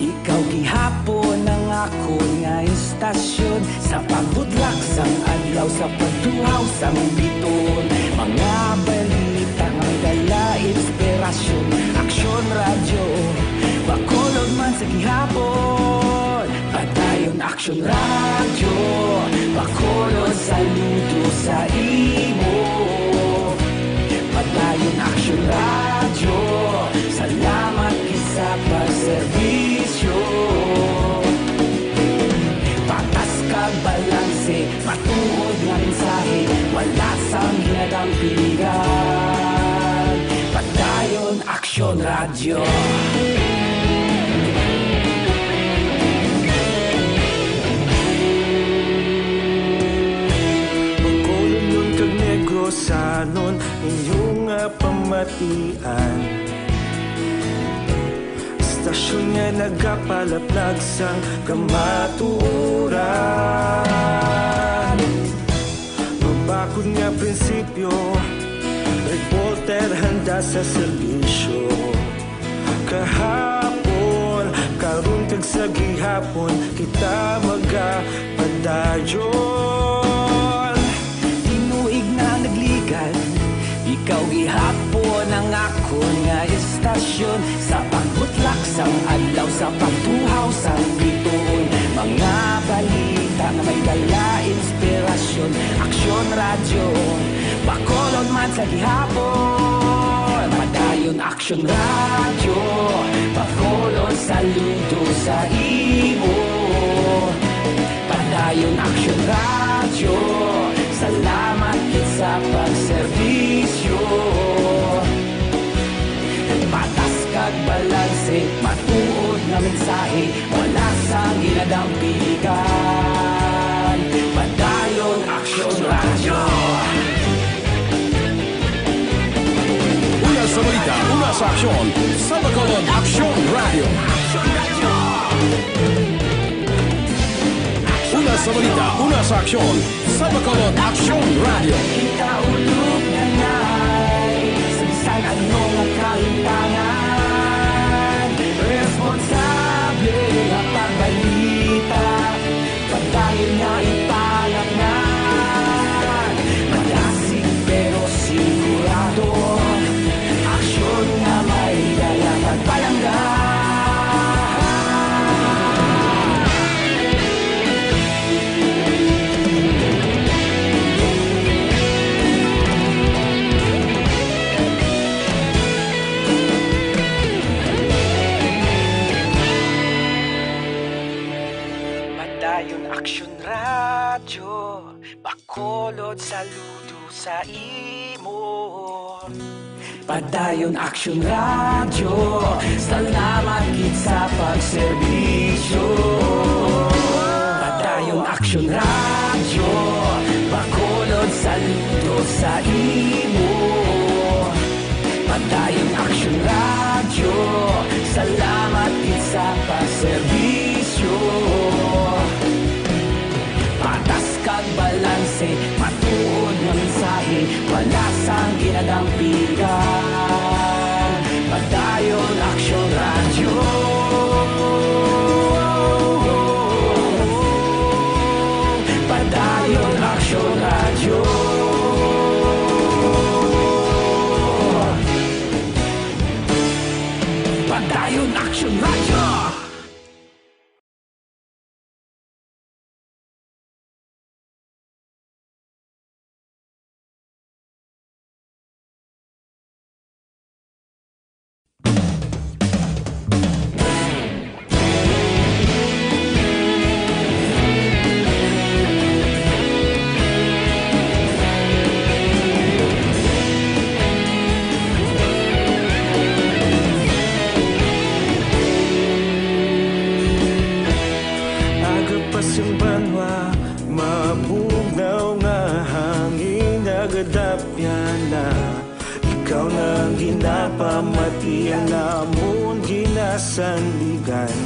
ikaw gihapon ang akon nga istasyon. Sa pagbudlak sang adlaw, sa pagtuhaw sang biton, mga balita nga may dala inspirasyon. Aksyon Radyo, Bacolod man sa gihapon. Padayon Aksyon Radyo, Bacolod, saludo sa imo. Padayon Aksyon Radyo, salamat gid sa pagserbisyo. Patas kag balanse, matuod nga mensahe, wala sang ginadampingan. Padayon Aksyon Radyo. Bacolodnon kag Negrosanon, inyo nga pamatian. Istasyon nga nagapalaplag sang kamatuoran. Mabakod nga prinsipyo, reporter handa sa serbisyo. Kahapon, karon kag sa gihapon, kita magapadayon. Tinuig na nagligan, ikaw gihapon ang akon nga istasyon. Sa pagbutlak sang adlaw, sa pagtuhaw sang bituon, mga balita nga may dala inspirasyon. Aksyon Radyo, Bacolod man sa gihapon. Padayon Aksyon Radyo, Bacolod, saludo sa imo. Padayon Aksyon Radyo, salamat gid sa pagserbisyo. Patas kag balanse, matuod nga mensahe, wala sang ginadampigan. Padayon Aksyon Radyo. Una sa balita, una sa aksyon, sa Bacolod Aksyon Radyo. Una sa balita, una sa aksyon, sa Bacolod Aksyon Radyo. Kita ulog na ngay, sa bisan ano nga kalimtangan, responsable nga pagbalita, padayon nga ipalapnan. Madasig pero sigurado, aksyon nga may dala pagpalangga. Padayon Aksyon Radyo, Bacolod, saludo sa imo. Padayon Aksyon Radyo, salamat gid sa pagserbisyo. Padayon Aksyon Radyo, Bacolod, saludo sa imo. Padayon Aksyon Radyo, salamat gid sa pagserbisyo. Patas kag balanse, matuod nga mensahe, wala sang ginadampigan. Padayon Aksyon Radyo. Padayon Aksyon Radyo. Padayon Aksyon Radyo. Aga pa sing banwa, mabugnaw nga hangin nagadapyan na. Ikaw na ang ginapamatian, amon ginasandigan.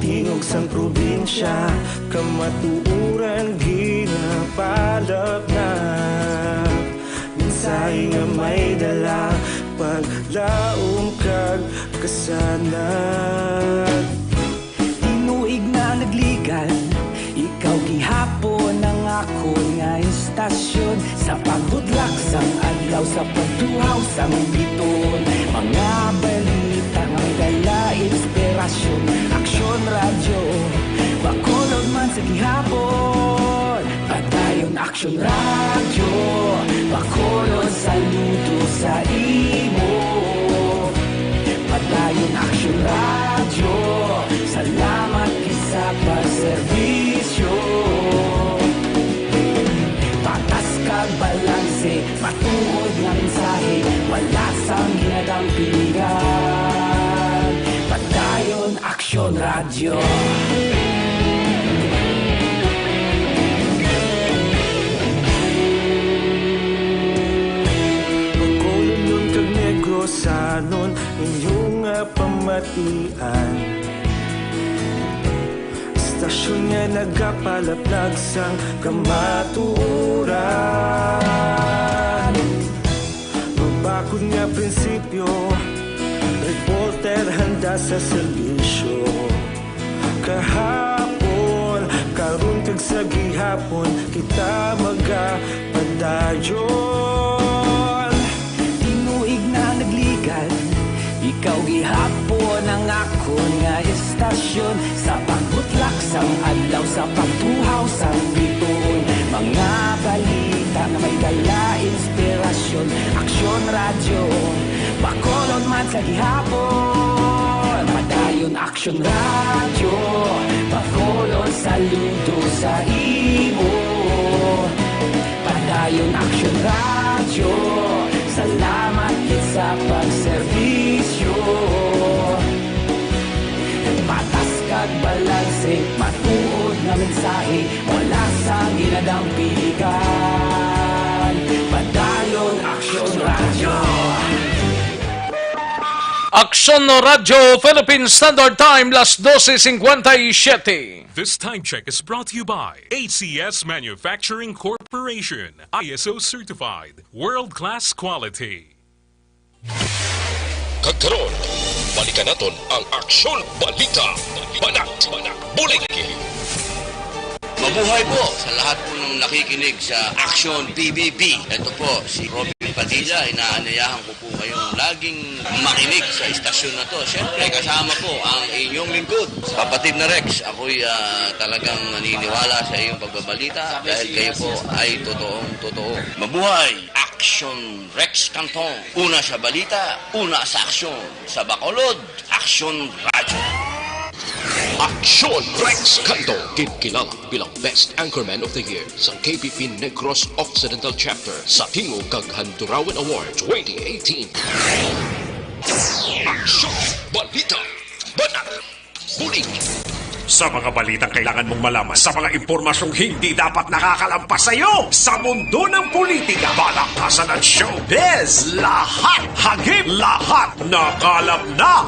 Tingog sang probinsya, kamatuoran ginapalapnap. Mensahe nga may dala, paglaom kag kasanag. Tinuig na nagligad, ikaw gihapon ang akon nga istasyon. Sa pagbutlak sang adlaw, sa pagtuhaw sang bituon, mga balita nga may dala inspirasyon. Aksyon Radyo, Bacolod man sa gihapon. Padayon Aksyon Radyo, Bacolod, saludo sa imo. Padayon Aksyon Radyo, salamat gid sa pagserbisyo. Patas kag balanse, matuod nga mensahe, wala sang ginadampigan. Padayon Aksyon Radyo. Bacolodnon kag Negrosanon, inyo nga pamatian. Istasyon nga nagapalaplag sang kamatuoran. Mabakod nga prinsipyo, reporter handa sa serbisyo. Kahapon, karon kag sa gihapon, kita magapadayon. Tinuig na nagligad, ikaw gihapon ang akon nga istasyon. Sa pagbutlak sang adlaw, sa pagtuhaw sang bituon, mga balita nga may dala inspirasyon. Aksyon Radyo, Bacolod man sa gihapon. Padayon Aksyon Radyo, Bacolod, saludo sa imo. Padayon Aksyon Radyo, salamat gid sa pagserbisyo. Wala sa ginadang pilikan. Padayon Aksyon Radyo. Aksyon Radyo Philippine Standard Time, las doce cincuenta y siete. This time check is brought to you by A C S Manufacturing Corporation, I S O certified, world-class quality. Kag karon, balikan naton ang Aksyon Balita, Banat, Bulig. Mabuhay po sa lahat po ng nakikinig sa Aksyon P B B. Ito po si Robin Padilla, inaanyayahan ko po kayong laging makinig sa istasyon na to. Siyempre, kasama po ang inyong lingkod, kapatid na Rex. Ako'y, ah, talagang naniniwala sa iyong pagbabalita dahil kayo po ay totoong totoo. Mabuhay! Aksyon Rex Cantong. Una sa balita, una sa aksyon. Sa Bacolod, Aksyon Radyo. Aksyon Rex Canto, ginkilala bilang Best Anchorman of the Year sa K P P Negros Occidental Chapter sa Tingog kag Handurawan Award twenty eighteen. Aksyon Balita, Banat, Bulig. Sa mga balitang kailangan mong malaman, sa mga impormasyong hindi dapat nakakalampas sa iyo, sa mundo ng politika, balakasan at showbiz, lahat hagip, lahat nakalap na.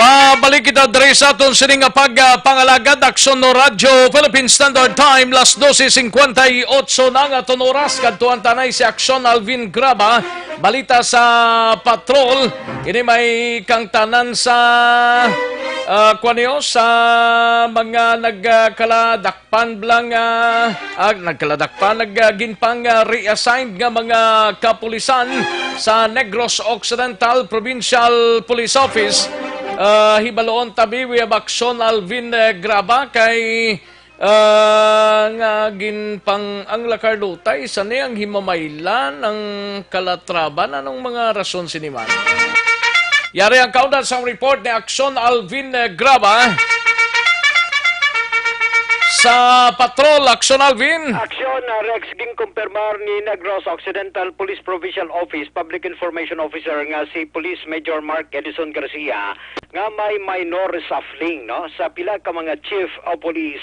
Pabalik kita diri sa aton sini nga pag, ah, pangalagad, Aksyon no Radyo, Philippine Standard Time, las doce cincuenta y ocho na ang aton oras. Kadtuan ta na si Aksyon Alvin Graba, balita sa patrol. Ini may kangtanan sa, ah, kuwan niyo, sa mga nagkaladak pan bala nga, ah, nagkaladakpan, nag, ah, ginpang, ah, reassigned nga mga kapulisan sa Negros Occidental Provincial Police Office. Ah, hibaloon tabi, we have Aksyon Alvin, eh, Graba kay, ah, nga ginpang ang La Carlota, isa ni ang Himamaylan, ang Calatrava. Anong mga rason sini man? Yari ang kaundan sang report ni Aksyon Alvin, eh, Graba. Sa patrol, Aksyon Alvin. Aksyon, uh, Rex, ginkumpirmar ni Negros Occidental Police Provincial Office Public Information Officer nga si Police Major Mark Edison Garcia nga may minor reshuffling, no, sa pila ka mga chief of police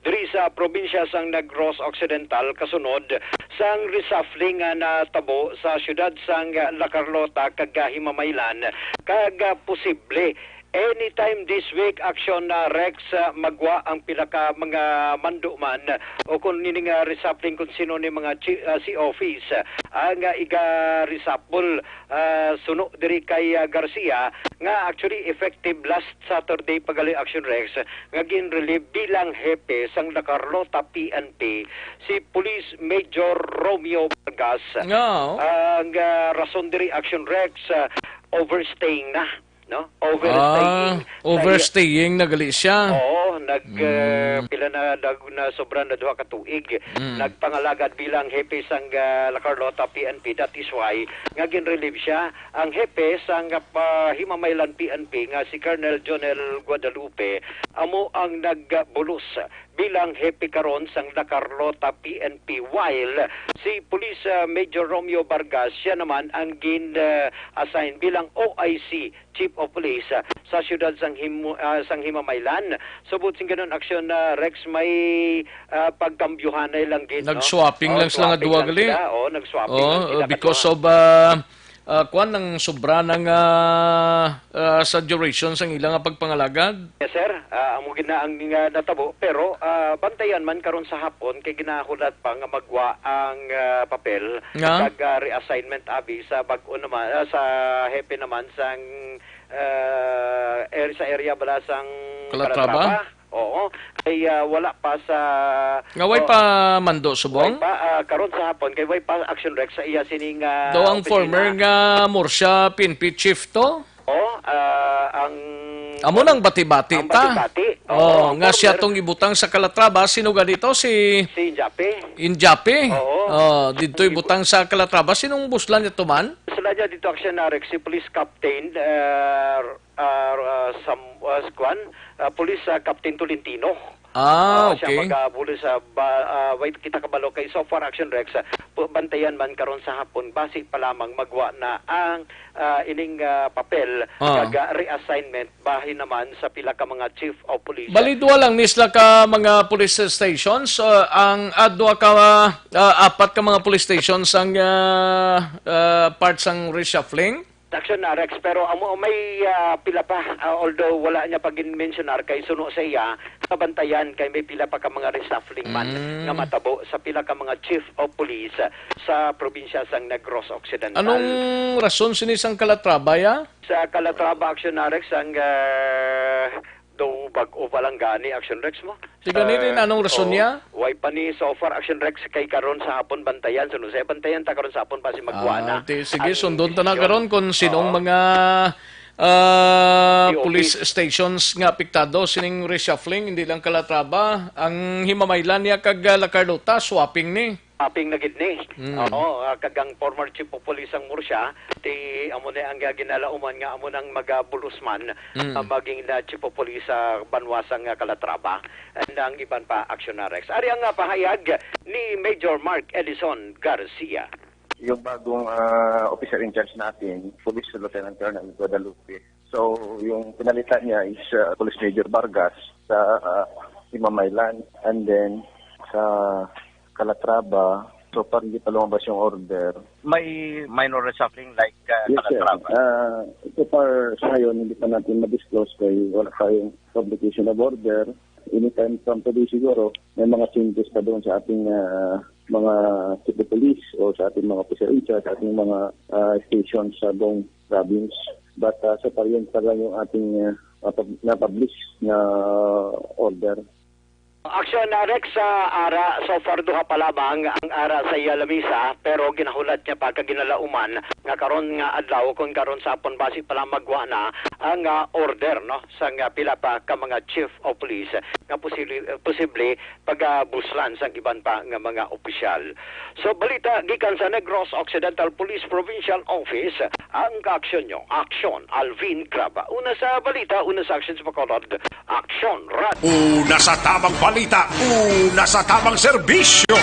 diri sa probinsya sang Negros Occidental kasunod sang reshuffling nga natabo sa siyudad sang La Carlota kag Himamaylan, kag, ah, posible anytime this week, Aksyon, ah, Rex, ah, magwa ang pila ka mga mando man o kung nini nga reshuffling kung sino ni mga chi-, ah, C O Ps, ah, nga iga-reshuffle, ah, suno diri kay, ah, Garcia, nga actually effective last Saturday pa gali, Aksyon Rex, nga gin-relieve bilang hepe sang La Carlota P N P si Police Major Romeo Vargas. Nga, oh. Ang, ah, rason diri, Aksyon Rex, ah, overstaying na, no? Overstaying. Ah, sa overstaying na gali siya. Oo, nag, Mm. ah, pila na, nag, na sobra na duha ka tuig. Mm. Nagpangalagad bilang hepe sang, ah, La Carlota P N P. That is why nga gin-relieve siya. Ang hepe sang, ah, Himamaylan P N P nga si Colonel Jonel Guadalupe amo ang nagbulos bilang hepe karon sang La Carlota P N P, while si Police, ah, Major Romeo Vargas, siya naman ang gin, ah, assign bilang O I C, Chief of Police, ah, sa siyudad sang Himo-, ah, sang Himamaylan. Subot sing ganun, Aksyon, ah, Rex, may, ah, pagkambyuhanay lang gid, no? Nag-swapping Oh, lang sila nga swapping duwa lang gali. sila. Oh, nag-swapping Oh, lang sila because kadua. of, ah, ah, kwan, ang sobra na nga, ah, sa duration sang ila nga pagpangalagad. Yes, sir. Ah, amo gid na ang, ah, natabo. Pero, ah, bantayan man karon sa hapon kay ginahulat pa nga magwa ang, ah, papel Nga? kag, ah, reassignment abi sa bag-o naman, ah, sa hepe naman sang, ah, er-, sa area bala sang Calatrava? Calatrava. Oo. Kay, ah, wala pa sa Nga way Oh. pa mando subong? Way pa, ah, karon sa hapon, kay way pa, Action Rex, sa iya sining, ah, Daw ang opisina. former nga Murcia P N P chief to? Oh, ah, ang Amo nang bati-bati ang ta. bati-bati. Oh, Oo, nga siya former. tong ibutang sa Calatrava, sino ganito? Si Si Injape. Injape? Oo. Oh, dito Ang ibu- ibutang sa Calatrava. Sinong buslan niya to man? Sila niya dito, Action Rex, si Police Captain, ah, ah, ah, Sam-, ah, Kwan, ah, Police, ah, Captain Tolentino. Ah, Oo, siya okay. Magabulis sa ba-, ah, wait, kita kabalo kay so far, Action Rex, ah, pu-, bantayan man karon sa hapon, basi pa lamang magwa na ang, ah, ining, ah, papel Ah. kag, ah, reassignment bahin naman sa pila ka mga chief of police. Bali, duha lang ni sila ka mga police stations, ah, ang, ah, duha ka, ah, apat ka mga police stations ang, ah, ah, part sang reshuffling? Action na, Rex, pero amo may, ah, pila pa, ah, although wala niya pa gin-mensionar kay suno sa iya, kabantayan kay may pila pa ka mga reshuffling man Mm. nga matabo sa pila ka mga chief of police sa probinsya sang Negros Occidental. Anong rason sini sang Calatrava, ya? Sa Calatrava, Action na, Rex, ang, ah, daw bag-o pa lang gani, Action Rex, mo. Sige, ni Ah, din, anong rason oo. niya? Way pa ni so far, Action Rex, kay karon sa hapon bantayan. So, sa bantayan ta karon sa hapon pa si magwa Ah, na. Ti, sige, Ang sundon ta na desisyon. karon kung sinong Oo. mga, ah, P O Ps. police stations nga apektado sining reshuffling, hindi lang Calatrava. Ang himamaylan niya kag, ah, La Carlota, swapping ni. Aping na gid ni. Mm. Oo, ah, kag ang former chief of police sang Murcia, ti amo ni ang, ah, ginalauman nga amo nang magabulusman, Mm. ah, maging na chief of police sa banwa sang, ah, Calatrava. And ang iban pa, Action na, Rex. Ari ang, ah, pahayag ni Major Mark Edison Garcia. Yung bagong, ah, officer in charge natin, Police Lieutenant Colonel Guadalupe. So, yung pinalitan niya is, ah, Police Major Vargas sa, ah, Himamaylan. And then, sa Calatrava, so far, hindi pa lumabas yung order. May minor reshuffling like, ah, Yes, sir. Calatrava? Ah, so far, sa ngayon, hindi pa natin ma-disclose kay wala tayong publication of order. Anytime from today siguro, may mga changes pa doon sa ating, ah, mga chief of police o sa ating mga officer in charge, sa ating mga, ah, stations sa buong province. But, ah, so far, yun pa lang yung ating, ah, napab-, napublish na order. Action na, Rex, sa ara, so far duha pa lamang ang ara sa iya lamisa, pero ginahulat niya pa kag ginalauman nga karon nga adlaw, kung karon sa hapon, basi pa lang magwa na ang, ah, order, no, sa nga pila pa ka mga chief of police nga posible, posible pagabuslan sang iban pa nga mga opisyal. So, balita gikan sa Negros Occidental Police Provincial Office, ang kaaksyon nyo, Aksyon Alvin Graba. Una sa balita, una sa aksyon sa Bacolod, Aksyon Rad. Una sa tamang balita, una sa tamang serbisyo.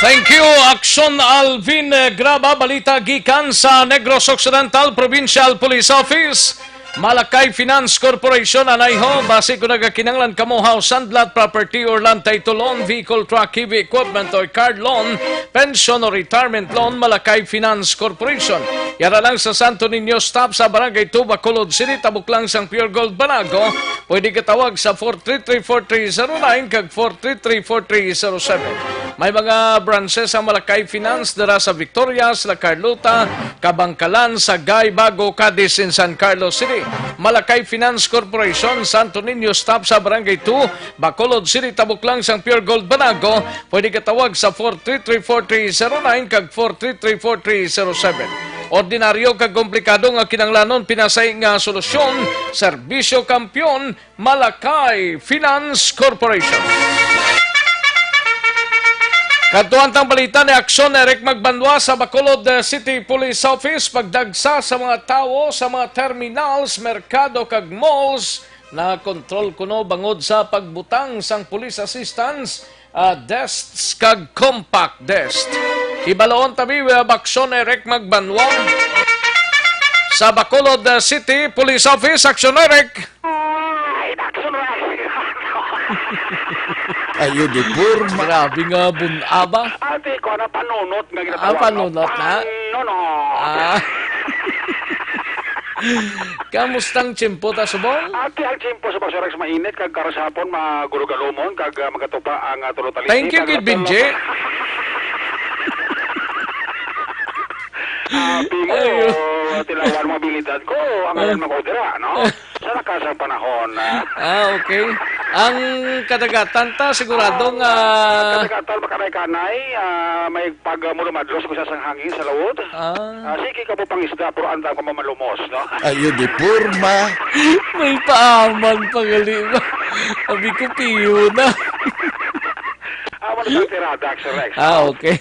Thank you, Aksyon Alvin, eh, Graba. Balita gikan sa Negros Occidental Provincial Police Office. Malakay Finance Corporation, anay ho, basi kung nagakinanglan kamo house and lot property or land title loan, vehicle, truck, heavy equipment, or car loan, pension or retirement loan, Malakay Finance Corporation. Yara lang sa Santo Niño Stop sa Barangay two, Bacolod City, tabok lang sang Pure Gold Banago. Pwede ka tawag sa four three three four three zero nine kag four three three four three zero seven. May mga branches ang Malakay Finance dira sa Victorias, La Carlota, Kabangkalan, Sagay, Bago, Cadiz, and San Carlos City. Malakay Finance Corporation, Santo Niño Stop sa Barangay two, Bacolod City, tabok lang sang Pure Gold Banago. Pwede ka tawag sa four three three four three zero nine kag four three three four three zero seven. Ordinaryo kag komplikado nga kinahanglanon, pinasay nga solusyon, serbisyo kampiyon, Malakay Finance Corporation. Kadtuan tang balita ni Aksyon Eric Magbanwa sa Bacolod, eh, City Police Office, pagdagsa sa mga tawo sa mga terminals, merkado kag malls, nakontrol kuno bangod sa pagbutang sang police assistance, ah, desks kag compact desk. Ibaloon ta mi, uh, Aksyon Eric Magbanwa sa Bacolod, uh, City Police Office. Aksyon Eric. Ay, Aksyon Eric. Ayo, di forma. Grabe nga bun-aba. Ate ko, ano, panunot nga ginatawag, Ah, panunot na? Panunot. Ah. Kamustang tiyempo ta subong? Ati ang tiyempo sa Baso Rex mainit, kag karon sa hapon magurugalumon, kag, ah, magatupa ang, ah, tulo talisi. Thank you, kag good, Benji. Ah, Pimo, Ayo. Tilawan mo abilidad ko, ang Ah. ayan mag-order, ah, no? Sa lakas ang panahon, ah. Ah, okay. Ang kadagatan ta, sigurado Ang, nga ah, kadagatan, makanay-kanay, ah, may pag, ah, mulumadlos, kung sa sang hangin sa laod. Ah. Ah, sige ka mo pangisda, pero andam ka mo malumos, no? Ayo, di forma. May paaman pa gali ba? Sabi ko, piyo na. Ah, wala sa tirada, Sir Rex. Ah, okay.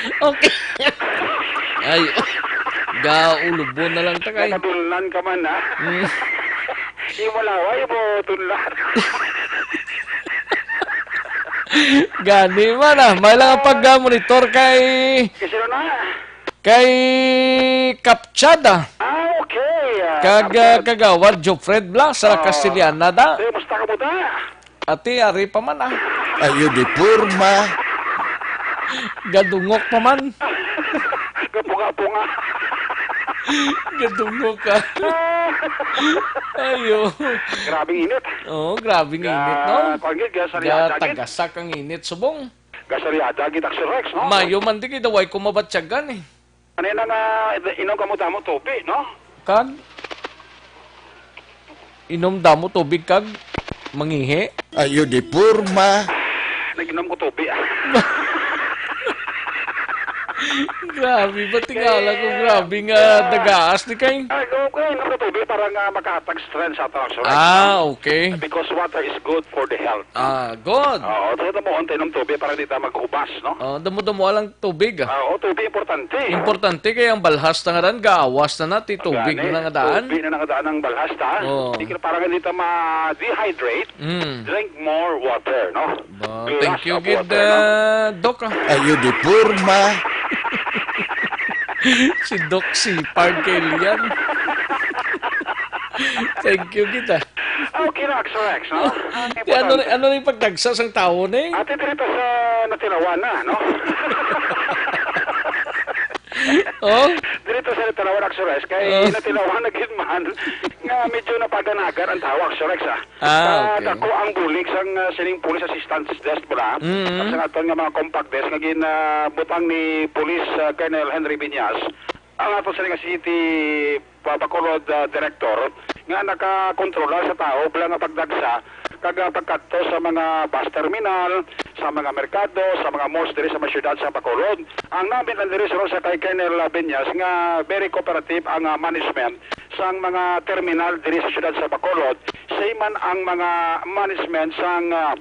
Okay. Ay, gaulubon na lang ta kay. Nakadulnan ka man, ah. Mm. Imo laway mo tunlan. Gani man, ah. May lang ang pag-monitor kay Kasi na na. Kay Kapchada. Ah, okay. Ah, Kag, ah, Kapchad. Kagawad Jofred Blas, sa Ah. Castellana da. Hey, musta ka mo da? Ati, ari pa man, ah. Ayo di porma. Gadungok pa man. Gapunga-punga. Gadungok ka. Ayo. Grabing init. Oo, grabing init, no? Ga-, kuwan gid, gasariada gid. Gatagasak ang init, subong. Gasariada gid, Action Rex, no? Mayo man di kay daway ko mabatyagan, eh. Ano na nga, inom ka mo damo tubig, no? Kag? Inom damo tubig kag mangihi? Ayo di porma. Nag-inom ko tubig, ah. Grabe, ba tingala ko, grabe nga dagaas ni kay. Ay, okay, inom ko tubig para nga makahatag strength sa atong Action Rex, no? Ah, okay. Because water is good for the health. Ah, good. Oo, so, damo ang inom tubig para di ta maghubas, no? Oh, damo-damo lang tubig, ah. Ah, oo, tubig importante. Importante kay ang balhas na nga daan, gaawas na na, ti tubig Gani, na nga daan. Tubig na nga daan ang balhas, ta. Oo. Di ka, para nga di ta ma-dehydrate, Mm. drink more water, no? Ba, Glass thank you of gid, water, no? Ah, Doc, ah. Ayo di porma. Si Doc Sipag kay Lian. Thank you gid, ah. Okay na, Action Rex, no? Oh. Ang Di, ano, importante. Ano ni pagdagsa sang tawo ni? Ate, diri ta sa Natilawan na, no? Oh? Diri ta sa Natilawan, Action Rex. Kay Oh. Natilawan na gid man nga medyo napaganagan ang tawo, Action Rex, ah. Ah, Sa okay. dako ang bulig sang, ah, sining police assistance desk bala. Mm. Kag sa aton nga mga compact desk nga ginabutang ni Police, ah, Colonel Henry Viñas. Ang ato sini nga city pa-, Bacolod, ah, director nga nakakontrola sa tawo bala nga pagdagsa kag, ah, pagkadto sa mga bus terminal, sa mga merkado, sa mga malls diri sa mga syudad sa Bacolod. Ang namin lang diri sa, sa kay Colonel, ah, Viñas nga very cooperative ang, ah, management sang mga terminal diri sa syudad sa Bacolod. Same man ang mga management sang, ah,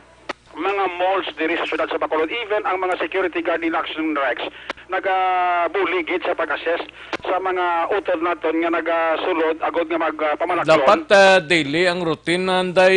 mga malls diri sa syudad sa Bacolod, even ang mga security guard ni Action Rex, nagabulig gid sa pag-assess sa mga utod naton nga nagasulod agud nga mag, ah, pamalakyon. Dapat, ah, daily ang routine, anday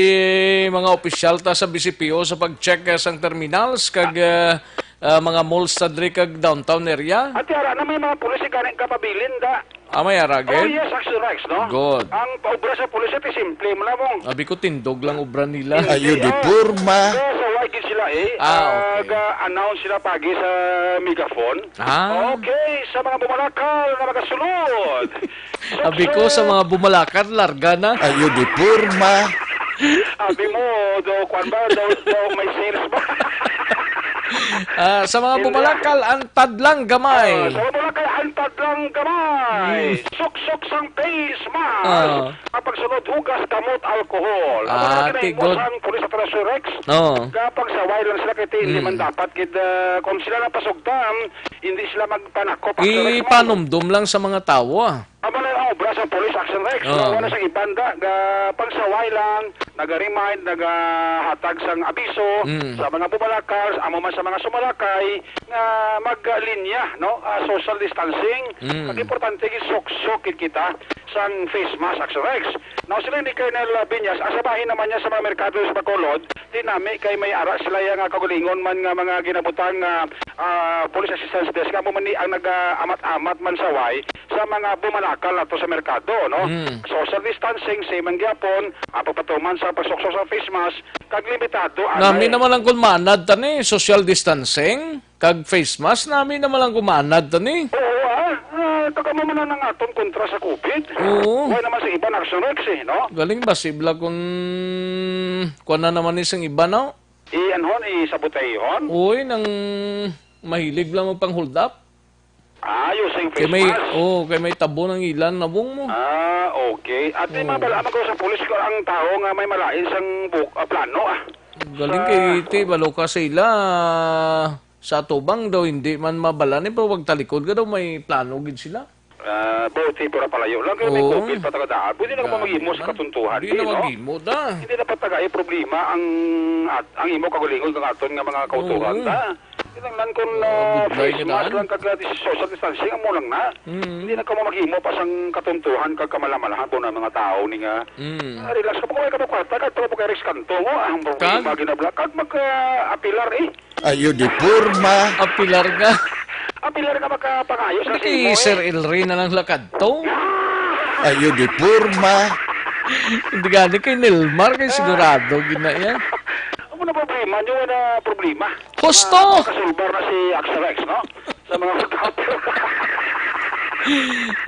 mga opisyal ta sa B C P O sa pag-check, ah, sang terminals kag, ah, ah, mga malls sa diri kag downtown area. At yara na may mga pulis gani kapabilin da. Ah, may ara Oh, gid? Yes, Action Rex, no? Good. Ang paubra sa pulis, ito simple mo na mong. Abi ko, tindog lang ubra nila. Hindi, Ayo di ah, porma. Kaya sa wagid sila, eh. Ah, okay. Ga-announce sila pagi sa megaphone. Ah. Okay, sa mga bumalakal na magasulod. Abi ko, sa mga bumalakal, larga na. Ayo di porma. Abi mo, daw, kwan ba? Daw, daw may sales ba? Ah, sa mga Hindi. Bumalakal, antad lang gamay. Ah, sa mga bumalakal, antad lang gamay. Mm. Suksok sang face mask. Ah. Ang pagsunod, hugas, kamot, alcohol. Ang mga Ah, ginahingo good. Sang pulis sa Trasyo Rex, Oo. Kapag saway lang sila kay hindi Mm. man dapat gid, ah, kung sila napasugtan, hindi sila magpanakop, Action Rex, man. Ipanumdum lang sa mga tawo, ah. Amo na ang obra sa Police Action Rex. Oo. Nga wala sa iban da, ga, pagsaway lang, naga-remind, nagahatag sang abiso Mm. sa mga bumalakal, amo man sa mga sumalakay, nga maglinya, no? Ah, social distancing. Mm. Ang importante, gisuksok gid kita sang face mask, Action Rex. Now, sila ni Colonel Viñas, ang sa bahin naman niya sa mga merkado sa Bacolod, di nami kay may ara sila yang, ah, kagulingon man nga mga ginabutang, ah, ah, police assistance desk. Amo man ni ang nag-amat-amat man saway sa mga bumalakal ato sa merkado, no? Mm. Social distancing, same man gyapon, ang pagpatuman sa pagsuksok sa face mask, kag limitado ang Nami naman ang kun maanad ta ni social distancing, kag face mask, nami naman ang kun maanad ta ni. Oo, ah. Ah, taga mo man ang aton kontra sa COVID. Oo. Wala naman sa iban, Action Rex, eh, no? Galing ba sibla kun kuwan na naman ni sang iba, no? I-, anhon, isabotayhon? Uy, nang mahilig lang magpang-hold up. Ah, using Kay face may, mask? Oo, kay may tabo ng ilan, nabong mo. Ah, okay. At di Oo. mabala man ko sa pulis ko ang tao nga may malain sang buk-, ah, plano, ah. Galing Sa kay iti, balo ka sa ila. Sa atubang daw, hindi man mabala ni, pero pagtalikod ka daw, may plano gid sila. Ah, buti, pero palayo lang kay may Oo. COVID pa taga daan. Pwede na ka Grabe mag-imo sa man. katuntuhan, Hindi di, na no? mag-imo, da. Hindi na patagai problema ang, at, ang imo kagulingon kang aton nga mga kauturan, Oo. da. Kinahanglan kon, ah, Bidlay face nga mask daan. lang kag, ah, dis-, social distancing, amo lang na. Mm. Hindi na kamo maghimo pa sang katuntuhan kag kamalamalahan po ng mga tao ni nga, Mm. ah, relax ka pa, kung may kabukwarta, kadto ka po kay Rex Kanto mo, ang problema Kag? ginabla-, kag mag, ah, apilar, eh. Ayo di porma. Apilar nga. Apilar nga makapangayo sa Hindi kay simo, eh. Sir Elry na lang lakad to. Ayo di porma. Hindi gani kay Nilmar, kay sigurado gina yan. Amo na problema, nyo na problema. Husto! Ah, kasulbar na si Axel Rex, no? Sa mga scooter.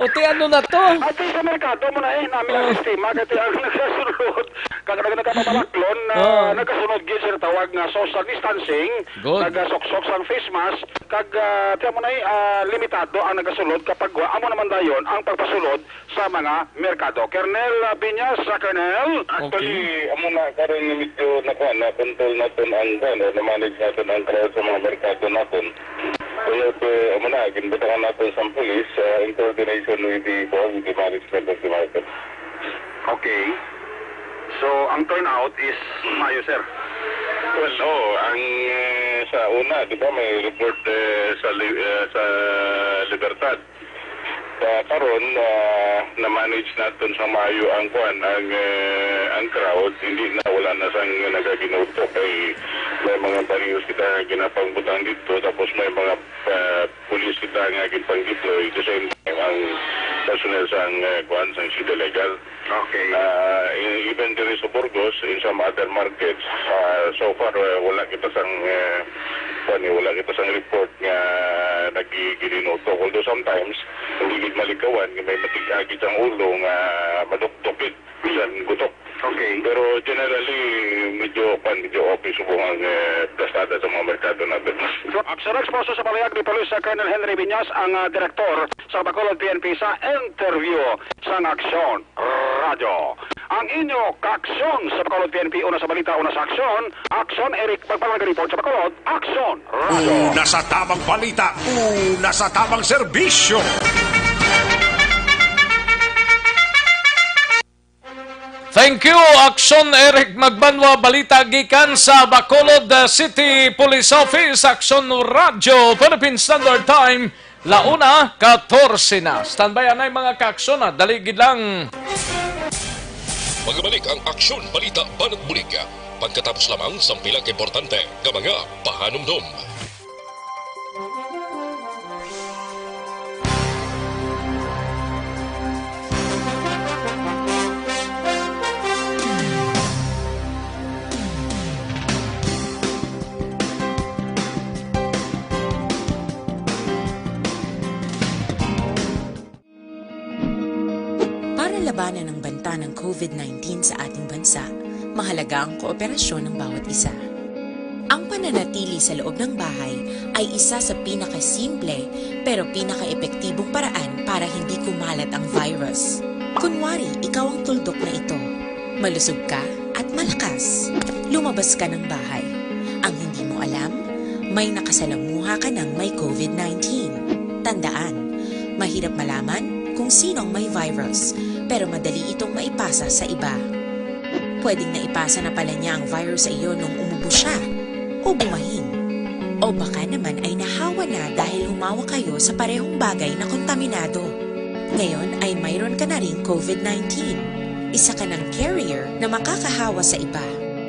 O, ti ano na to? At sa merkado mo na eh, namin ang Oh. sistema, kasi ang nagsasulod. Kag nag-, nagkapamalaklon na Oh. nagkasunod gyud sa tawag nga social distancing, Good. nagasuksok sang face mask, kag, ah, tiyan mo na eh, ah, limitado ang nagasulod kapag wa, amo naman dayon ang pagpasulod sa mga merkado. Colonel, ah, Binyas, sa Colonel. Actually, Okay. amo na karon medyo nakuha, na-control naton ang, ano, na-manage naton ang crowd sa mga merkado naton. Kaya, eh, amo na, ginbutangan naton sa police, ah, in coordination with the, with the management of the market. Okay. So, ang turnout is mayo, sir? Well, oo. Ang, eh, sa una, di ba, may report, eh, sa Li-, eh, sa Libertad. Sa karon, ah, na-manage naton sa maayo ang kuan, ang, eh, ang crowd, hindi na, wala na sang nagaginuto kay may mga barriers kita nga ginapangbutang dito, tapos may mga, ah, pulis kita nga ginpang-deploy, the same time ang personnel sang, eh, kuan, sang City Legal. Okay. Ah, e-, even diri sa Burgos, in some other markets, ah, so far, eh, wala kita sang, eh, kuwan, eh, wala kita sang report nga nagigilinutok. Although sometimes, hindi gid malikawan, nga may matig-agi sang ulo nga madukdok gid, bisan gutok. Okay. Pero generally, medyo, kuwan, medyo okay subong ang, eh, plastada sa mga merkado natin. So, Aksyon Exposo sa palayag ni Police Colonel Henry Viñas, ang, ah, direktor sa Bacolod P N P sa interview sang Aksyon Radyo. Ang inyo kaaksyon sa Bacolod P N P, una sa balita, una sa aksyon, Aksyon Eric, magpalangga report sa Bacolod, Aksyon Radyo. Una sa tamang balita, una sa tamang serbisyo. Thank you, Aksyon Eric Magbanwa. Balita gikan sa Bacolod, uh, City Police Office, Aksyon Radyo, Philippine Standard Time, la una katorse na. Standby anay, mga kaaksyon, ha. Dali gid lang. Magbalik ang Aksyon Balita Banat Bulig pagkatapos lamang sang pila ka importante nga mga pahanumdom. Para labanan ang banta ng COVID nineteen sa ating bansa, mahalaga ang kooperasyon ng bawat isa. Ang pananatili sa loob ng bahay ay isa sa pinakasimple pero pinakaepektibong paraan para hindi kumalat ang virus. Kunwari, ikaw ang tuldok na ito. Malusog ka at malakas. Lumabas ka ng bahay. Ang hindi mo alam, may nakasalamuha ka ng may COVID nineteen. Tandaan, mahirap malaman kung sino ang may virus, pero madali itong maipasa sa iba. Pwedeng naipasa na pala niya ang virus sa iyo nung umubo siya o bumahin. O baka naman ay nahawa na dahil humawa kayo sa parehong bagay na kontaminado. Ngayon ay mayroon ka na ring COVID nineteen. Isa ka ng carrier na makakahawa sa iba.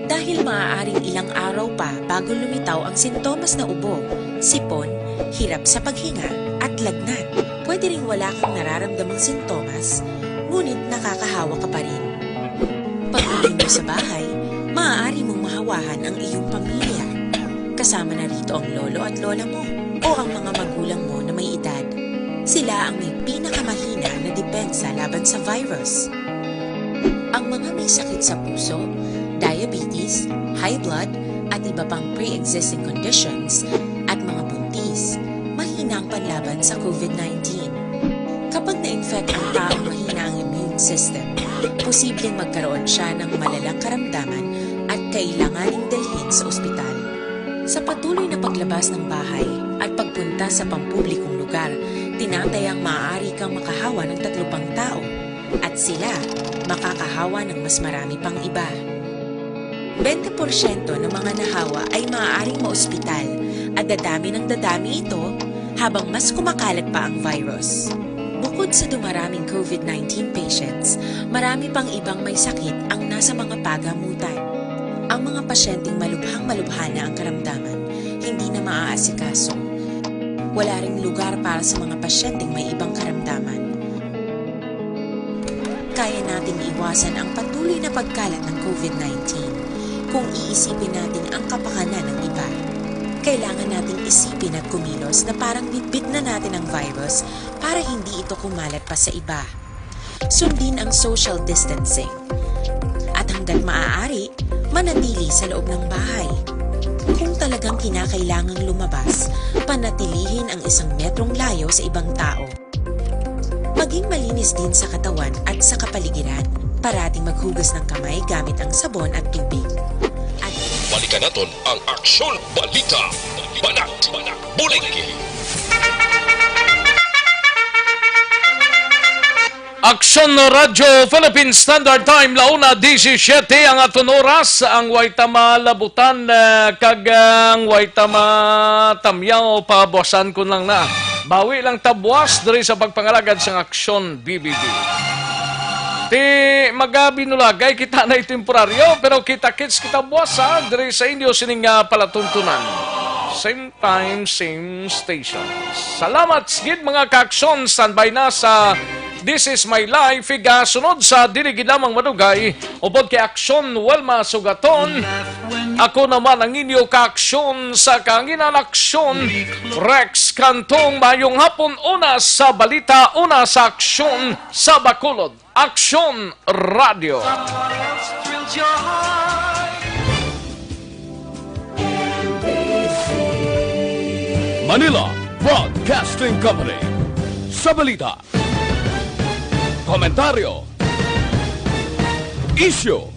Dahil maaaring ilang araw pa bago lumitaw ang sintomas na ubo, sipon, hirap sa paghinga, at lagnat. Pwede ring wala kang nararamdamang sintomas, ngunit nakakahawa ka pa rin. Pag-uwi mo sa bahay, maaari mong mahawahan ang iyong pamilya. Kasama na rito ang lolo at lola mo o ang mga magulang mo na may edad. Sila ang may pinakamahina na depensa laban sa virus. Ang mga may sakit sa puso, diabetes, high blood, at iba pang pre-existing conditions, at mga buntis, mahina ang panlaban sa COVID nineteen. Kapag na-infect ang taong mahina ang immune system, posibleng magkaroon siya ng malalang karamdaman at kailanganing dalhin sa ospital. Sa patuloy na paglabas ng bahay at pagpunta sa pampublikong lugar, tinatayang maaari kang makahawa ng tatlo pang tao, at sila makakahawa ng mas marami pang iba. Bente porsyento ng mga nahawa ay maaaring maospital Dadami ng dadami ito habang mas kumakalat pa ang virus. Bukod sa dumaraming COVID nineteen patients, marami pang ibang may sakit ang nasa mga pagamutan. Ang mga pasyenteng malubhang-malubha na ang karamdaman, hindi na maaasikaso. Wala ring lugar para sa mga pasyenteng may ibang karamdaman. Kaya nating iwasan ang patuloy na pagkalat ng COVID nineteen kung iisipin natin ang kapakanan ng iba. Kailangan nating isipin at kumilos na parang bitbit na natin ang virus para hindi ito kumalat pa sa iba. Sundin ang social distancing. At hanggat maaari, manatili sa loob ng bahay. Kung talagang kinakailangang lumabas, panatilihin ang isang metrong layo sa ibang tao. Maging malinis din sa katawan at sa kapaligiran. Parating maghugas ng kamay gamit ang sabon at tubig. At Balikan naton ang Aksyon Balita. Banat, bulig. Aksyon Radyo Philippine Standard Time, la una diecisiete ang aton oras. Ang way ta malabutan, eh, kag ang way ta matamyaw, pabuasan ko lang na. Bawi lang ta buas diri sa pagpangalagad sang Aksyon B B B. Ti magabinulagay kita na temporaryo, pero kita-kits kita buas, ha, diri sa inyo sining, ah, palatuntunan. Same time, same station. Salamat gid, mga kaaksyon. Standby na sa This Is My Life. Igasunod sa dili gid lamang madugay, upod kay Aksyon Wilma Sugaton. Ako naman ang inyo kaaksyon sa kahanginan, Aksyon Rex Cantong. Mayong hapon, una sa balita, una sa aksyon sa Bacolod. Aksyon Radio. Manila Broadcasting Company. Sa balita, komentaryo, isyu,